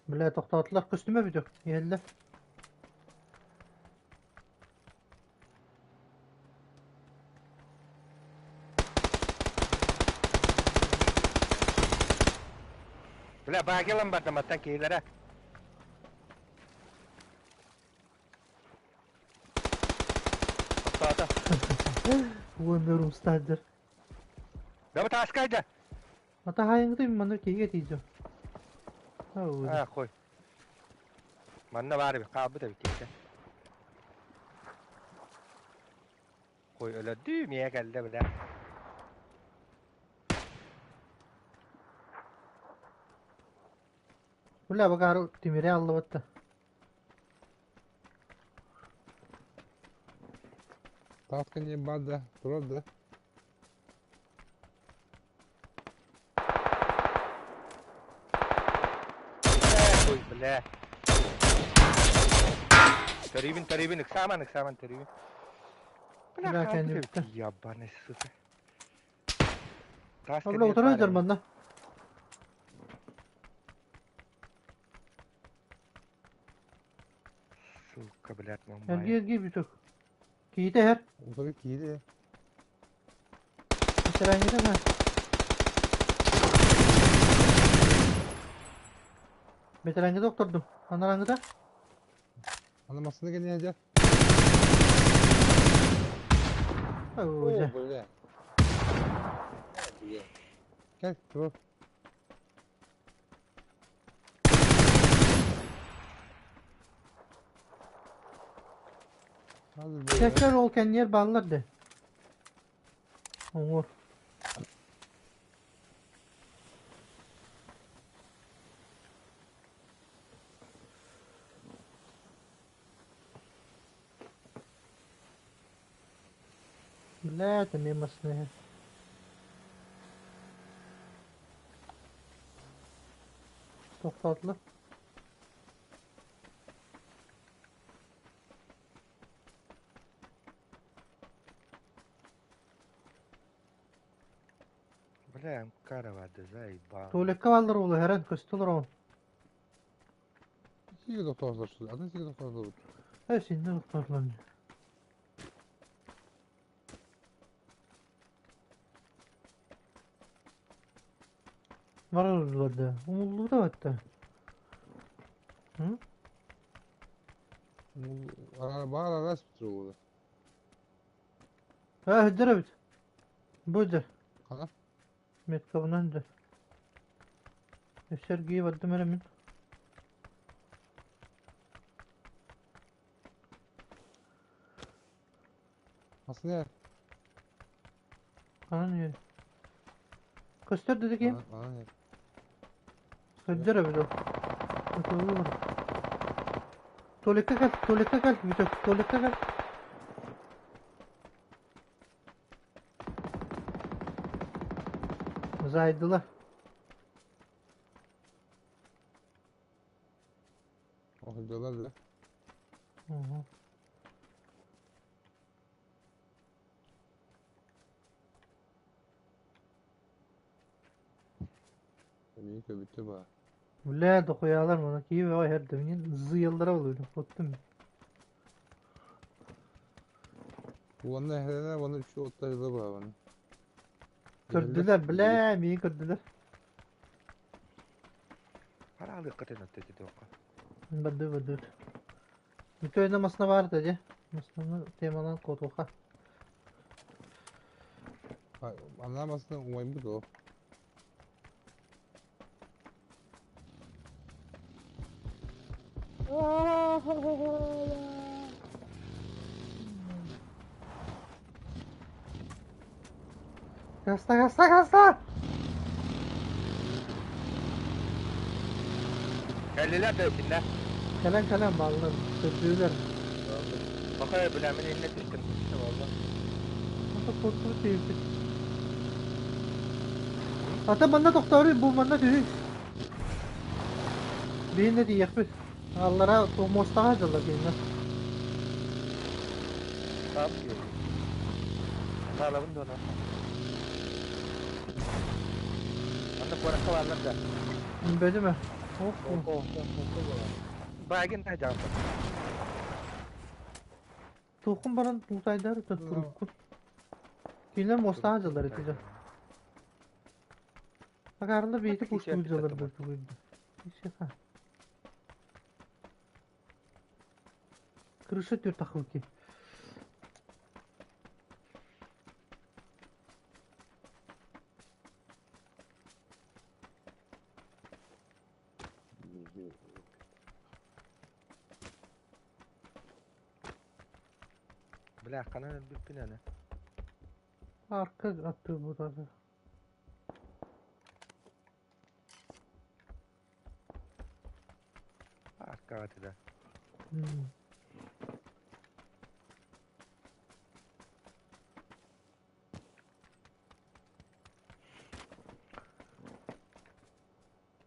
Бля, тохтоотулар көстүмэ бүтүк. Иһэллэр. Бля, баagi ылан барда маттан киһилэрэ. Уонна румстадер. Да таска да. Ата хайыңгыты манна киһигэ тиийдим. А, хой. Манна баар эбит, хаалбыт эбит киһитэ. Хой өлөрдүү, миэ кэллэ бля. Бля, багары тимире аллыбытта. Таска не бар да, турар да. Ой, бля. Төрүүбүн, төрүүбүн, ыксааман, ыксааман, төрүүбүн. Бля, Бля, хаалбыт кэннибиттэн. эбит, ебаный, сука. Таас Бля, кэннигэр утары баар сылдьар эбит. манна. Сука, блядь, мамай. Эргий эргий бүтүк. Киһитэ иһэр. Утары киири. Сэрээҥҥитэ ма. Бэтэрэҥҥитэ охтордум. Анарааҥҥыта? Аны массыына кэннигэр дьэ. Оо, дьэ. О, бля. Кэл, туруор. Кэккэр ол кэнниэр бааллар да. Оҥор. Бля, это мемосные. Тохтотло. Бля, Мкарова, да заебал. Туалекка бааллар уолу һэрэн көстө олороҕун. Сиги тохтоосор, атын сиги тохтоосор. Э, синнэ тохтоотулар. Барар ыллар да. Умуллубута батта. М? Баар араас бүтүр Э, өддөр эбит. Бу өддөр. Хана? Меткабынан өддөр. Сергей бардым эрэ мин. Массыына Ханан үөрэ. Көстөр деді ким? Анан Өддөр эбит ол. Отуллу Туалекка кэл, туалекка кэл, бүтүк, туалекка кэл. Зайдылар. Оһдылар да. Угу. Эмиэ көбүттэ баа. Бля, дохуялар мана киһи бөҕө иһэрдэ. Мин зыяллара болуйдум, хоттум. Уонна эһэлэрэ уонна үчү оттарыла баабын. Көрдүлэр, бля, миигин көрдүлэр. Хараалыаххытын өттө тутуохха. Барды барды. Бүтөйнө масна бар да, Маснаны теманан котуха. Анаа масына умайбыт ол. Гаста, гаста, гаста! Кэллилэр да итиннэ. Кэлэн кэлэн бааллар, көрдүүлэр. Баха бля мин иннэ түстүм. Болла. Ата куоттубут диэбиппит. Ата манна тохтооруй, бу манна түһүй. Биһиннэ тиийиэхпит. Аллара муостаҕа сылдьаллар кинилэр. Там Хаалабын дуона. Манна куоракка бааллар да. Бөдүмэ. Ох, Багин да жааппа. Туоххун баран туутайдары туруккун. Кинилэр муостаҕа сылдьаллар ити дьон. Акаарылар биһиги пустуу дьаллар тугуйда. Ишиха. Крыша түр тахылки. Бля, ханан өлбүппүн аны. Арка аттыы бутады. Аркаҕа да.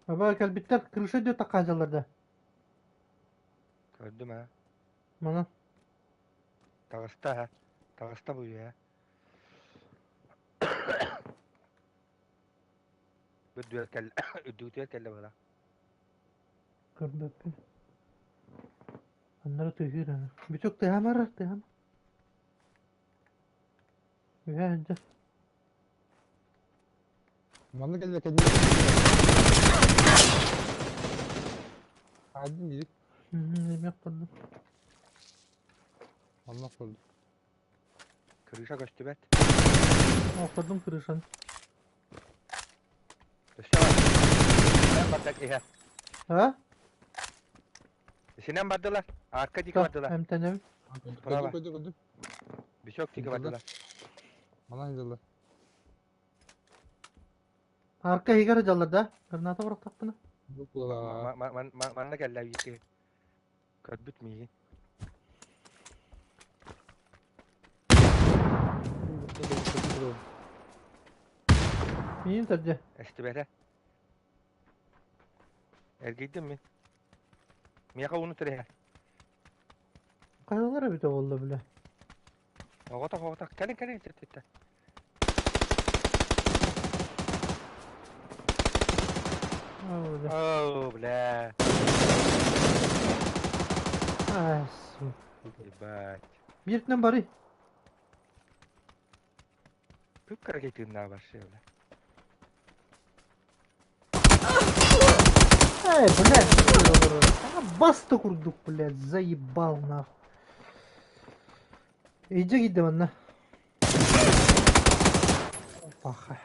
Баба кэлбиттэр крыша диэт хаалдьаллар да. Көрдүм аа. Манан. Таҕыста аа. Таҕыста бу үйэ. Үрдүгэр кэллэ, үрдүгүтүгэр кэллэ быһыылаах. Көрбөппүн. Аннары тыаһыыр аны. Бүтүк тыаһамар, тыаһам. Үһэ сылдьар. Манна кэллэ кэнники. Хаадын диdik. Эмиэ көрдүм. Манна көрдүм. Крыша көстүбэт. Окурдум крышаны. Өссө бар. Синэн барда иһэ. А? Синэн бардылар. Арка диэки бардылар. Эмтэнэбин. Право. Көрдүм көрдүм көрдүм. Бисок диэки бардылар. Манан сылдьаллар. Арка иһигэр сылдьаллар да? Граната бырахтахпына. Бу Манна кэллэ биир Көрбүт миигин. Миин төрдө. Эстибэтэ. Эргийдим мин. Миэхэ ууну түрэһэ. Хайалар эбитэ буолла бile. Оҕотох оҕотох кэлин кэлин титтэ. Оо, бля. Ай, сука. Ебать. Бииртэн барый. Кып-кыракый тыыннаах вообще, бля. Эй, блядь, баста курдук, блядь, заебал нахуй. Иди киирдэ манна. Паха.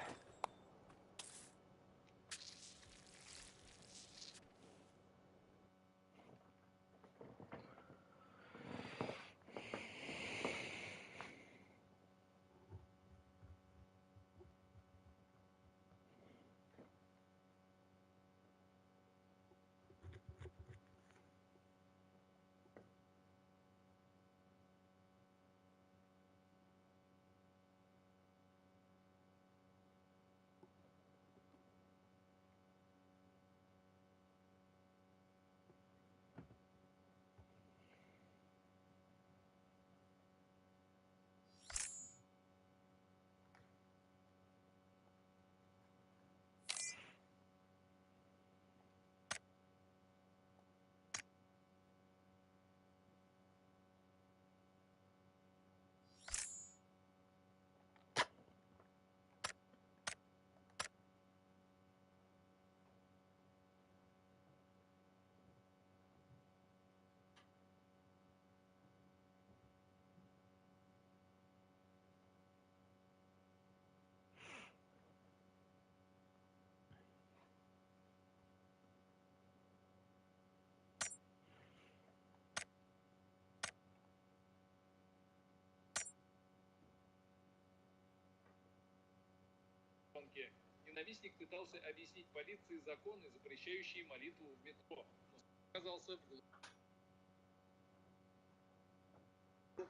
Ненавистник пытался объяснить полиции законы, запрещающие молитву в метро, но оказался в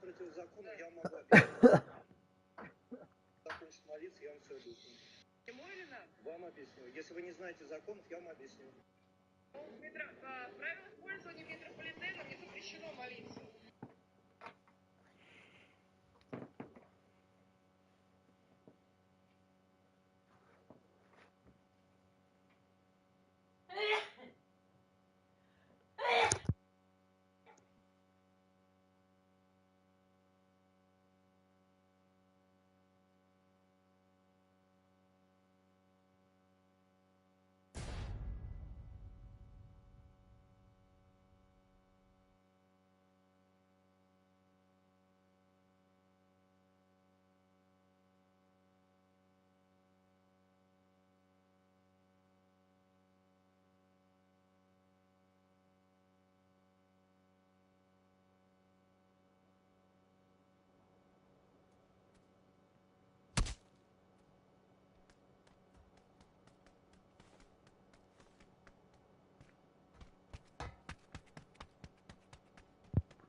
Против закона я могу объяснить. Закончить молиться, я вам все объясню. Вам объясню. Если вы не знаете законов, я вам объясню. Метро, по правилам пользования метрополитеном не запрещено молиться.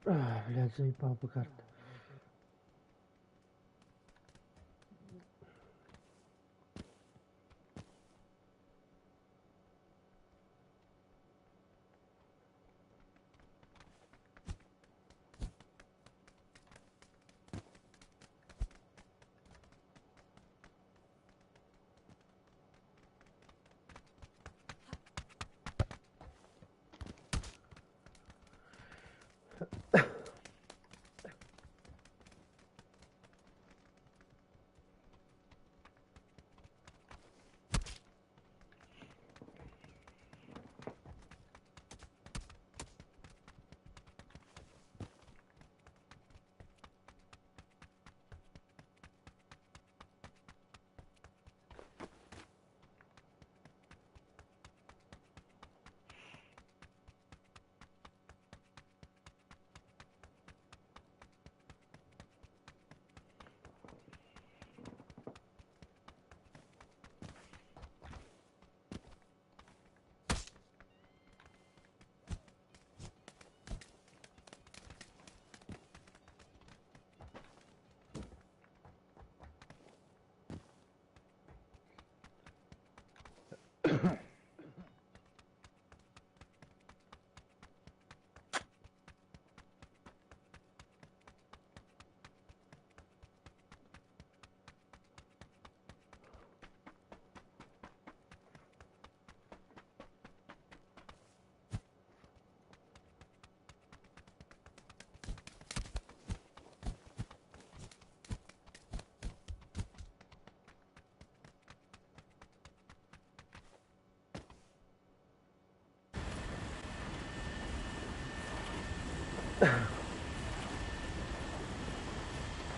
Блядь, заебал бы карта.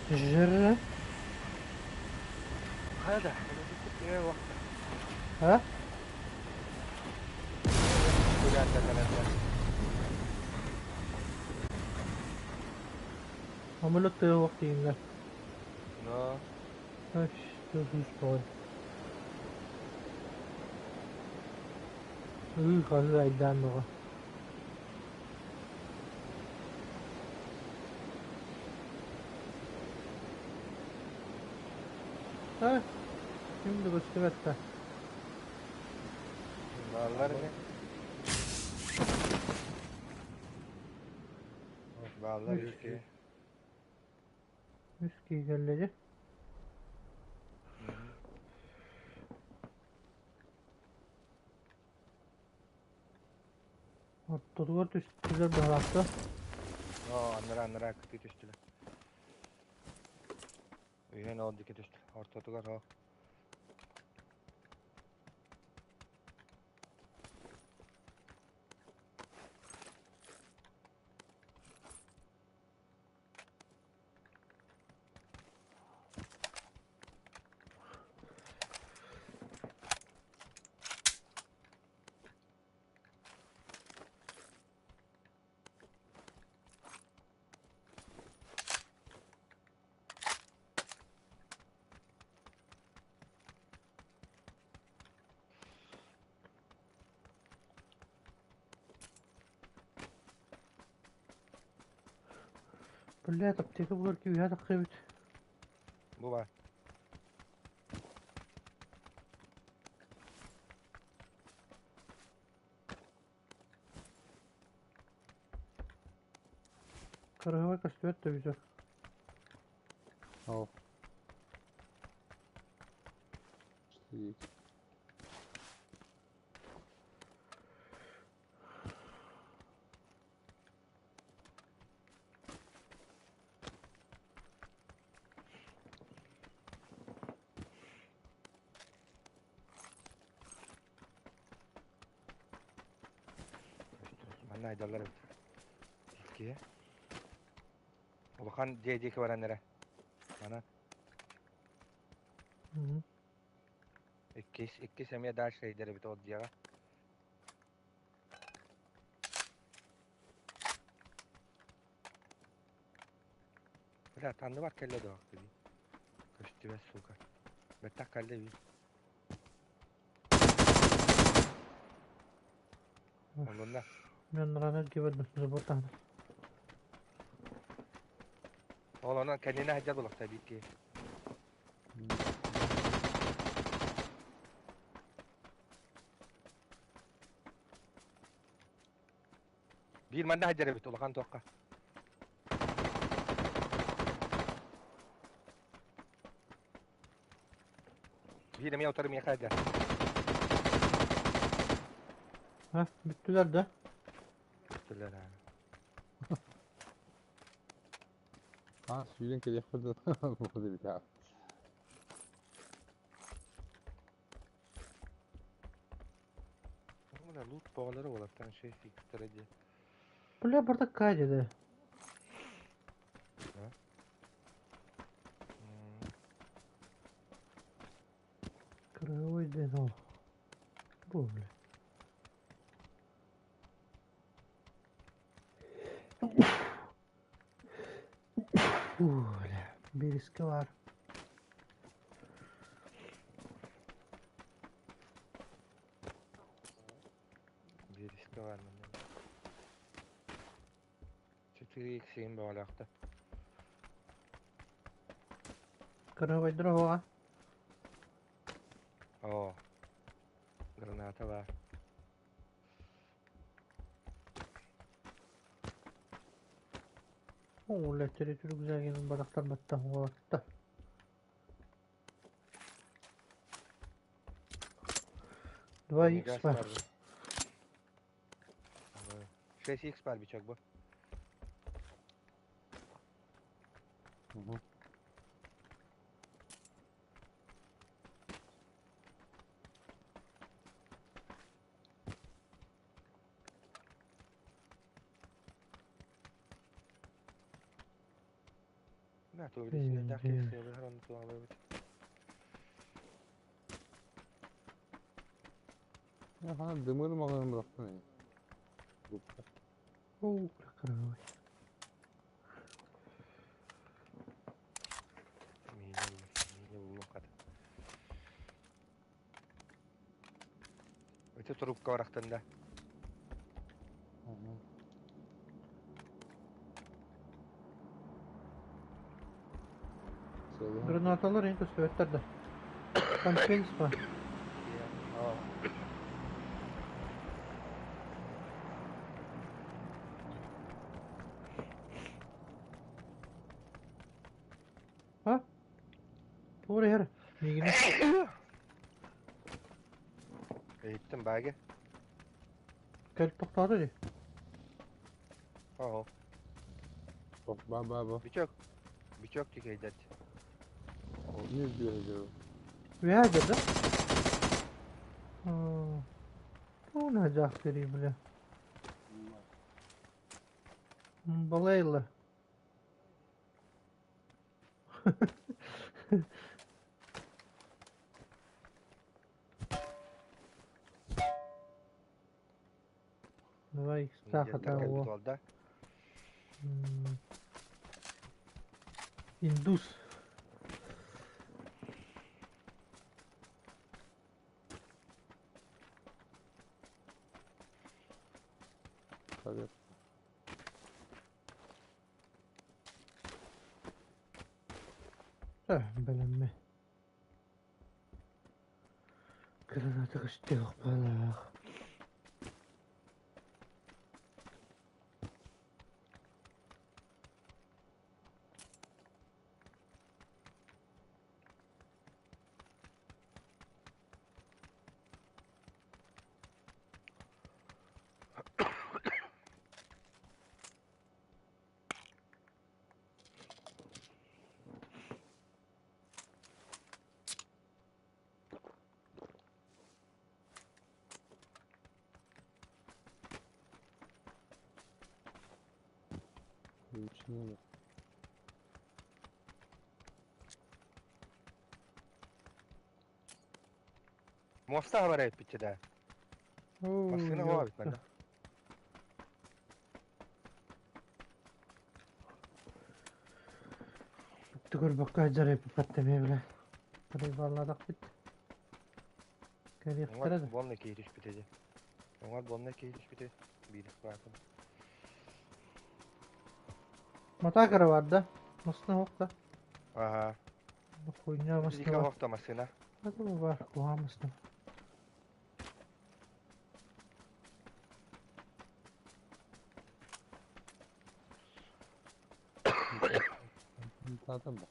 Жир. هذا Ха? Амылык тыа тииҥҥэ. Но. Үс тоҕой. Ыы хаһыы айдаан бөҕө. Ha? Şimdi көстүбэт да. Бааллар ини. Бааллар үс. Үс киһи кэллэ дьэ. Ортотугар түстүлэр быһалаахта. Оо, аннара аннара кытыы түстүлэр. Үйэн ол диэки түстү. Ортотугар ол. Блядь, аптека буолар күүһэ тахсыбыт. Бу баар. Кырыһыба көстүбэт да бүтэ. Ал. Стоит. Манна айдаллар эбит. Икки. Улахан дьиэ диэки баран эрэ. Манан. Иккис, иккис эмиэ дальше ыйдар эбит ол дьиэҕэ. Бля, танныбар кэллэ дуо дии. Көстүбэт, сука. Бэттэх кэллэ бии. Оннунна. Мен ранар кибердим, забор таһынан. Ол онон кэннинэ сылдьар буолуохтаах биир киһи. Биир манна сылдьар эбит улахан туохха. Биир эмиэ утары миэхэ сылдьар. Ha, bittiler de. Бүттүлэр аа. Ha сүүрэн кэлиэхпит да Бля, лут бөҕөлөрө уолаттан 6 икстэрэ дии. Бля, барда кадеде. Кыргый диэн ол. Бу бля. Бля, бирискэ бар. Биэрискэ баар манна. 4x сиэн бөҕөлөөхтө. Кыргыйдыр оҕоҕа. Оо. Граната баар. Оҕолор рюкзагын барахтарбаттан уолатта. Два икс бар. 6x бар бичок бу. Угу. На, то билесин киһи онну туһалыыбыт. Аха, дымыр маҕан бырахтан. Оо, кыргый. Миинэ буллум хата. Ити трубка барахтан да. Гранаталар эҥин көстүбэттэр да. Компенс ба. А? Тугу иһэр? Миигини. Иһиттим бааги. Кэл тохтоото дии. Оһо. Ба ба ба. Бичок. Бичок тикейдет. Не диyor Үөһээ да? Тугун дьахтарый бля. Балайла. Давай икстаах хата да? Индус. Совет. Бэлэммэ. Граната көстүөх балаах. Ничего. Муоста хабар эппитчэ да. Массыына хоҕо эбит манна. Түгөрбөккө сылдьар эппиппэт эмиэ бile. Балладахпыт. Кэлиэхтэрэ да. Буонна киһи түспүтэ дии. Оҥор буонна киһи түспүтэ. Биир баатын. Матаакара бар да? Массыына суох да? Аһа. Хуйня Биһиги массыына. оһох да массыына. Это баар куһаҕан массыына. Zaten bak.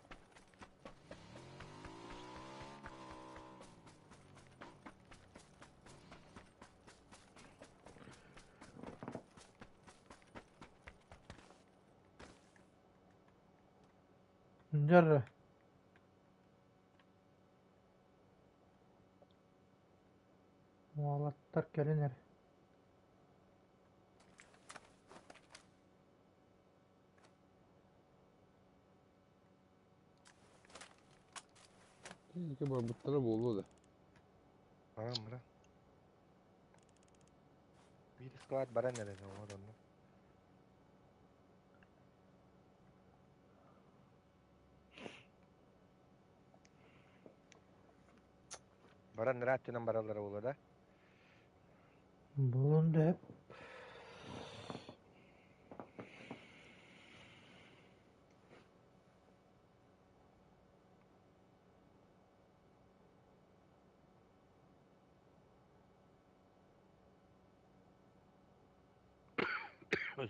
Дьэ Уолаттар кэлин эрэ. Ики барбыттара буолуо да. Баран баран. Биир склад баран эрэр оҕолор онно. Баран ыраах түнэн бараллара буолуо да? Буолуон да сөп.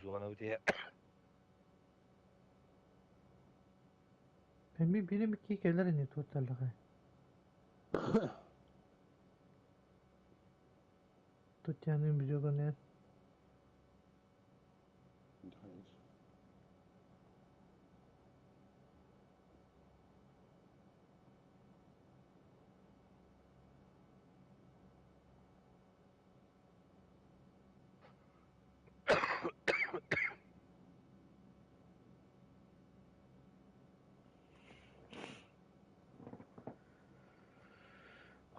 Зона утуйа. Эмиэ биир эмит киһи кэлэр ини туотталлаҕай. Татьяна Бдёганы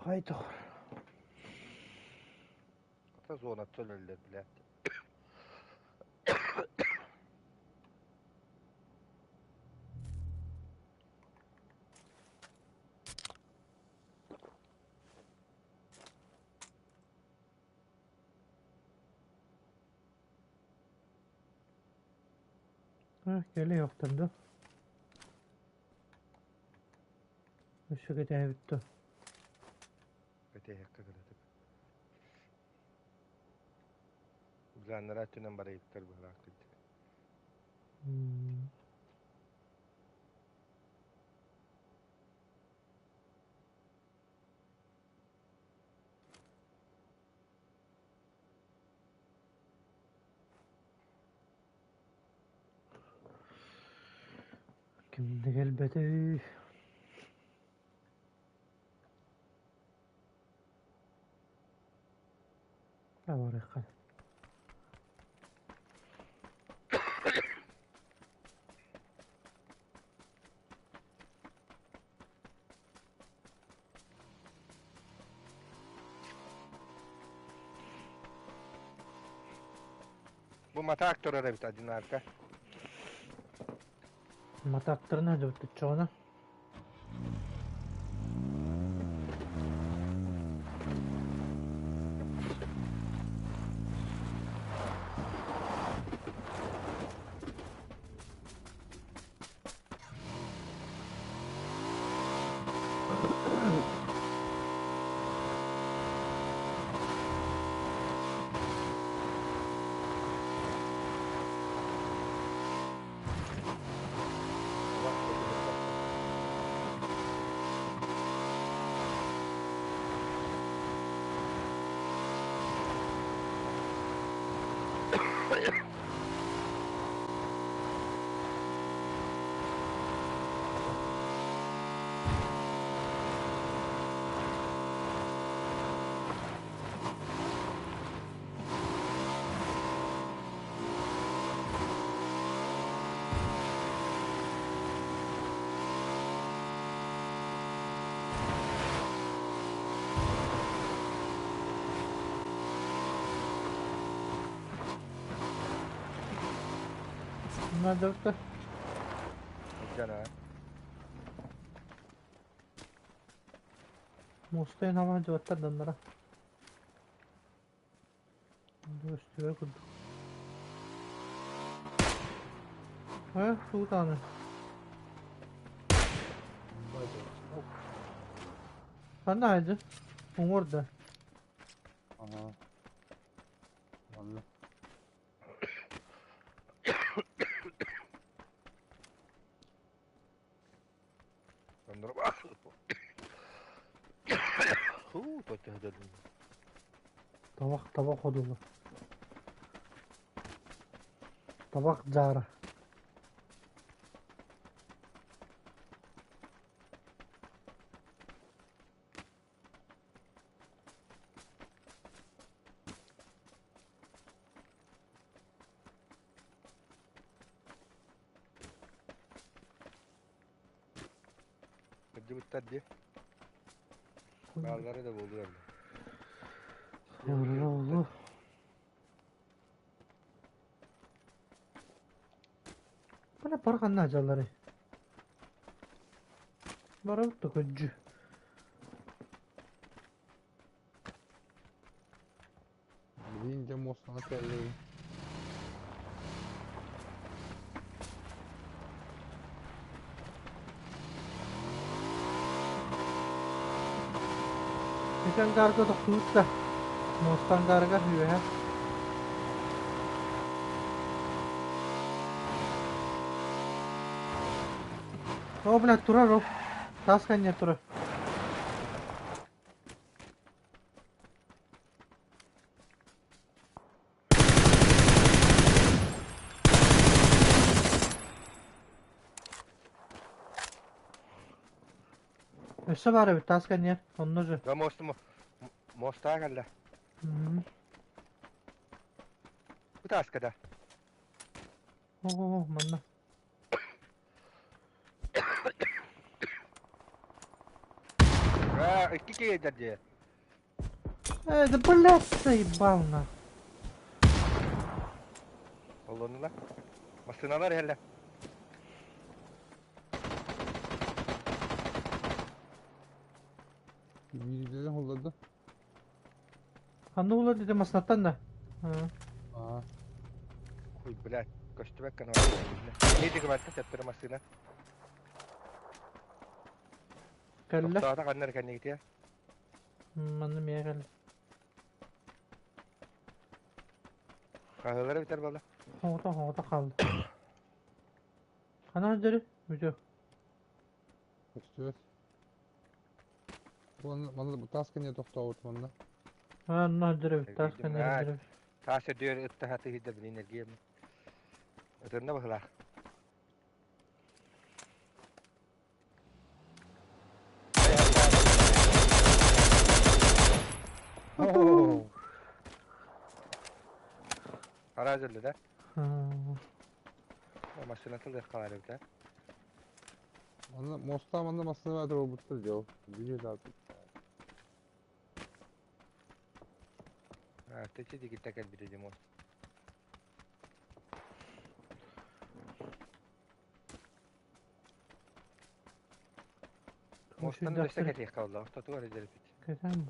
Хай доҕор. Ата зонаттан өллөр билээт. Кэлэ охтор дуо? Өссө кэтээбит дуо? Кэтээһэккэ кыратык. Жаннара өттүнэн барайыттар быһалаах кырдьык. Ким да кэлбэтэй. Барыахха. Бу матаак турар эбит одинарка. Матаактарын сылдьыбыт Надо Дьана. Муустайын хаба дьуоттар даннара. Өстүбэ курдук. Э, тугу даҕаны. Ханна айды? Уҥуор да. Ага. Манна. Табах табах одула. Табах дьаара. Кырдьыбыттар дии. Бааллара да буолуо эбит. Буолуо. Бу пар ханна дьалларый? Барабыт да көддьү. Билигин дьэ муостаҕа кэллибин. Ити ангаарга тохтуут да, муоста ангаарыгар үөһэ. О, блядь, турар ол. Таас кэннигэр турар. Өссө баар эбит таас кэннигэр, онно же. Да мост мостаа кэллэ. Бу тааска да. О, манна. Аа, икки киһи дии. Э, да блядь, заебал на. Оллоннулар. Массыыналар иһэллэр. Биирдэрин холлордо. Ханна улар деді массынаттан да? Аа. Ой, блядь, көстүбэккэ Не диэки барта төттөрү массыына. Кэллэ. Тохтоото ханна эрэ кэннигитиэ. Манна миэ кэллэ. Хаһыылара бүтэр буолла. Хоҥото хоҥото хаалла. Ханна сылдьарый? Бүтүө. Көстүбэт. Манна манна таас кэннигэр тохтообут манна. Аа, онно сылдьар эбит, таас кэннигэр сылдьар эбит. Таас үрдүгэр ыттаһа тыһыйда билин эргиэм. Ытынна быһылаах. Араас өллө да? Массыына тылыах хаалар эбит ээ. Манна моста манна массыына туруорбуттар дьол. Биир да Ты дигитте кэлбит ди мост. Мостан өссө кэтиэххэ буолла, ортотугар илдьириппит. Кэтэн.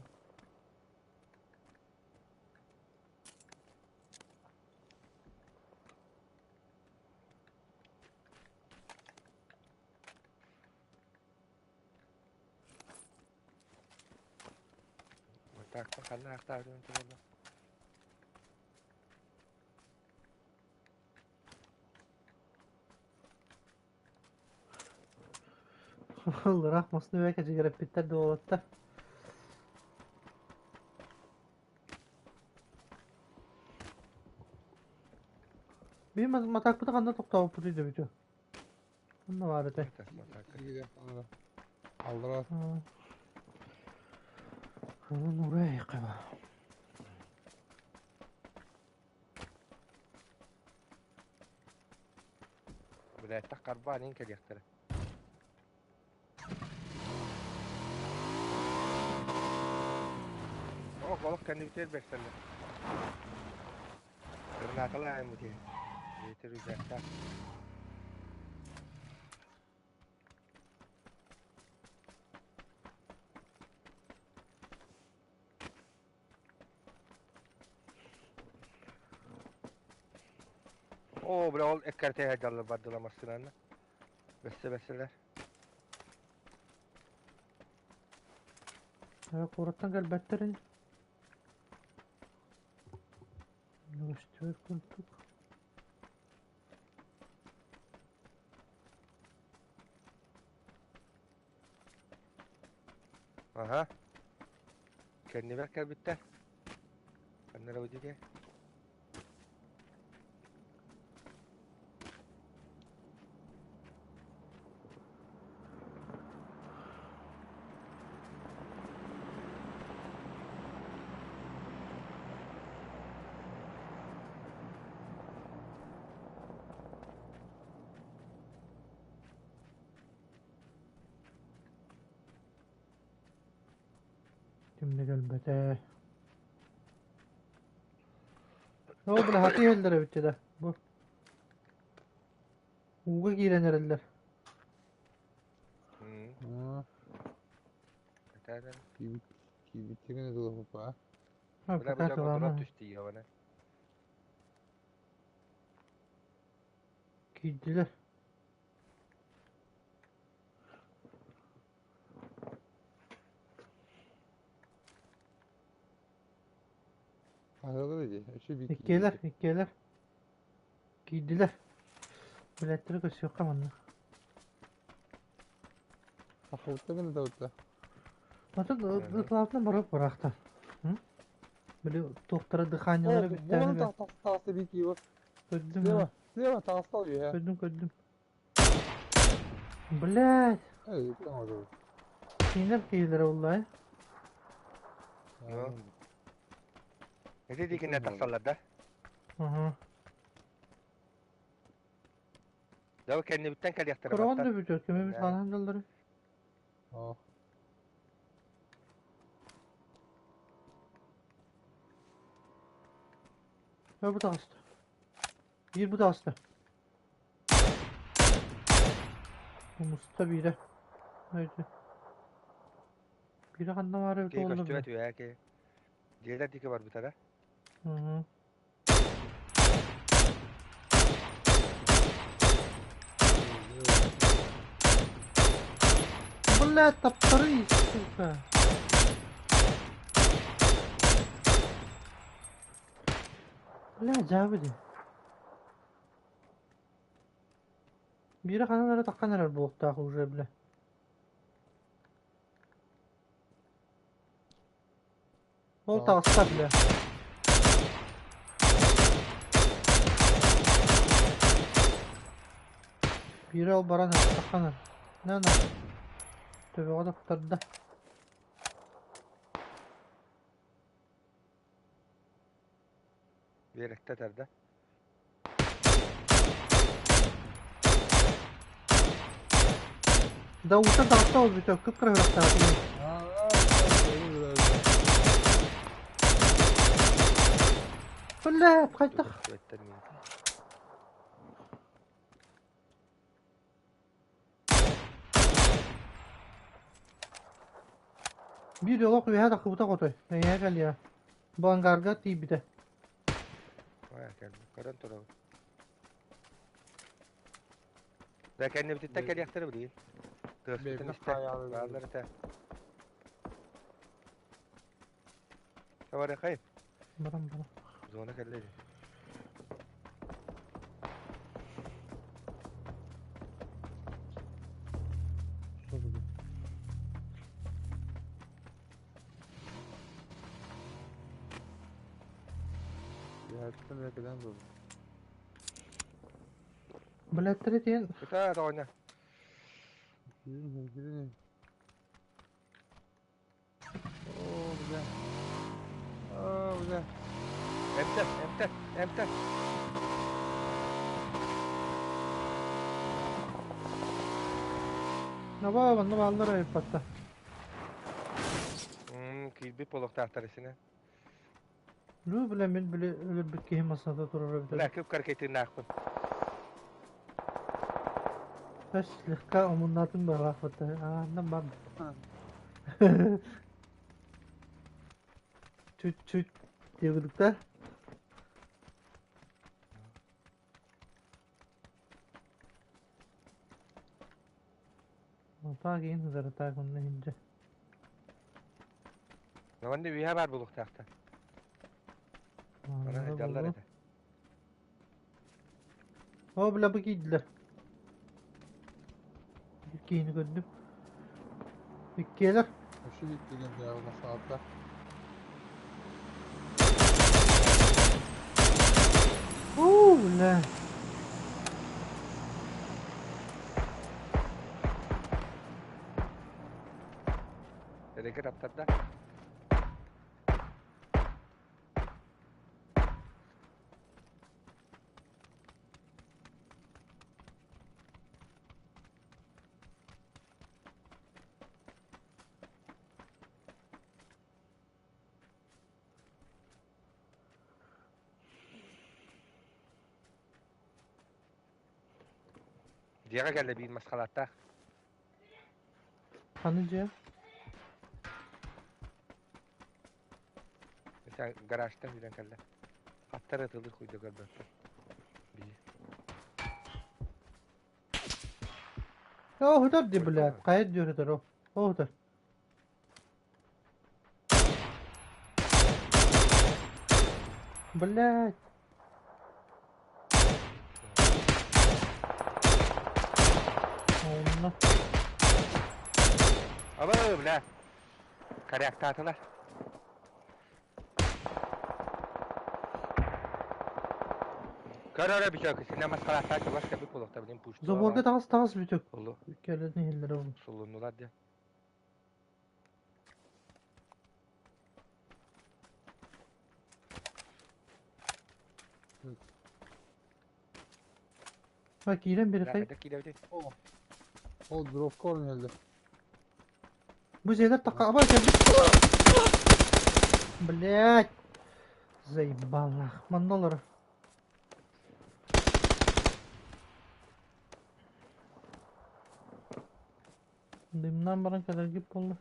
Так, ханна ахтаабытын буолла. Ыраах мастын үөкэ дьигирэппиттэр да уолаттар. Биир матаакпыты ханна тохтообуппутуй да бүтүө. Онно баар этэ. Аллара. Нурай кыба. Блядь, карбан ин кэлиэхтэрэ. Ох, олох кэннибитигэр бэрсэллэр. Гранаталаайым бу киһи. Ветер рюкзактаах. Оо, бля, ол эккэртэ сылдьаллар бардылар массыынаны. Бэссе бэсселэр. Куораттан кэлбэттэр ини. Көстүбэт курдук. Аха. Кэннибэр кэлбиттэр. Ханна эрэ бу Ким да кэлбэтэ. Ол бile хатыы иһэллэр эбит да. Бу ууга киирэн эрэллэр. Киирбит дылы Бля, бу дьоҥҥо тура түстүү оҕону. Киирдилэр. Иккиэлэр, иккиэлэр. Киирдилэр. Билэттэри көрсүөххэ манна. Атын ытлаатынан барып бараахтар. Били туохтара дыханиялара бүттээнэ. Көрдүм. Көрдүм, көрдүм. Блядь. Кинилэр киһилэрэ буолла ээ. Ити диэкиннэр тахсаллар да? Аха. Дьэ кэннибиттэн кэлиэхтэрэ Короҕон да бүтүөр, кимибит ханаан даллары. Бу таҕыста. Биир бу таҕыста. Умуста биирэ. Биирэ ханна баара эбит Киһи буолла көстүбэт үһэ киһи. Дьиэлэр диэки барбыттара. Угу. Блядь, таптары, сука. Бля, дьаабы дии. Биирэ ханан эрэ таххан эрэр буолуохтаах уже, бля. Ол таҕыста, бля. Биирэ ол баран таххан эрэр. На на. Төбөҕө да кутарда. Биэрэктэ тарда. Да уута таҕыста ол бүтэ кып-кыра үрэхтээх Бля, хайдах? Биир олох үөһэ тахсыбыта хотой. Эйиэхэ кэлиэ. Бу ангарга тиийбитэ. Көрөн турабын. Да кэннибититтэн кэлиэхтэрэ билигин. Тыаспытын истэ. Бааллар этэ. Товарихай. Барам барам. Зона кэллэ дии. Блядь, диэн Кытаа тоҕонньо. Эмтэ, эмтэ, эмтэ. Наба манна бааллар айыппатта. Киирбит буолуохтаахтар исинэ. Ну, бля, мин били өлөрбүт киһи массата турара бүтэ. Бля, күп каркетиннаахпын. Бэс слегка омуннаатын быһалаахпыт. Ааннан бар. Чуть-чуть диэбитиктэр. Отаа киин сытар, так онно иһирдьэ. Манна үөһэ баар буолуохтаахтар. Аны сылдьаллар этэ. О, бля, бу киирдилэр. Иккиһини көрдүм. Иккиэлэр. Вообще иккиген дьаабы саата. Уу, бля. Эрэкэ таптарда. Дьиэҕэ кэллэ биир масхалааттаах. Ханна дьиэ? Гаражтан киирэн кэллэ. Аттар ытылыр куйда көрбөппүн. Бии. О, хытар ди, блядь. Хайа диyor хытар о. О, хытар. Блядь. Онно. Аба, бля. Коряктаатылар. Көр эрэ бүтүөк, синэ маскалааттаа чугас кэлбит буолуохта билин пуштула Заборга баар. таҕыс таҕыс бүтүк. Улу Кэлэн иһиллэрэ ол. сулуннулар диэн. Ha киирэн биэрэ Хайда киирэбитий? Ол дровка орун иһэллэр. Бу дьиэлэр такка абай кэлбит. Блять. Заебалах. Манна олорор. Дымнан баран кэлэргит буолла.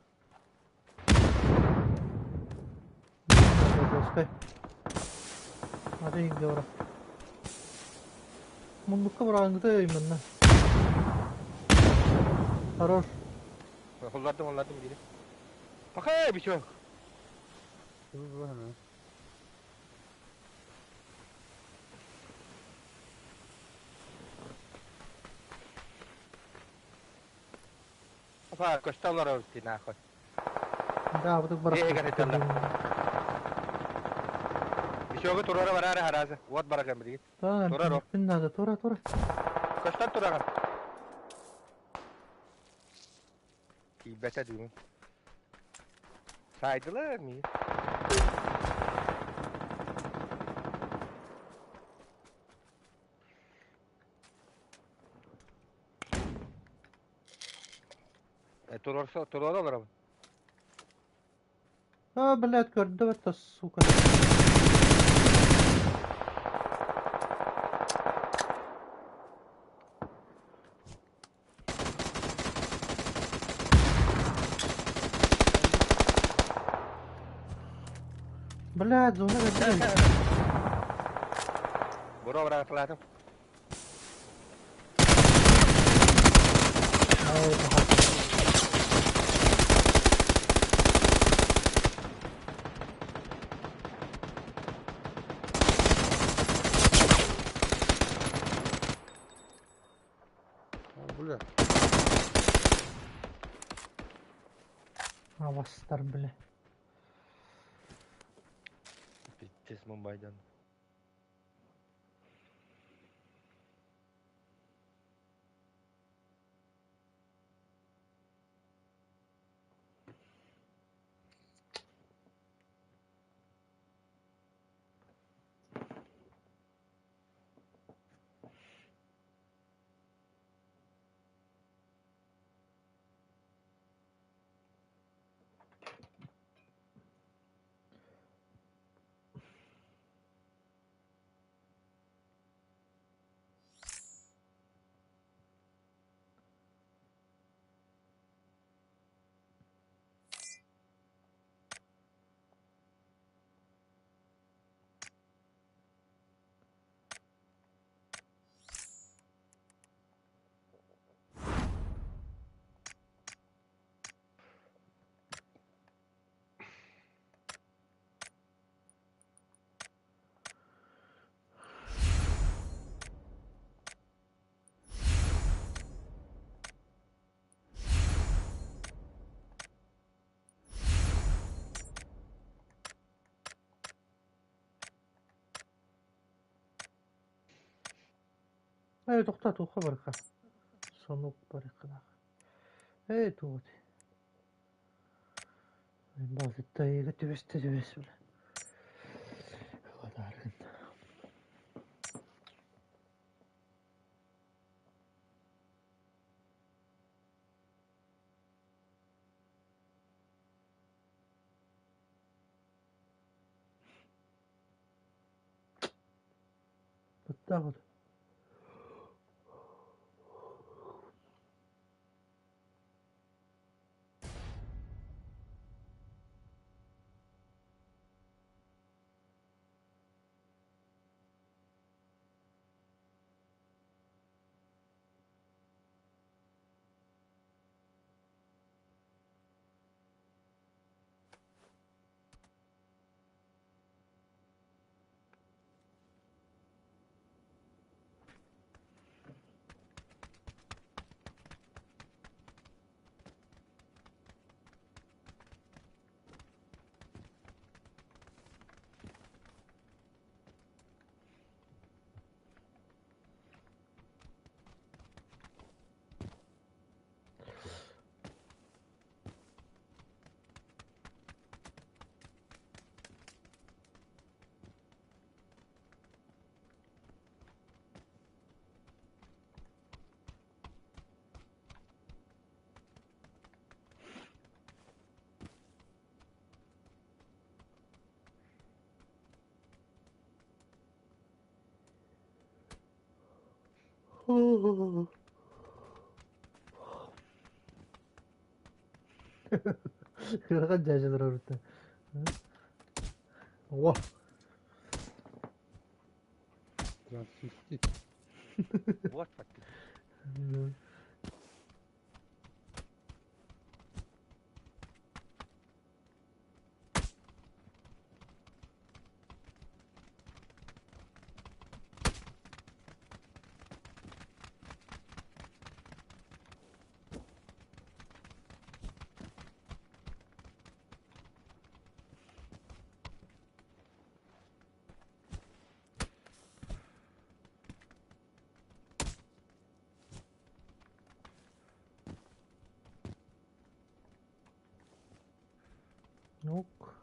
Достай. Аты иһингэ бара. Муннукка бараангыта өймөннө. Хорош. Холлардым, холлардым бири. Пахай, бичок. Опа, көстө олорор нахуй. Да, вот так Эһигэр сылдьаллар. Бичогу туруора бараары хараазы. Уот бараган билигин. Турар о. Надо, тура, тура. Көстөн тураҕын. Тиийбэтэ дыымын. Саайдылар миигин. Туруорса туруора олоробун. А, блядь, көрдө это, сука. Блядь, зона кэллэ. Буро быраҕаталаатым. О, бля. Авастар, бля. Пиздец, Мумбайдан. Ээ, тохтоо, туохха барыахха? Сонук барыахха. Ээ, туох этэй? Балтыттайыга түбэстэ түбэс бile. Ылатааргын. Баттаах от. Ыарахан дьаадьалар орутта. О! Трансвестит. Вот факт. Ок.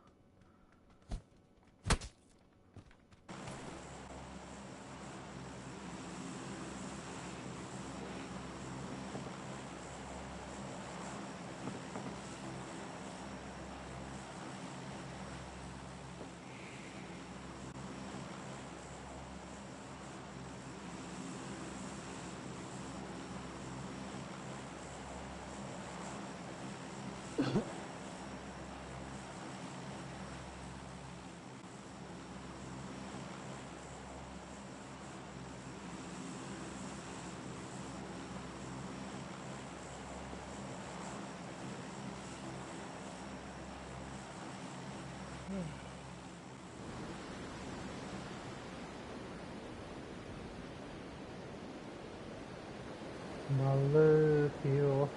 Балык йо.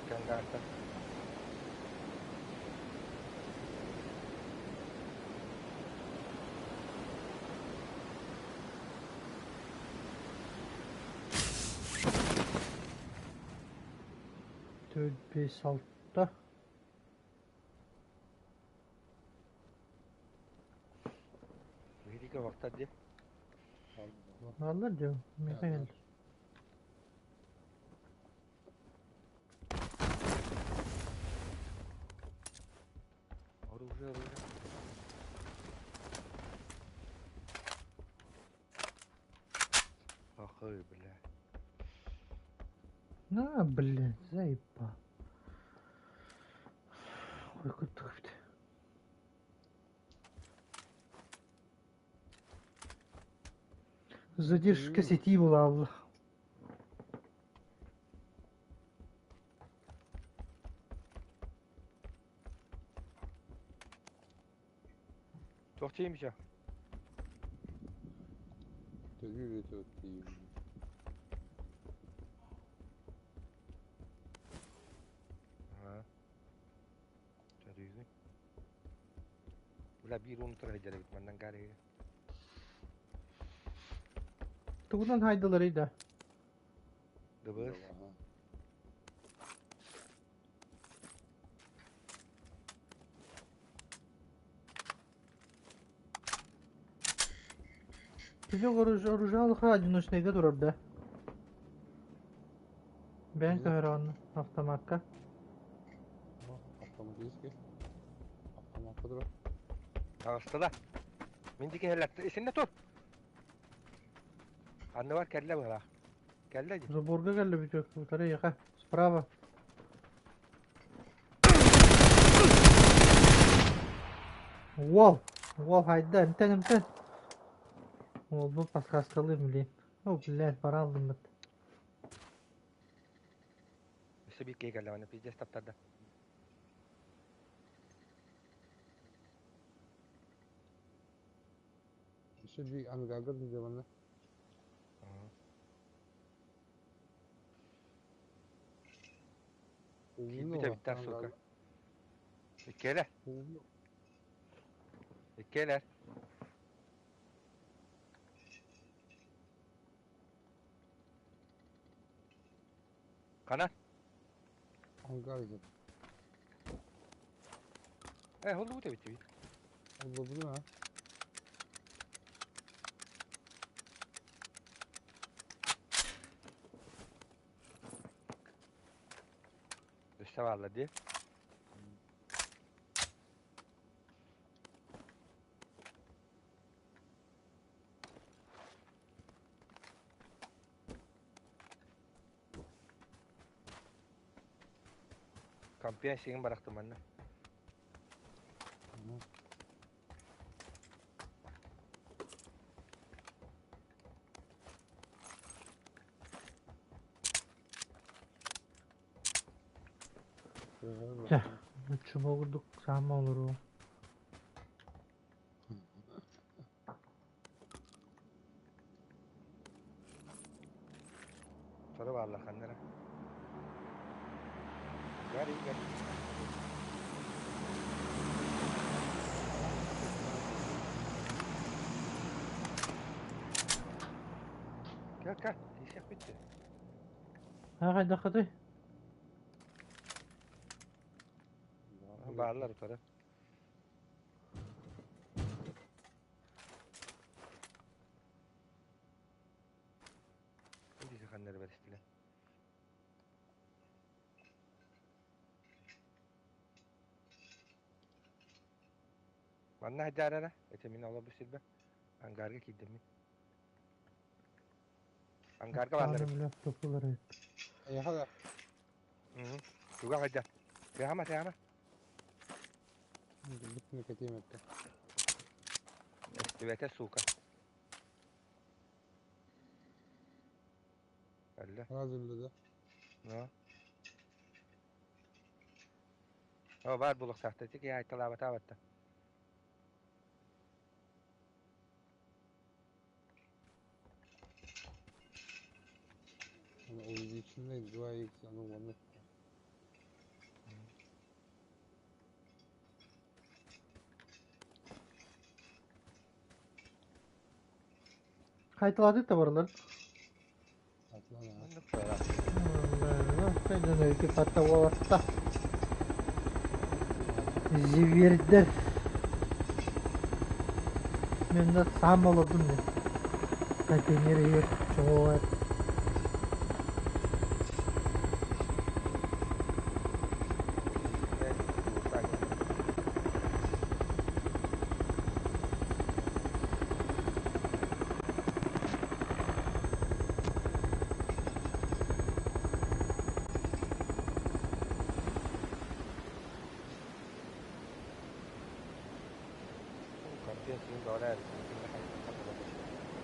Кангарта. Төрт бес алта. Великий вахта де. Баллар дьон. Михаил. Оружие, оружие. Ах, ой, бля. На, блин, заебал. Ой, куда ты? Задержка сети была. Аллах. Тохтейм еще. Төлүүр өтө тиийим. Ага. Төрүүгүн. Всегда биир уун утары сылдьар эбит маннан гаарыга. Тугунан хайдыларый да? Дыбыс. Тизек оружалыха одиночныйга турар да? Бэйэҥ көһөрө онно автомакка. Автоматически. Автоматка турар. Таҕыстыла. Мин диэки иһэллэр. Исиннэ тур. Анныбар кэллэ быһалаах. Кэллэ дии. Заборга кэллэ бүтүөх. Утары эйиэхэ. Справа. Уол! Уол хайда, эмтэн, эмтэн! Уолбут подсказкалыыр, блин. О, блядь, пора алдыммыт. Өссө биир киһи кэллэ манна, пиздец таптарда. Өссө биир ангарга дылдьа манна. Киирбит эбиттэр, сука. Иккиэлэр. Иккиэлэр. Хана? Ангар идет. Э, холлубут эбит эбит. Холлубут а? Өссө бааллар дии. Компьютер сигин барахтым манна. Чэ, чума курдук саама олоруо. Soru бааллар ханна эрэ. Гори, гори. Кэл, кэл, тиийсиэхпит дии. Ха хайдаххытый? Бааллар утары. Дии ханна эрэ бэристилэр. Манна сылдьаар эрэ, ити мин олорбут сирбэр. Ангарга киирдим мин. Ангарга бааллар эбит. Топулар эбит. Эйиэхэ да. Туга сылдьар. Тыаһама, тыаһама. Бүттүнэ кэтиэм этэ. Эстибэтэ, сука. Өллө. Разыллы да. Ну. О, баар булуохтаахтар. Ити киһи айталаабатаабатта. Увеличенный 2х, ну ладно. Хайталаатык да барылар. Атлана. Уолатта. Зивердэр. Мен да саам олордум мен. Контейнер иһигэр чоҕугар.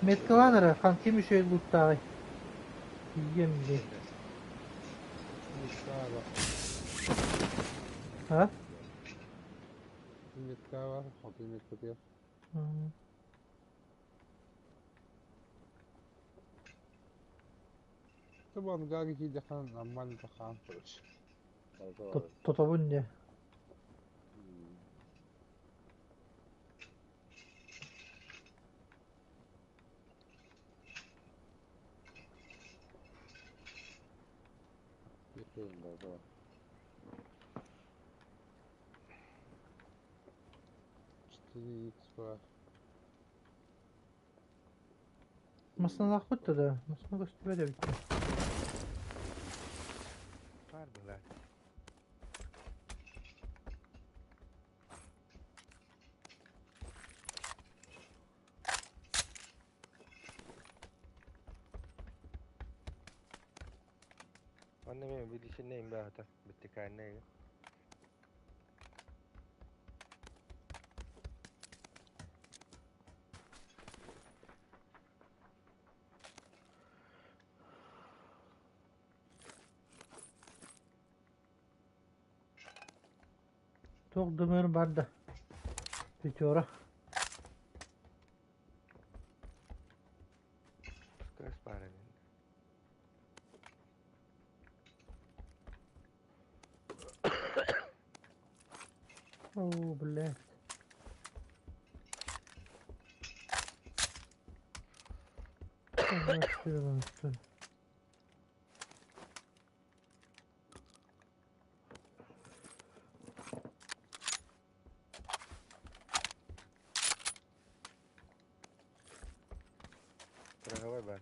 Меткалаан эрэ, хан ким үчүгэй лууттааҕый? Тиийиэм дии. Метка бар. А? Метка бар, хоту метка Табан гаги киирдэххинэ нормально хаан короче. Тотобун дии. Да, да. 4 икс бар. Массыыналаахпыт да, массыына көстүбэт эбит. Бар была. Онно мен билишинне имбаата биттикаанне. Туох дымыр бар да. Пятера. Скрес баар эбит. О, блядь. Страховой бар.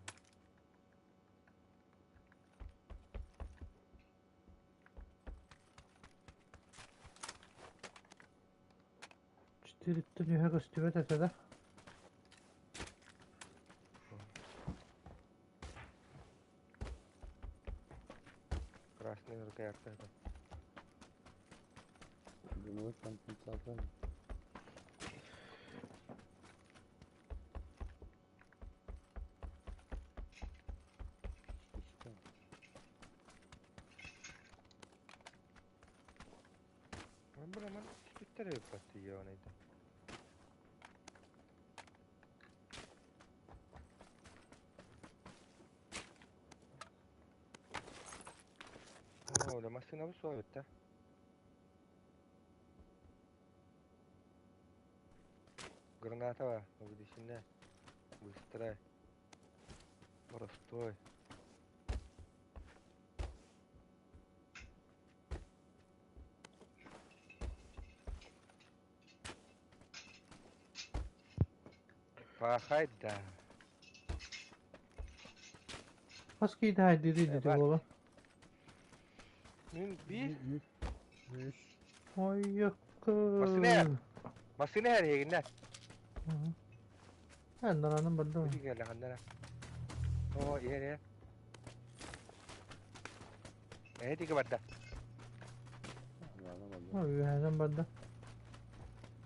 Четыре түнүһэ көстүбэт этэ да. Красный рукоятка. Дымовой компенсатор. Шишка. Бра, man түттере паттыйонайда. О, да машина бу суобutta. Граната бар, увеличенная. Быстрая. Простой. Пахай да. Хас киitä хайдыыр Э, дии бар. буола. Мин бир Үс. Ой, Массыына. Массыына эрегинне. Наранын бардым. Бу келе хандара. О, ире. Э, тиге барда. Ладно, ладно. Ой, үһэнэн барда.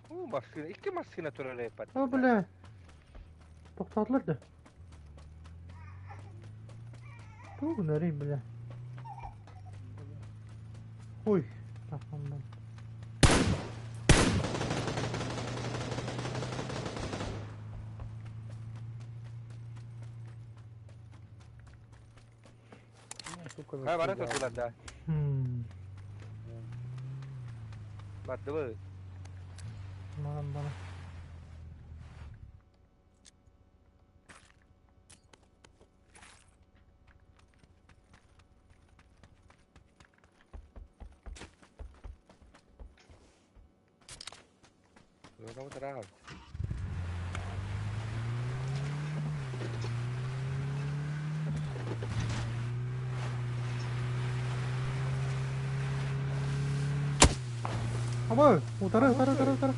У, массыына, икки массыына турар эпат. О, бля. Тоқтатылар да. Тугун өрей, бля. Ой, тахамман. Сука, Хай бара турар да. Хм. Барды бу. Маран бара. Зона турар. Аба, утары, утары, утары, утары.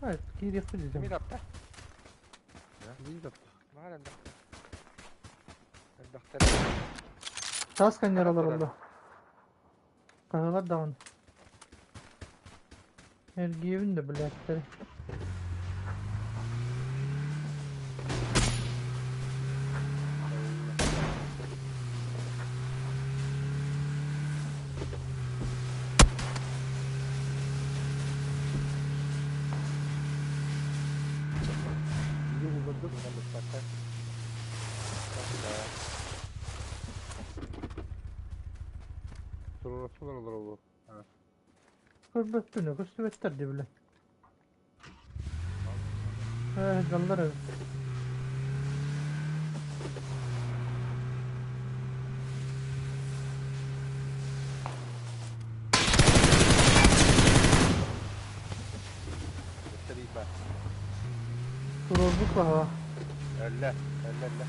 Ай, киирек Ми дедим. тапта. Мин тапта. Маған Доктор. Тас камералар oldu. Kahalar dağın. Эргиэбин да блядь. Үйге бардык. Турасылар олар ол. Көрбөттүнү көстүбэттер ди биле. Сылдьаллар эбит. Өссө биир баар. Туруорбут баһа. Өллө, өллө, өллө.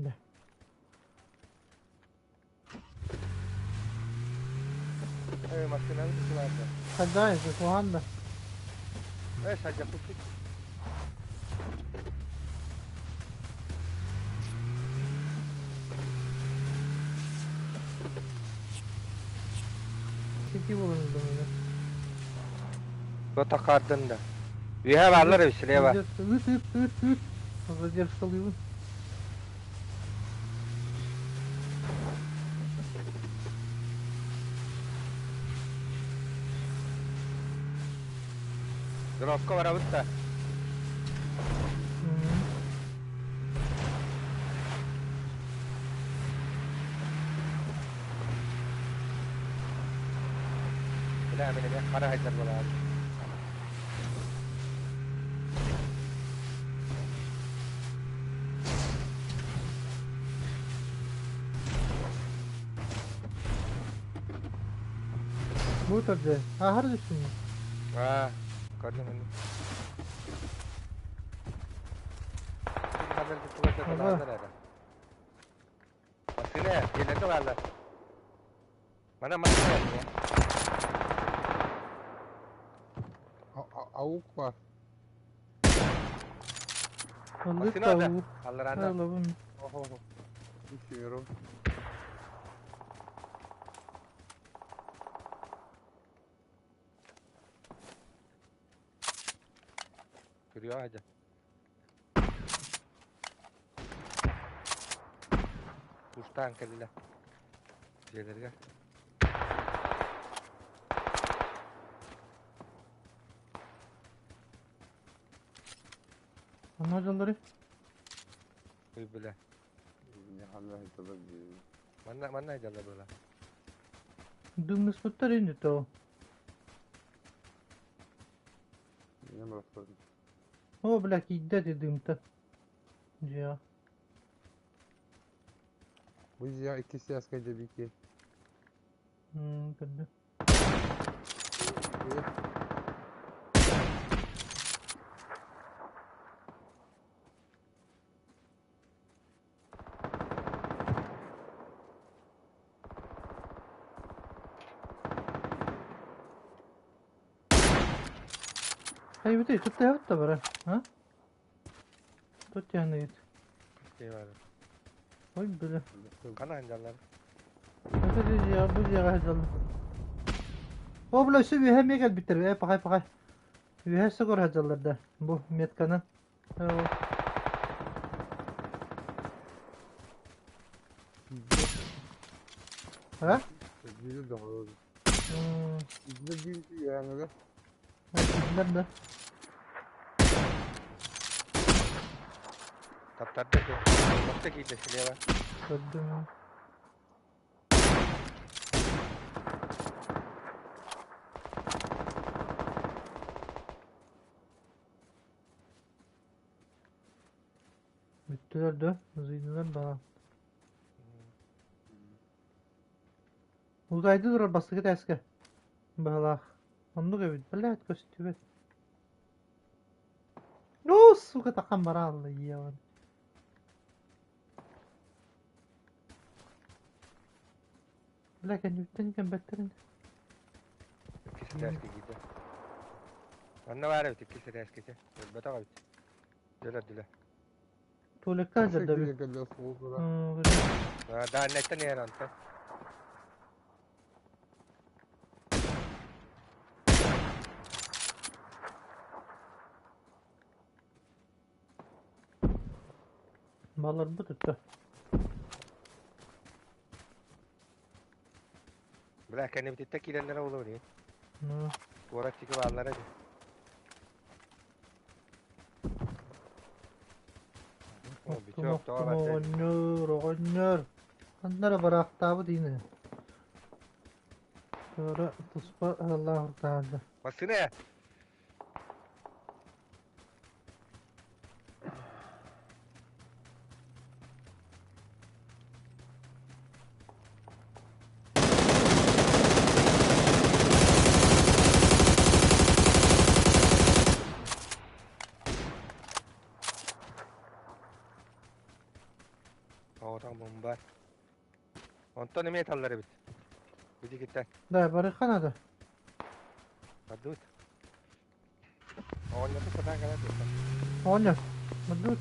Да. Э, массыынаны тутулаата. Хозяин, куһаҕан да. Э, садьаппыппыт. Сити буолан ыллым ини. Такаардын да. Үөһэ бааллар эбит слева. Ыт, ыт, ыт, ыт. Задержкалыыбын. Дровка барабыт да. Бля, мин эмиэ хара сылдьар буолаҕын. Бу төрдө. Аһар түстүн. Аа, көрдүм ини. Массыына, дьиэлэргэ бааллар. Мана массыына Аук бар. Ыллык Массыына да. да Аллараанда. Аллабын. Oho. Düşüyorum. Көрүө аһа. Кустаан кэллэ. Дьиэлэргэ. Онно дьоннору. Ый бля. Манна манна дьалла буола. Дымныспыттар ини то. О, бля, киирдэ ити дымта. Дьиэҕэ. Бу дьиэҕэ икки сээскэ дьэбики. Көрдүм. Хайбыты туттайабыт да бара. А? Тут яныйт. Ой, бля. Хана сылдьаллар? Это дьиэҕэ бу дьиэҕэ сылдьаллар. О, бля, өссө үөһэ эмиэ кэлбиттэр. Э, пахай, пахай. Үөһэ өссө көрө сылдьаллар да. Бу метканан. А? Да. Таптарда Баста киирдэ слева. Көрдүм. Бүттүлэр да, ызыйдылар да. Узайды турар бастакы тээскэ. Быһалаах. Оннук эбит, блядь, көстүбэт. О, сука, тахан бараалла, ебан. Бля, кэннибиттэн кэмбэттэрин. Иккис этээскэ киирдэ. Манна баар эбит иккис этээскэ. Өлбөтөх эбит. Дөлөр дүлэ. Туалекка сылдьар да Дааннайтан иһэр онтон. Баларбыт өттө. Бля, кэннибититтэн киирэллэрэ буолуо дии. Ну, Куорат диэки бааллара дии. О, оттум, бичок, тоҕо оттум, барда? оҕонньор, оҕонньор. Ханна эрэ бараахтаабыт иини. Туора туспа ыаллаах уртаһаанда. Массыына ээ! Оҕотох бомба. Онтон эмиэ таллар эбит. Бидикиттэн. Да, барыхха надо. Бардыбыт. Оҕонньорду сатаан кэлэн турда. Оҕонньор, бардыбыт.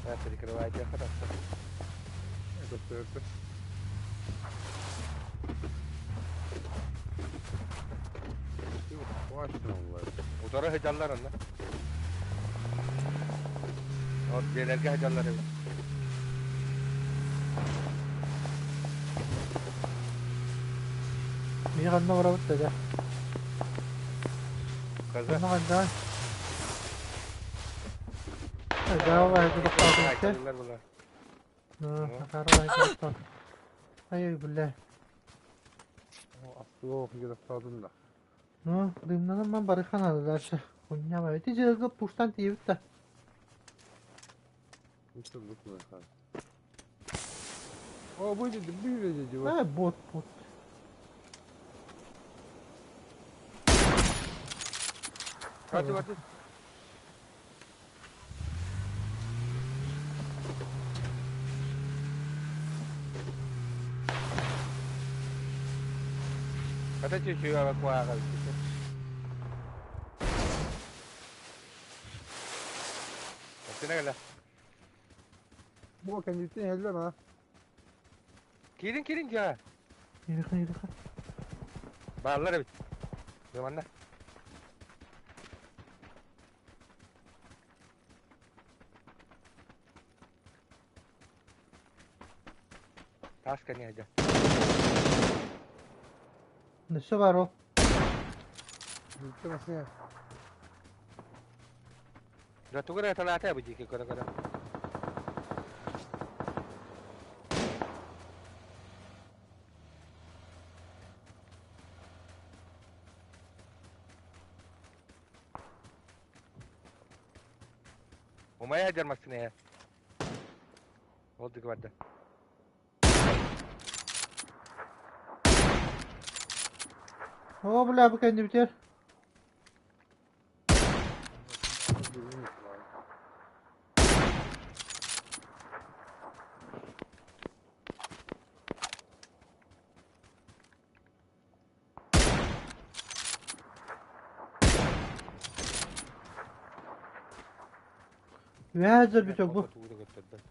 Да, перекрывайте хорошо. Это Утары сылдьаллар онно. Ол дьиэлэргэ сылдьаллар эбит. Миих онно барабыт да дьэ. Каза. Онно хайдаҕай? Хайдаҕа баайда тохтоотубут дьэ. Айталлар була. Хара баайда тохтоот. Ай, бля. Астыга киирэ да. Ну, дымнанан ман барыха надо дальше. Хуйня моя. Ити дьиэлэргэ пуштан тиийбит да. О, выйди, выйди, А, бот, бот. Хватит, хватит. Хата чүчү куаға бүттү. Өттүнэ кэлэ. Бу кэнниттэн иһэллэр а. Киирин киирин дьаа. Ириха, ириха. Бааллар эбит. Манна. Таас кэнниэ сылдьар. Өссө баар ол. Бүттэ массыына. Да тугу эрэ талаата бу диэки көрө-көрө. Умайа сылдьар массыына иһэ. Ол диэки барда. О, бля, бу кэннибитигэр. Үөһээ сылдьар бүтүк бу. Тугу да көрдөрбөт.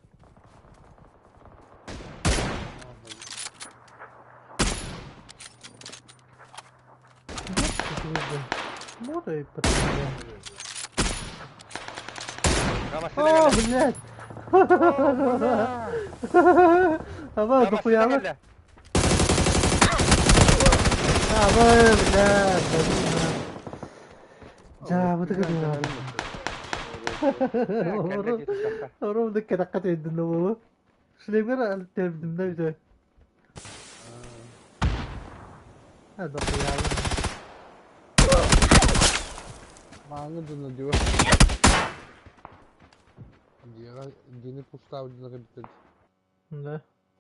О, блядь! Аба, дохуяла. Аба, блядь, Дьаа, бу Орум кэтэххэ тиэрдин буолуо. Шлемгэр тиэрдим да бүтэ. Дохуяла. Мааны дьоно дио. Дьиэҕэ дьиэни пустаабыт дьоно кэлбиттэр. Да.